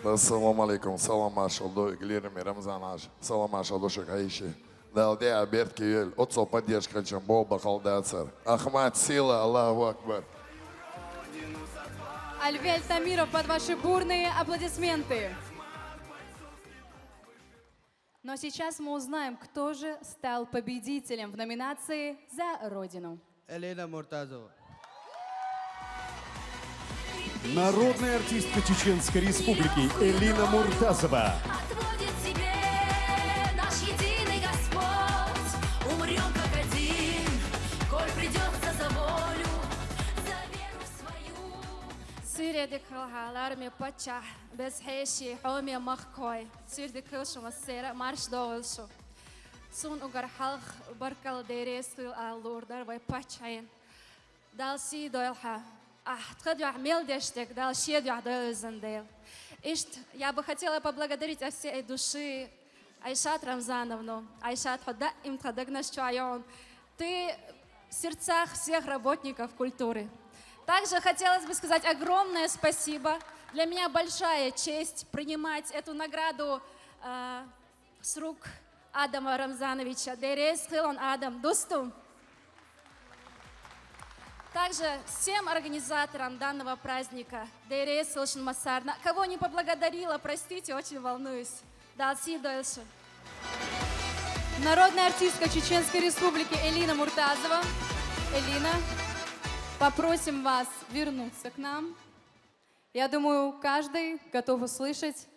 Ассаламу алейкум, салам ашалду, иглирми Рамзан аш, салам ашалду шакайши. Далде аберт киюл, отцо поддержка чамбо бакалдацар. Ахмат сила, Аллаху Акбар. Альви Альтамиров, под ваши бурные аплодисменты. Но сейчас мы узнаем, кто же стал победителем в номинации «За Родину». Элина Муртазова. Народная артистка Чеченской Республики Элина Муртазова. Отводит тебе наш единый Господь. Умрем как один, коль придется за волю, за веру свою. Сиреди кылгъалар ме пача, без хеши хоме махкой. Сирди кылшу масера марш дойлшу. Сун угар халх баркал дерес кыл аллур дар вай пачаен. Дал си дойлха. Ах, тхад вах мел дештек, дал шед вах дойлзан дейл. Ишт, я бы хотела поблагодарить от всей души Айшат Рамзановну. Айшат, хода им тхадагнаш чуайон. Ты в сердцах всех работников культуры. Также хотелось бы сказать огромное спасибо. Для меня большая честь принимать эту награду э, с рук Адама Рамзановича. Дерес хылон Адам, дустум. Также всем организаторам данного праздника. Дерес хылшин масарна. Кого не поблагодарила, простите, очень волнуюсь. Дал си дойлши. Народная артистка Чеченской Республики Элина Муртазова. Элина, попросим вас вернуться к нам. Я думаю, каждый готов услышать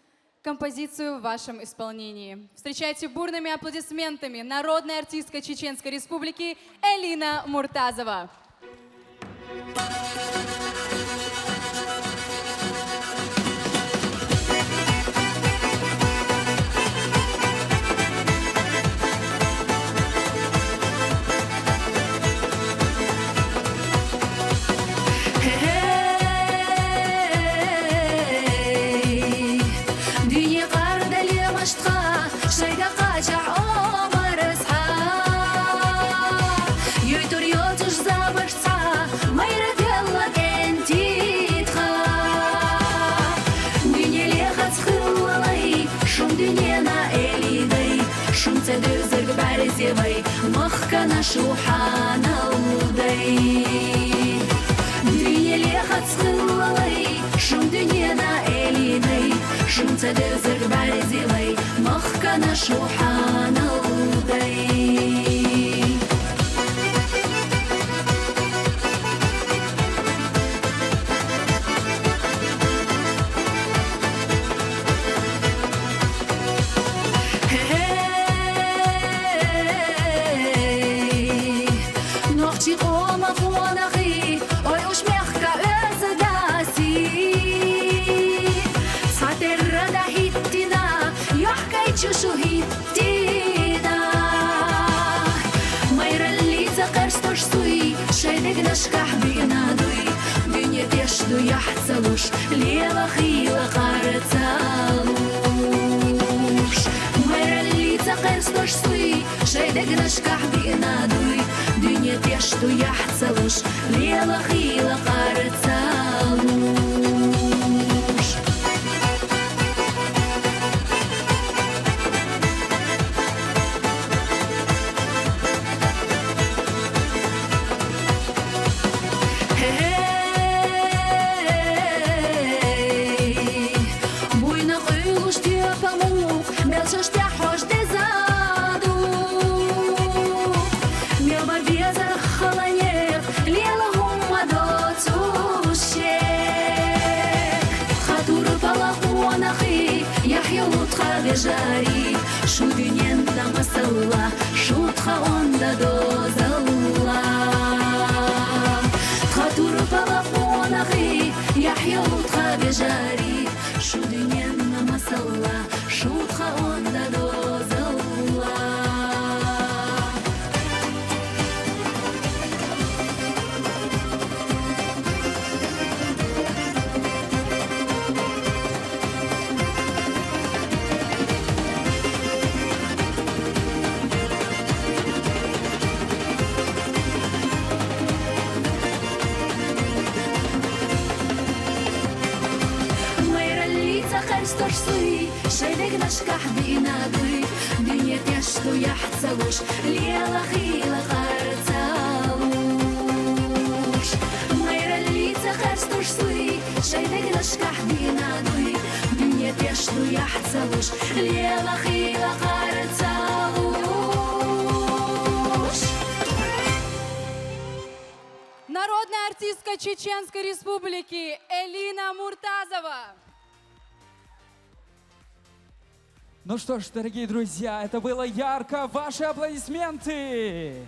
композицию в вашем исполнении. Встречайте бурными аплодисментами народная артистка Чеченской Республики Элина Муртазова. Дунья къарда лемаштха, шайда къача омарсха. Юйтур йотуш забарца, майра делла кентитха. Дунья лехац хыллалай, шум дуньяна элидай, шум цадузарг барзевай, махкана шуханалдай. Дунья лехац хыллалай, шум дуньяна элидай, шум цадузарг барзевай, махкана шуханалдай. Нохчи къома къонахи, ой, уш мехка оьздаси. Сатерра да хиттина, ёхкай чушу хиттина. Майраллица къерстош суй, шайдагнашкахь бигнадуй. Дунья тешду яхцалуш, лела хила къарцалуш. Майраллица къерстош суй, шайдагнашкахь бигнадуй. Дунья тешду яхцалуш, лела хила къарцалуш. Буйна къуйлуш тепамух, мелшаш тяхош Тха вежарий, шу дуьненна масалла, шу тха онда дозалла. Тха турпала къонахий, яхь йолу тха вежарий, шу дуьненна масалла, шу тха онда дозалла. Майраллица херстуш суй, шайн дегнашкахь дина дуй, дуьне тешнуяхь ца луш, лела хийла къар ца луш. Майраллица херстуш суй, шайн дегнашкахь дина дуй, дуьне тешнуяхь ца луш, лела хийла къар ца луш. Народная артистка Чеченской Республики Элина Муртазова. Ну что ж, дорогие друзья, это было ярко. Ваши аплодисменты!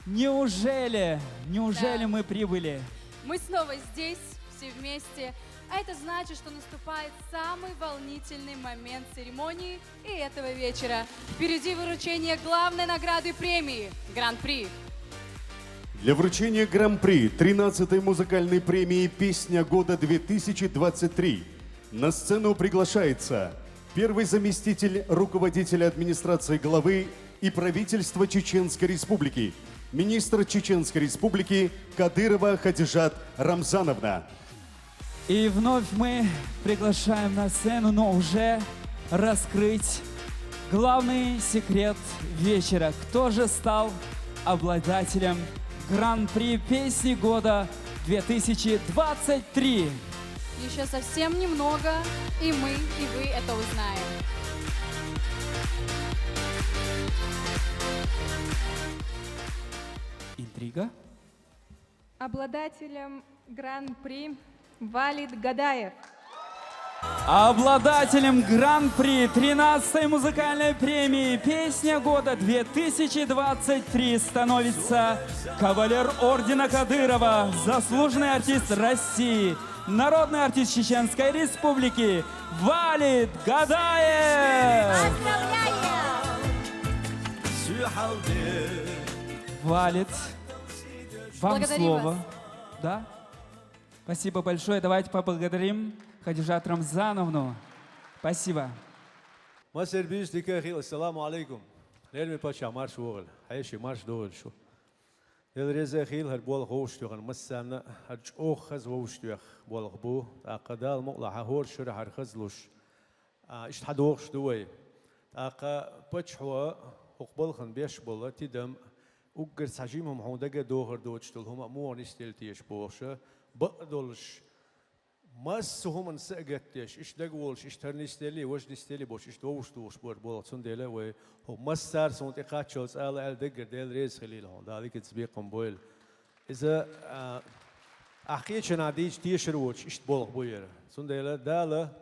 Неужели, неужели Да. мы прибыли? Мы снова здесь, все вместе. А это значит, что наступает самый волнительный момент церемонии и этого вечера. Впереди вручение главной награды премии — Гран-при. Для вручения Гран-при тринадцатой музыкальной премии «Песня года две тысячи двадцать три» на сцену приглашается первый заместитель руководителя администрации главы и правительства Чеченской Республики, министр Чеченской Республики Кадырова Хадижат Рамзановна. И вновь мы приглашаем на сцену, но уже раскрыть главный секрет вечера. Кто же стал обладателем Гран-при песни года две тысячи двадцать три? Еще совсем немного, и мы, и вы это узнаем. Интрига? Обладателем Гран-при Валид Гадаев. Обладателем Гран-при тринадцатой музыкальной премии «Песня года две тысячи двадцать три» становится кавалер ордена Кадырова, заслуженный артист России, народный артист Чеченской Республики Валид Гадаев. Поздравляем! Валид, вам Благодарим слово. вас. Да? Спасибо большое. Давайте поблагодарим Хадижат Рамзановну. Спасибо. Масер бийш дика хила, ассаламу алейкум. Лерми пача марш вогӀал. Хьеши марш догӀал шу. Дела реза хила хӀара болх вовшах тоьхна массарна, хӀара чӀогӀа хаза вовшах тоьхна болх бу. ТӀаккха Дала мукъалахь хӀора шуьра хӀара хаза луш. А, иштта хьан дохуш ду вай. ТӀаккха паччахьо хӀокху балхана беш болу тидам, уггар цхьа жима хӀума хьуна дага а дохар доцуш долу хӀума а муха нисделла теша бохуша, бакъ а долуш, масса хӀуманна са а гатдеш, иштта дага волуш, иштта хӀара нисделлий, важа нисделлий бохуш, иштта вовшах тухуш бара болу. Цундела вай хӀокху массара суна тӀе кхаччалц ала аьлла даггара Дела реза хилийла хьуна, Дала и каца бекхам бойла. Иза, а, ахь кхечанхьа дийча тешар воцуш, иштта болх бу яра. Цундела Дала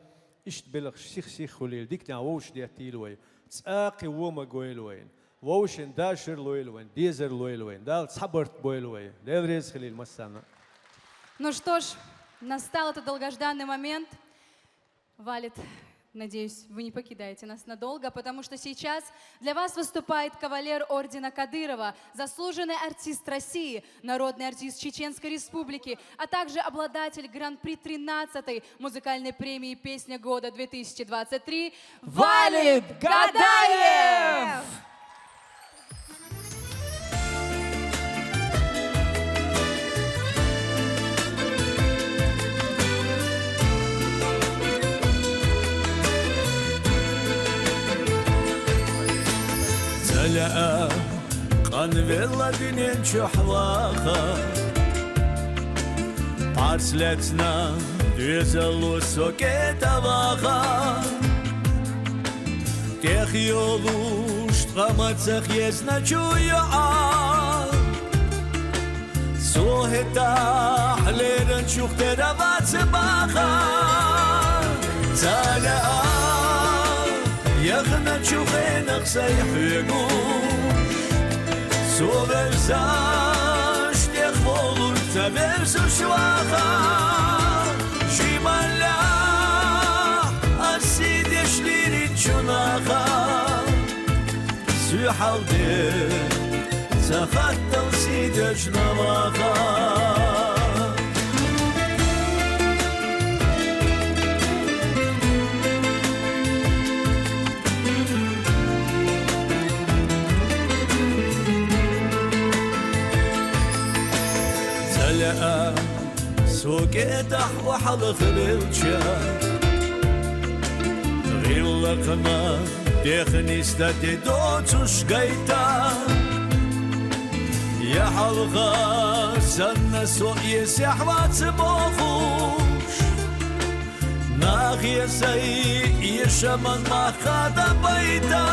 иштта белхаш сих-сих хуьлийла, диканехь вовшах деттийла вай. ЦӀаккхе вон ма гойла вайна. Вовшийн дашар лойла вайна, дезар лойла вайна. Дала цхьа барт бойла вай. Дела реза хилийла массарна. Ну что ж, настал этот долгожданный момент. Валид, надеюсь, вы не покидаете нас надолго, потому что сейчас для вас выступает кавалер ордена Кадырова, заслуженный артист России, народный артист Чеченской Республики, а также обладатель Гран-при тринадцатой музыкальной премии «Песня года две тысячи двадцать три» Валид Гадаев! Ца лаьа къанвелла дуьнен чохь ваха, пхьарс лаьцна доьзалло со кӀе тӀаваха. ТӀехйолуш ткъа ма ца хезначу йоӀа, со хӀетахь леранчух тера вац баха. Ца лаьа Яхначу хенахь сайн хьоьгуш, со верзаш тӀехволуш, ца верзуш ваха. Шималла ас сий деш лиринчу наха, соьхьал де ца хаттал сий деш наваха. Ца лаьа, со кӀедахь охьалха велча, гӀиллакхна дехнистате доцуш гайта. Я хьалха санна со эсехь вац бохуш, нахе сайн эшаман мах кхаба байта.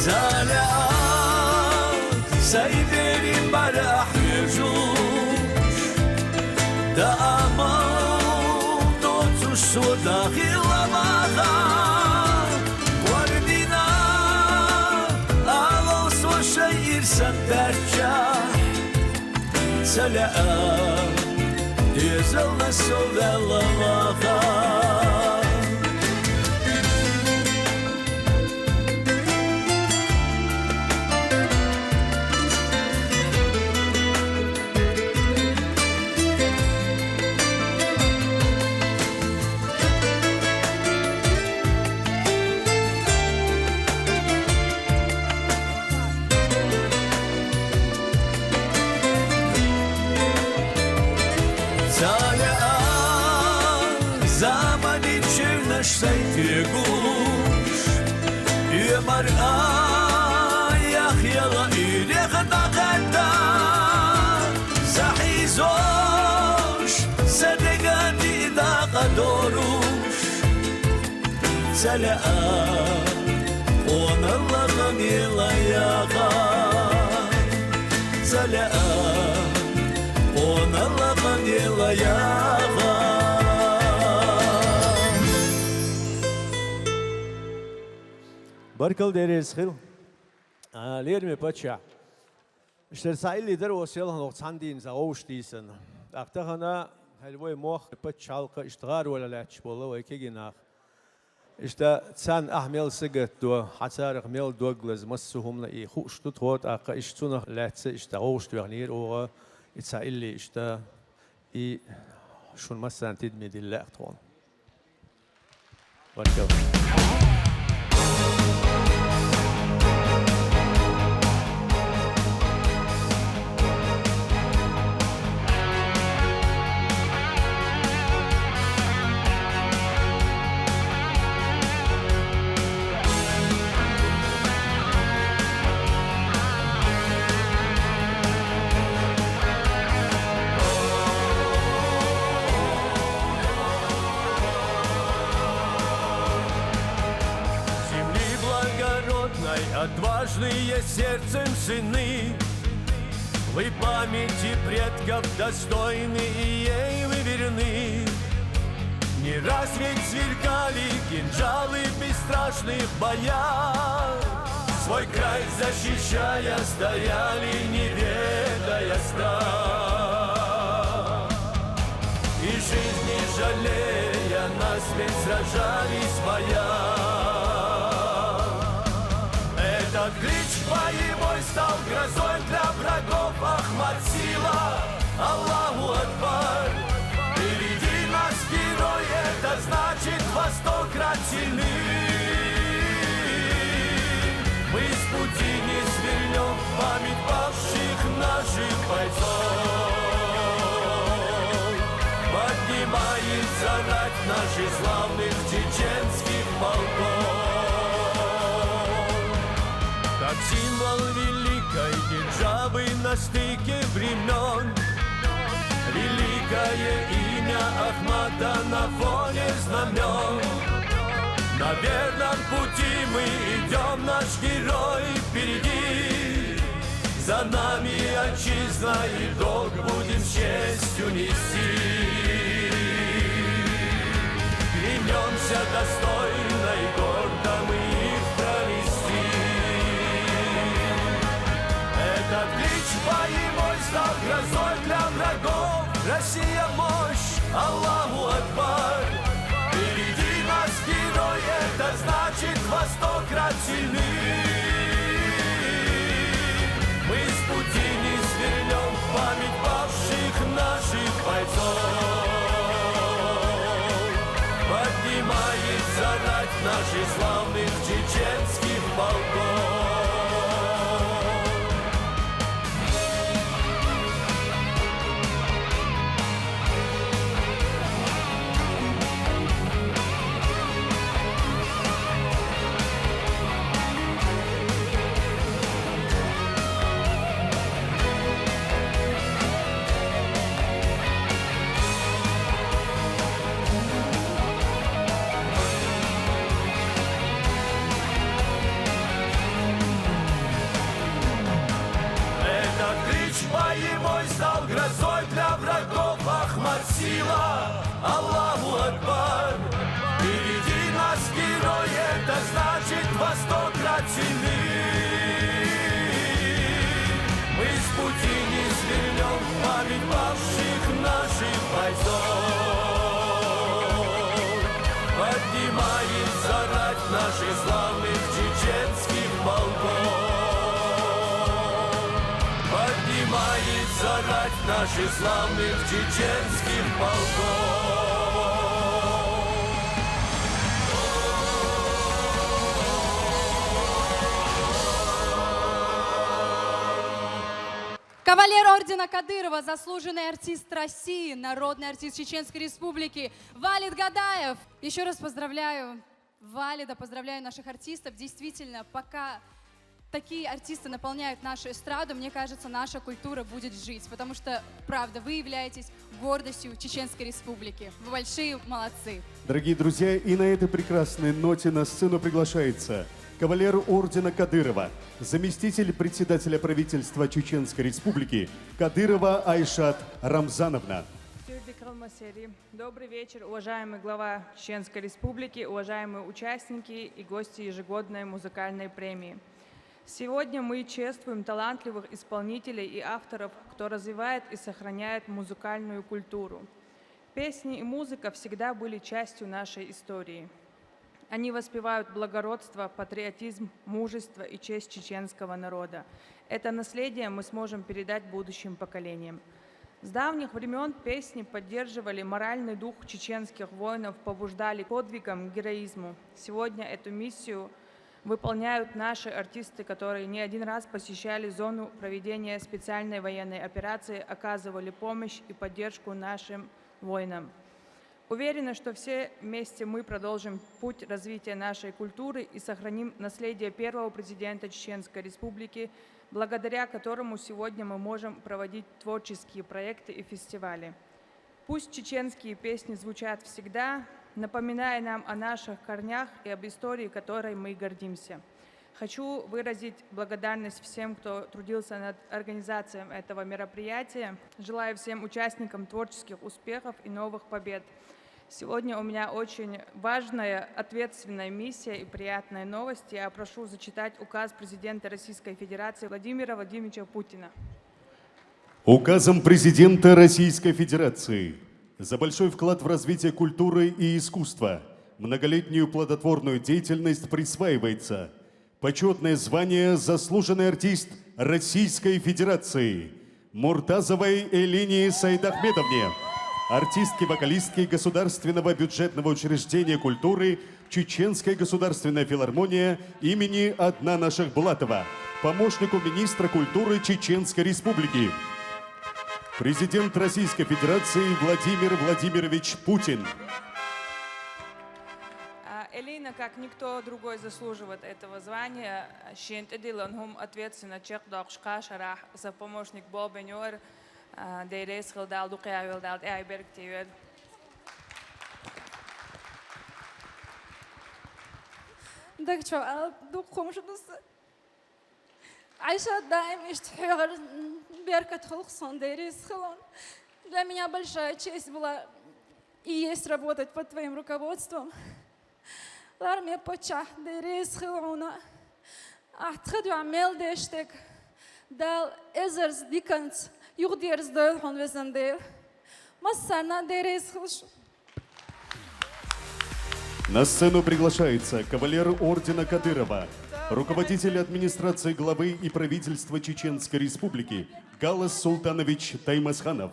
Ца лаьа, сайн берийн бӀаьра хьоьжуш, даамал доцуш со дахийла ваха. Вардина алал со шайн ирсан баьрччахь, ца лаьа, доьзална со ваьлла ваха. Ца лаьа, заманин чевнаш сайн тегуш, оьмар а яхъяла уьйрех дӀакхетта. Сан хьийзош, сан дега диъ дакъа доруш, ца лаьа, къоналла хан ела яха. Ца лаьа, къоналла хан ела яха. Баркалла, дерригаш хила. А, лераме паччахь. Иштта цхьа илли дара оцу селханах цхьана дийнахь цхьа вовшах дийцина. ТӀаккха тахана, хӀара вай мохк, пачхьалкх иштта гӀаролехь лаьтташ болу вай кегий нах. Иштта царна ахь мел сагатдо, хьан царах мел дог лаза, массо а хӀуманна и хууш ду тхо, тӀаккха иштта цунах лаьцна иштта вовшах тоьхнера оха, и цхьа илли иштта, и шуна массарна тидаме дилла лаьа тхуна. Земли благородной, отважные сердцем сыны, вы памяти предков достойны и ей вы верны. Не раз ведь сверкали кинжалы в бесстрашных боях, свой край защищая, стояли, не ведая страх. И жизни жалея, насмерть сражались в боях. Этот клич боевой стал грозой для врагов. Ахмат — сила, Аллаху Акбар. Впереди нас герой, это значит во сто крат сильны. Мы с пути не свернём, память павших наших бойцов поднимает за рать наших славных чеченских полков. Как символ великой державы на стыке времён, великое имя Ахмата на фоне знамён. На верном пути мы идём, наш герой впереди. За нами отчизна, и долг будем с честью нести. Клянёмся достойно и гордо Сто крат сильны. Мы с пути не свернём в память павших наших бойцов. Поднимается рать наших славных чеченских полков. Этот клич боевой стал грозой для врагов. Ахмат — сила, Аллаху Акбар. Впереди нас герой, это значит во сто крат сильны. Мы с пути не свернём в память павших наших бойцов. Поднимается рать наших славных чеченских полков. Поднимается рать наших славных чеченских полков. Кавалер ордена Кадырова, заслуженный артист России, народный артист Чеченской Республики Валид Гадаев. Еще раз поздравляю Валида, поздравляю наших артистов. Действительно, пока такие артисты наполняют нашу эстраду, мне кажется, наша культура будет жить, потому что, правда, вы являетесь гордостью Чеченской Республики. Вы большие молодцы. Дорогие друзья, и на этой прекрасной ноте на сцену приглашается кавалер ордена Кадырова, заместитель председателя правительства Чеченской Республики Кадырова Айшат Рамзановна. Тюрдик Алмасери. Добрый вечер, уважаемый глава Чеченской Республики, уважаемые участники и гости ежегодной музыкальной премии. Сегодня мы чествуем талантливых исполнителей и авторов, кто развивает и сохраняет музыкальную культуру. Песни и музыка всегда были частью нашей истории. Они воспевают благородство, патриотизм, мужество и честь чеченского народа. Это наследие мы сможем передать будущим поколениям. С давних времён песни поддерживали моральный дух чеченских воинов, побуждали к подвигам, героизму. Сегодня эту миссию выполняют наши артисты, которые не один раз посещали зону проведения специальной военной операции, оказывали помощь и поддержку нашим воинам. Уверена, что все вместе мы продолжим путь развития нашей культуры и сохраним наследие первого президента Чеченской Республики, благодаря которому сегодня мы можем проводить творческие проекты и фестивали. Пусть чеченские песни звучат всегда, напоминая нам о наших корнях и об истории, которой мы гордимся. Хочу выразить благодарность всем, кто трудился над организацией этого мероприятия. Желаю всем участникам творческих успехов и новых побед. Сегодня у меня очень важная, ответственная миссия и приятная новость. Я прошу зачитать указ президента Российской Федерации Владимира Владимировича Путина. Указом президента Российской Федерации за большой вклад в развитие культуры и искусства, многолетнюю плодотворную деятельность присваивается почётное звание «Заслуженный артист Российской Федерации» Муртазовой Элине Сайдахмедовне, артистке-вокалистке Государственного бюджетного учреждения культуры «Чеченская государственная филармония имени Аднана Шахбулатова, помощнику министра культуры Чеченской Республики. Президент Российской Федерации Владимир Владимирович Путин. А, Элина, как никто другой, заслуживает этого звания. Шен тӀедиллан хӀума ответственно чакхдоккхуш кхаа шарахь сан помощник болх бен яр, а, Дела реза хилда, Дала дукха яхийла, Дала тӀехьа беркате йойла. Дагчо а дукха хӀума ду са. Айшат, даим иштта хьоьгара беркат хилда хьона, Дела реза хилва хьона. Для меня большая честь была и есть работать под твоим руководством. Лараме паччахь, Дела реза хилва хьона. Ахьа тха дуьхьа мел деш дерг Дала эзарза диканца юхадерзадойла хьона, везан Дела. Массарна а Дела реза хилва шуна. На сцену приглашается кавалер ордена Кадырова, руководитель администрации главы и правительства Чеченской Республики Галас Султанович Таймасханов.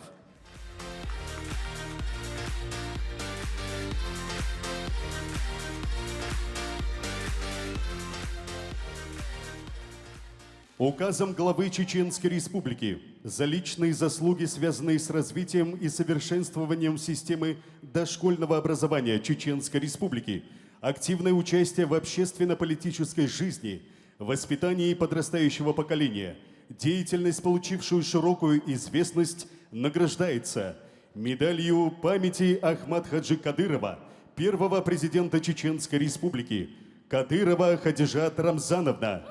Указом главы Чеченской Республики за личные заслуги, связанные с развитием и совершенствованием системы дошкольного образования Чеченской Республики, активное участие в общественно-политической жизни, воспитании подрастающего поколения, деятельность, получившую широкую известность, награждается медалью памяти Ахмад-Хаджи Кадырова, первого президента Чеченской Республики, Кадырова Хадижат Рамзановна,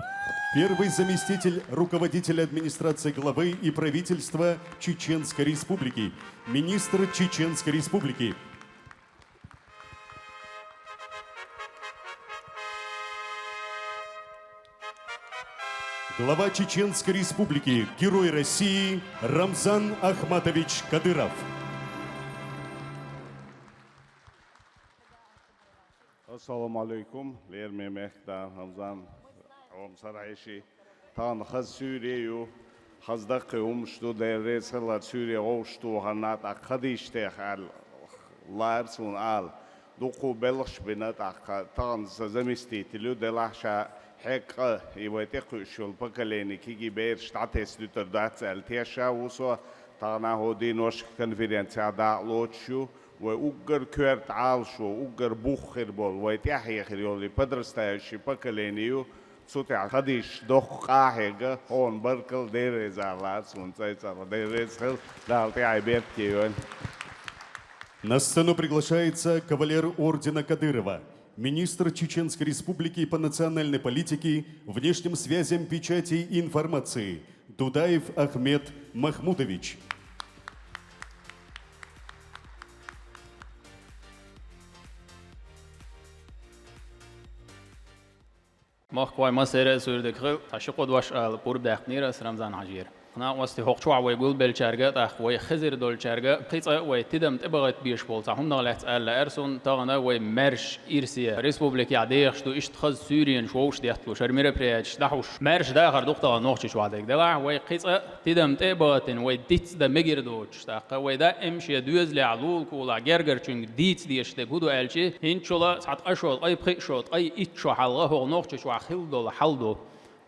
первый заместитель руководителя администрации главы и правительства Чеченской Республики, министр Чеченской Республики. Глава Чеченской Республики, Герой России Рамзан Ахматович Кадыров. Ассаламу алейкум, лерме мехта Рамзан Омсар Айши. Тан хаз сюрею, хаз дакхи умшту, дерре сала сюре гошто ханат а хадиштех ал ларсун ал. Дукху белхш бина тӀаккха, тахана сан заместителю делахь ша хьекъа, и вай тӀекхуьушшул поколени киги бераш дӀатес дуьтар дац аьлла, теша ву со, тахана хӀо дийношка конференцехь дакъа лоцуш ю, вай уггар коьрта Ӏалашо, уггар бух хир болу, вай тӀаьхье хир йолу и подрастающий поколени ю, цу тӀехь хадийш доккха къахьега, хьуна баркалла, дерреза лаца, хьуна цӀе цӀарах дерреза хила, Дала тӀаьхье беркате йойла. На сцену приглашается кавалер ордена Кадырова, министр Чеченской Республики по национальной политике, внешним связям, печати и информации Дудаев Ахмед Махмудович. Махкахой, массеран а суьйре дика хила, цхьа ши-кхо дош ала пурба даьккхинера ас Рамзан-Хьаьжера. Накъостий, хӀокху чохь вай гулбеллачаьрга а, тӀаккха вай хезира долчаьрга а, кхин цкъа а вай тидам тӀебахийта безаш болу цхьа хӀуманах лаьцна аьлла лаьара суна, тахана вай маьрша ирсе республикехь дехаш ду, иштта хаза суьйренаш вовшах детталуш, хӀара мероприятеш дӀахьуш, маьрша дахар ду-кх тахана Нохчийчохь дерг. Делахь вай кхин цкъа а тидам тӀе а бахийтина, вай дицдан мегар доцуш, тӀаккха вай даима шен доьзалехь, лулахь, кулахь гергарчуьнга дийца дезаш дерг хӀун ду аьлча, хӀинцачул а цхьа ткъа шо, ткъе пхиъ шо, ткъе итт шо хьалха хӀокху Нохчийчохь хилла долу хьал ду.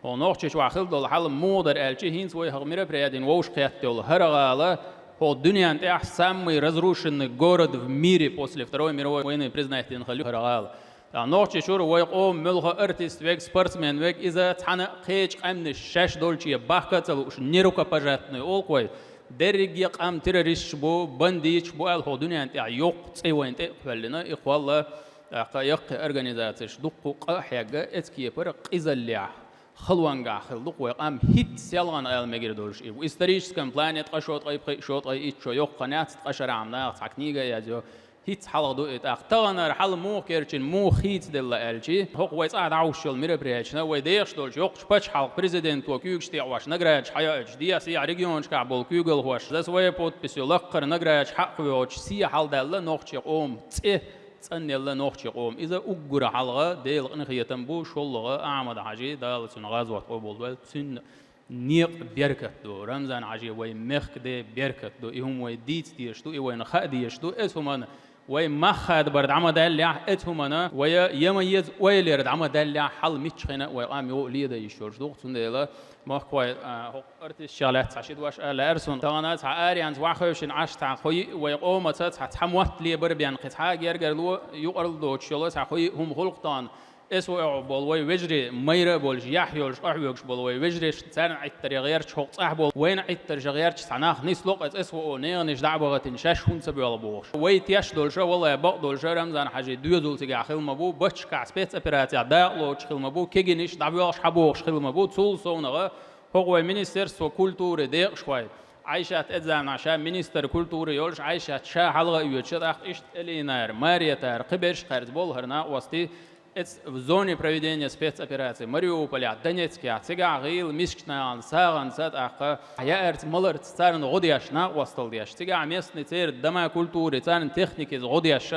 ХӀокху Нохчийчохь хилла долу хьал муха дара аьлча, хӀинца вай хӀокху мероприятина вовшахкхетта йолу хӀара гӀала хӀокху дуьненна тӀехь самый разрушенный город в мире после Второй мировой войны признать дина хилла ю хӀара гӀала. Ткъа Нохчийчуьра вай къоман муьлхха артист верг, спортсмен верг, иза цхьана а кхечу къаьмнаш шаьш долче бахка а ца лууш, нерукопожатный олу-кх вай, дерриге а къам террористаш бу, бандиташ бу аьлла, хӀокху дуьненна тӀехь йоккха цӀе вайна тӀе а кхоьллина, и кхолла, тӀаккха яккхий организацеш дуккха къа а хьегна, эцкепара къизаллехь, халонгахь хилла ду-кх вай къам, хӀинцца селхана ала мегар долуш и. Историческом плане ткъа шо, ткъе пхиъ шо, ткъе итт шо йоккха хан яц, ткъа шарахь наха цхьа книга а язйо, хӀинцца хьалха ду и тӀаккха. Таханара хьал муха керчина, муха хийцаделла аьлча, хӀокху вай цӀахь дӀахьуш йолу мероприятешна вай дехаш долчу йоккхачу пачхьалкхан президенто куьйгаш тӀе а Ӏаш, наградаш хьайоуьйтуш, дехьа-сехьа регионашкахь болу куьйгалхоша за своей подписью лакхара наградаш хьакхавоьгӀучу сехьа хьалдаьлла нохчийн къоман цӀе, цӀанъелла нохчийн къоман. Иза уггар хьалха Делан къинхетам бу, шолгӀа Ахьмад-Хьаьжин, Дала цуьнан гӀазот къобалдойла, цуьнан некъ беркат ду, Рамзан-Хьаьжин вай мехкан ден беркат ду, и хӀума вай дийца дезаш ду, и вайна хаа дезаш ду. Эцу хӀуманна вай мах хадабар дӀа ма даьллехь, эцу хӀуманна вай я ма еза ойла яр дӀа ма даьллехь, хьал миччахьана а вай къам юха а ледан йиш йолуш ду-кх. Цундела, махкахой, а, хӀокху артисташах лаьцна цхьа ши дош ала лаьара суна. Тахана цхьа аренца охьахевшина Ӏаш цхьа кхо йиъ вай къомаца цхьа, цхьа мотт лебар бен кхин цхьа а гергарло, юкъаралла доцуш йолу цхьа кхо йиъ хӀума хуьлу-кх тахана. Эс ву эхь болу вай вежарий майра а болуш, яхь йолуш, къахьоьгуш болу вай вежарий, царна Ӏиттаре гӀерташ хӀокху цӀахь болу, вайна Ӏиттарша гӀерташ цхьа нах нисло-кх, эцу эс ву о нехан иштта дӀа а бахийтина, шаьш хӀунда ца боьлху бохуш. Вай теш долуша, валлай, бакъ долуша, Рамзан-Хьаьжин доьзал цигахь хилла ма бу, баччахь спецоперацехь дакъа лоцуш хилла ма бу, кегийнаш дӀабоьлхуш хьан бохуш хилла ма бу, цул совнагӀа хӀокху вай Министерство культуры декъашхой, Ӏайшат эцу заманахь ша министр культуры йолуш, Ӏайшат ша хьалха а йоьдуш, тӀаккха иштта Элинара, Маретара, кхиберш а кхаьрца болу хӀара накъостий, эцу в зоне проведения спецоперации, Мариуполехь, Донецкехь, цигахь гӀийла мискачу нахана сагӀанца, тӀаккха яарца, маларца царна гӀо деш, накъосталла деш, цигахь местный церан дома культуры, царна техникица гӀо деш,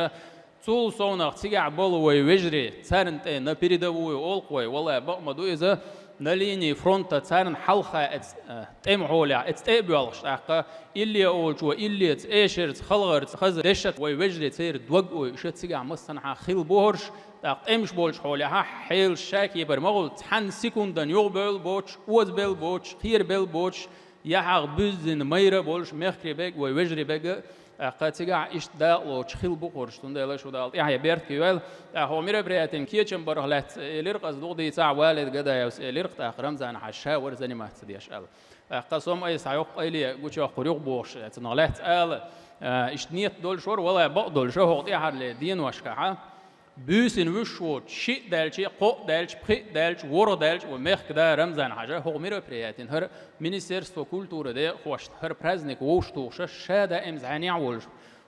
Цул совнагӀа цигахь болу вай вежарий, царна тӀе на передовую олу-кх вай, валлахӀи, бакъ ма ду иза, на линии фронта царна хьалха эц-, э, тӀеман хьолехь, эца тӀе а боьлхуш, тӀаккха илле олучо иллеца, эшарца, халхарца, хаза дешаца вай вежарий церан дог ойуш цигахь массанхьа хилла бу хӀорш, тӀаккха тӀемаш болчу хьолехь хьелаш ша кепара ма гӀуллу, цхьана секундан юхабевлла боцуш, озабевлла боцуш, кхерабевлла боцуш, яхьагӀ буьззина майра а болуш, мехкарий берг а, вай вежарий берг а, тӀаккха цигахь иштта дакъалоцуш хилла бу хӀорш, цундела шу Дала тӀаьхье беркате йойла. ТӀаккха хӀокху мероприятин кечам барх лаьцна элира-кх аса, дукха дийцахь, Валид Гадаевс элира-кх, тӀаккха Рамзан-Хьаьжа ша вара заниматься деш аьлла. ТӀаккха со-м айса схьайоккху къайле, гучуйоккхур ю-кх бохуш, цунах лаьцна ала, а, иштта нийят долуш вара, валлахӀи, бакъ долуш а, хӀокху тӀаьххьарлера деношкахь а буьйсанна вуьсуш воцуш, шиъ даьлча, кхоъ даьлча, пхиъ даьлча, ворхӀ даьлча, вай мехкан да Рамзан-Хьаьжа хӀокху мероприятина хӀара Министерство культуры декъахошна хӀара праздник вовшахтухуш ша даим зӀенехь а волуш,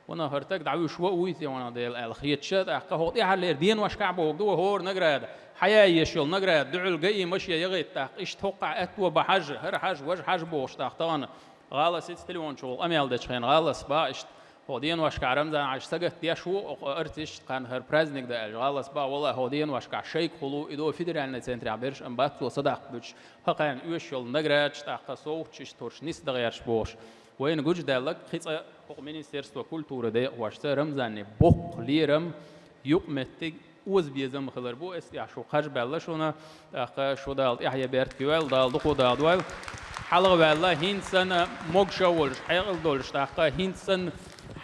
ванах хӀара стаг дӀавуьйш ван а вуй те ванах дела аьлла хеташ, тӀаккха хӀокху тӀаьххьарлера деношкахь а бохург ду вай, хӀора награда, хьаян езаш йолу награда, дуьхьал ГАИ машен яхийта, тӀаккха иштта хӀоккхахь аьтту бахьаш, хӀара хьажа, важа хьажа бохуш, тӀаккха тахана гӀаласица телефон чухула къамел дечу хенахь гӀалас баха иштта. ХӀокху деношкахь Рамзан-Хьаьжа сагатдеш ву, хӀокху артисташна хӀара праздник дан аьлча, гӀалас баха, валлахӀи, хӀокху деношкахь шайга хуьлу, и ду федеральный центрехь берш, амма бац цо садаккха буьтуш, хӀокхарна оьшуш йолу наградаш, тӀаккха совгӀаташ иштта хӀорш нисдан гӀерташ бохуш. Вайна гучудаьлларг кхин цкъа хӀокху Министерство культуры декъахошца Рамзанна боккха лерам, юкъаметтиг, озабезам хилар бу, эс тӀехь шу кхаж баьлла шуна, тӀаккха шу Дала тӀаьхье беркате йойла, Дала дукха дахадойла. Хьалхаваьлла, хӀинца санна могуш а волуш, хьекъал долуш, тӀаккха хӀинца санна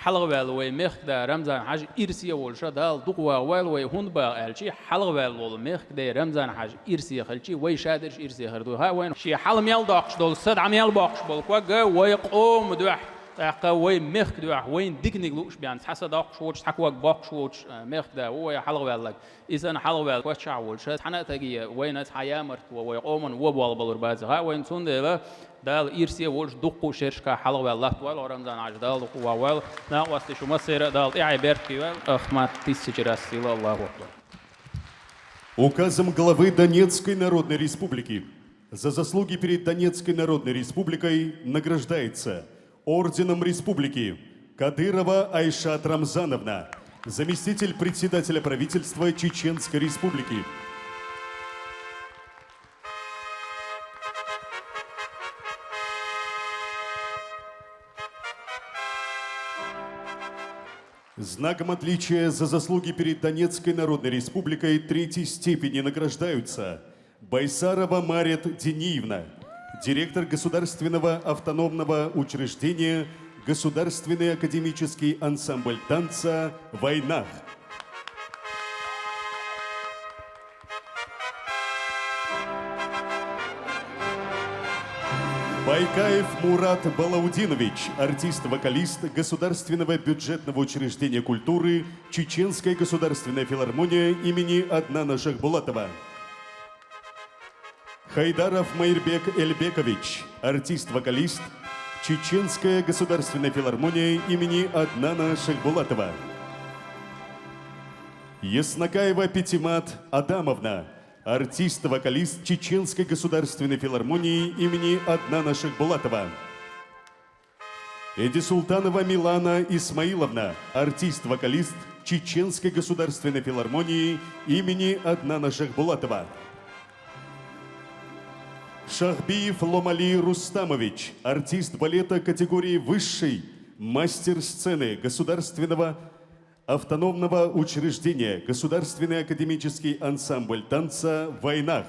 хьалхаваьлла вай мехкан да Рамзан-Хьаьжа ирсе а волуш, Дала дукха вахавойла вай, хӀунда баха аьлча, хьалхаваьлла волу мехкан да Рамзан-Хьаьжа ирсе хилча, вай шадерш ирсе хир ду. ХӀа, вайна шен хьал мел доккхуш долу, са дӀа мел боккхуш болу ког вай къоман дуьхьа, тӀаккха вай мехкан дуьхьа, вайна диканиг лууш бен, цхьа са доккхуш воцуш, цхьа ког боккхуш воцуш, а, мехкан да ву вай хьалхаваьлларг. И санна хьалхаваьлла паччахь волуш, цхьана а стаге вайна цхьа ямарт ву, вай къоман вон боллур бац. ХӀа, вайна цундела Дала ирсе а волуш дуккха а шерашкахь хьалхаваьлла латтавойла хӀара Рамзан-Хьаьжа, Дала дукха вахавойла. Накъостий шу массеран а Дала тӀаьхье беркате йойла. Ахмат тысяча раз сила, Аллаху акбар. Указом главы Донецкой Народной Республики за заслуги перед Донецкой Народной Республикой награждается орденом республики Кадырова Айшат Рамзановна, заместитель председателя правительства Чеченской Республики. Знаком отличия за заслуги перед Донецкой Народной Республикой третьей степени награждаются Байсарова Марет Диниевна, директор Государственного автономного учреждения Государственный академический ансамбль танца «Вайнах». Байкаев Мурат Балаудинович, артист-вокалист Государственного бюджетного учреждения культуры Чеченская государственная филармония имени Аднана Шахбулатова. Хайдаров Майрбек Эльбекович, артист-вокалист, Чеченская государственная филармония имени Аднана Шахбулатова. Яснакаева Петимат Адамовна, артист-вокалист Чеченской государственной филармонии имени Аднана Шахбулатова. Эдисултанова Милана Исмаиловна, артист-вокалист Чеченской государственной филармонии имени Аднана Шахбулатова. Шахбиев Ломали Рустамович, артист балета категории высшей, мастер сцены Государственного автономного учреждения Государственный академический ансамбль танца «Вайнах».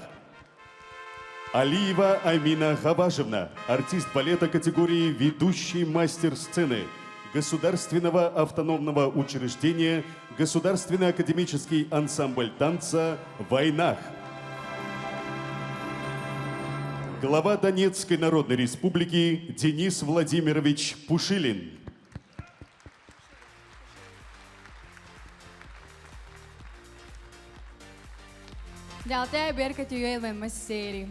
Алиева Амина Хаважевна, артист балета категории ведущий мастер сцены Государственного автономного учреждения Государственный академический ансамбль танца «Вайнах». Глава Донецкой Народной Республики Денис Владимирович Пушилин. Дала тӀаьхье беркате йойла вайн массеран.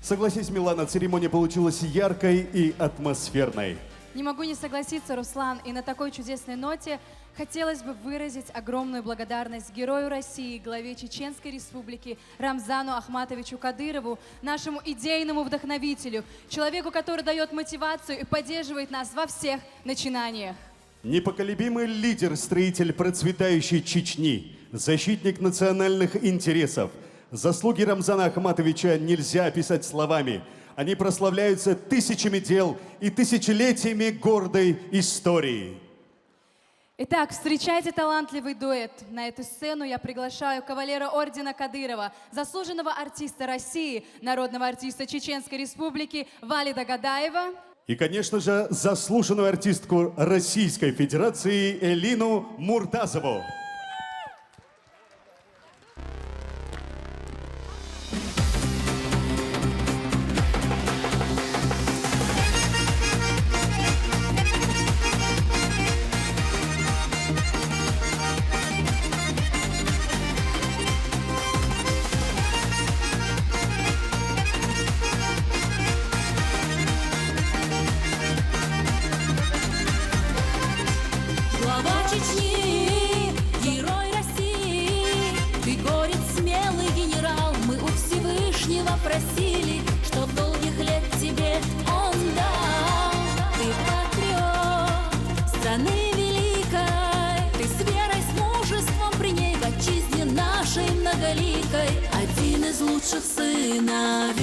Согласись, Милана, церемония получилась яркой и атмосферной. Не могу не согласиться, Руслан, и на такой чудесной ноте хотелось бы выразить огромную благодарность Герою России, главе Чеченской Республики Рамзану Ахматовичу Кадырову, нашему идейному вдохновителю, человеку, который даёт мотивацию и поддерживает нас во всех начинаниях. Непоколебимый лидер, строитель процветающей Чечни, защитник национальных интересов. Заслуги Рамзана Ахматовича нельзя описать словами. Они прославляются тысячами дел и тысячелетиями гордой истории. Итак, встречайте талантливый дуэт. На эту сцену я приглашаю кавалера ордена Кадырова, заслуженного артиста России, народного артиста Чеченской Республики Валида Гадаева. И, конечно же, заслуженную артистку Российской Федерации Элину Муртазову. Глава Чечни, герой России, ты горец, смелый генерал. Мы у Всевышнего просили, чтоб долгих лет тебе он дал. Ты патриот страны великой, ты с верой, с мужеством при ней в отчизне нашей многоликой один из лучших сыновей.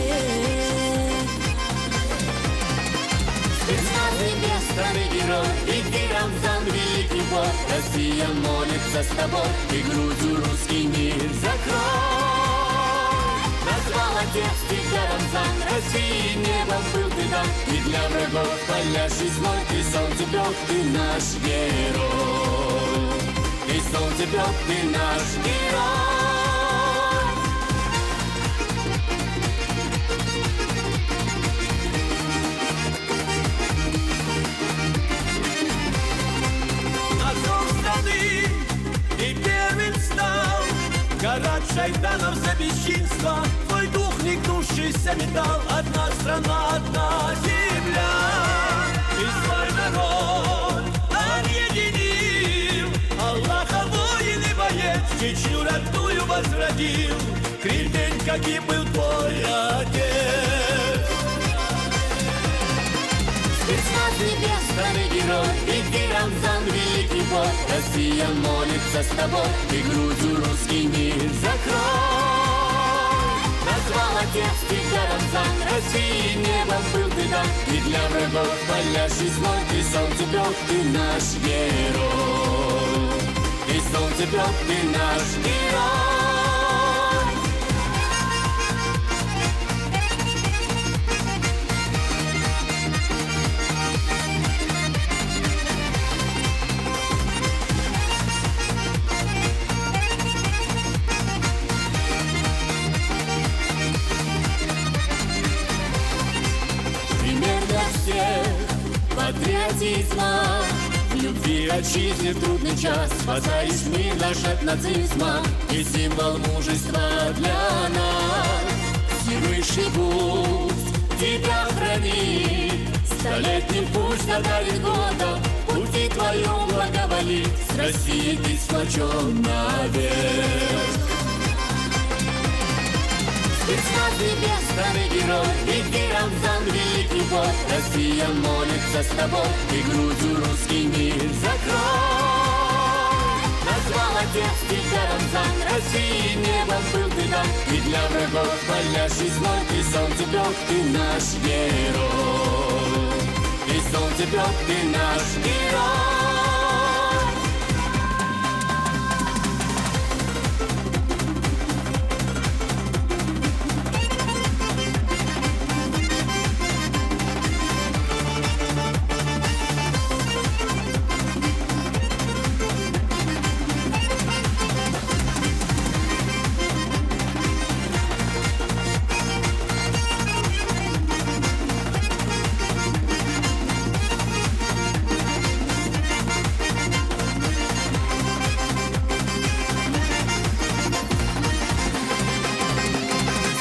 Спецназ небес, страны герой, ведь ты, Рамзан, великий бой. Россия молится с тобой, ты грудью русский мир закрой. Назвал отец тебя, Рамзан, России небом был ты дан. И для врагов палящий зной, ты солнцепёк, ты наш герой. Ты солнцепёк, ты наш герой. На зов страны ты первым стал. Карать шайтанов за бесчинство, твой дух негнущийся металл. Одна страна, одна земля. Ты свой народ объединил. Аллаха воин и боец, Чечню родную возродил. Кремень, как и был твой отец. Спецназ небес, страны герой, ведь ты, Рамзан, великий бой. Россия молится с тобой, ты грудью русский мир закрой. Назвал отец тебя, Рамзан, России небом был ты дан. И для врагов палящий зной, ты солнцепёк, ты наш герой. Ты солнцепёк, ты наш герой. Пример для всех патриотизма. В любви отчизне в трудный час спасаешь мир наш от нацизма. И символ мужества для нас. Всевышний пусть тебя хранит. Столетний путь надарит гордо, пути твоем благоволит. С Россией ты сплочён навек. Спецназ небес, страны герой, ведь ты, Рамзан, великий бой. Россия молится с тобой, ты грудью русский мир закрой. Назвал отец тебя, Рамзан, России небом был ты дан. И для врагов палящий зной, ты солнцепёк, ты наш герой. Ты солнцепёк, ты наш герой.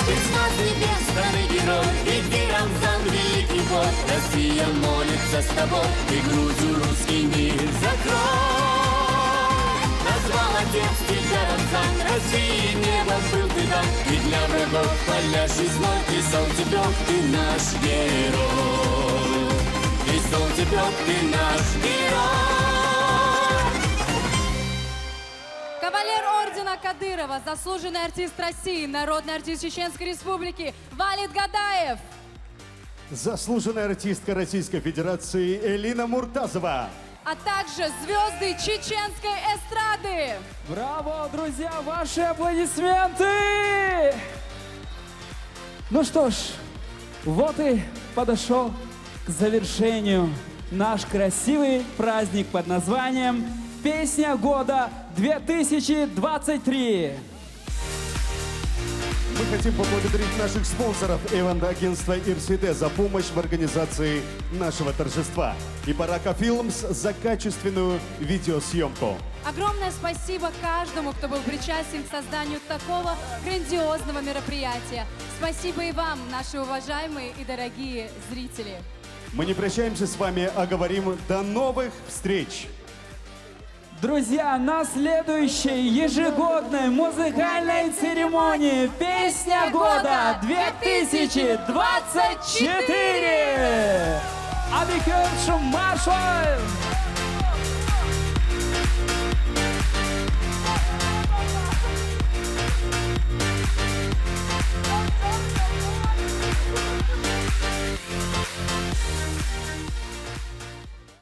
Спецназ небес, страны герой, ведь ты, Рамзан, великий бой. Россия молится с тобой, ты грудью русский мир закрой. Назвал отец тебя, Рамзан, России небом был ты дан. И для врагов палящий зной, ты солнцепёк, ты наш герой. Ты солнцепёк, ты наш герой. Кавалер ордена Кадырова, заслуженный артист России, народный артист Чеченской Республики Валид Гадаев. Заслуженная артистка Российской Федерации Элина Муртазова. А также звезды чеченской эстрады. Браво, друзья, ваши аплодисменты! Ну что ж, вот и подошел к завершению наш красивый праздник под названием «Песня года две тысячи двадцать три». Мы хотим поблагодарить наших спонсоров, ивент-агентства Ирсиде, за помощь в организации нашего торжества, и Барака Филмс за качественную видеосъемку. Огромное спасибо каждому, кто был причастен к созданию такого грандиозного мероприятия. Спасибо и вам, наши уважаемые и дорогие зрители. Мы не прощаемся с вами, а говорим до новых встреч. Друзья, на следующей ежегодной музыкальной церемонии «Песня года две тысячи двадцать четыре». Hadi görüşürüz, Marshall!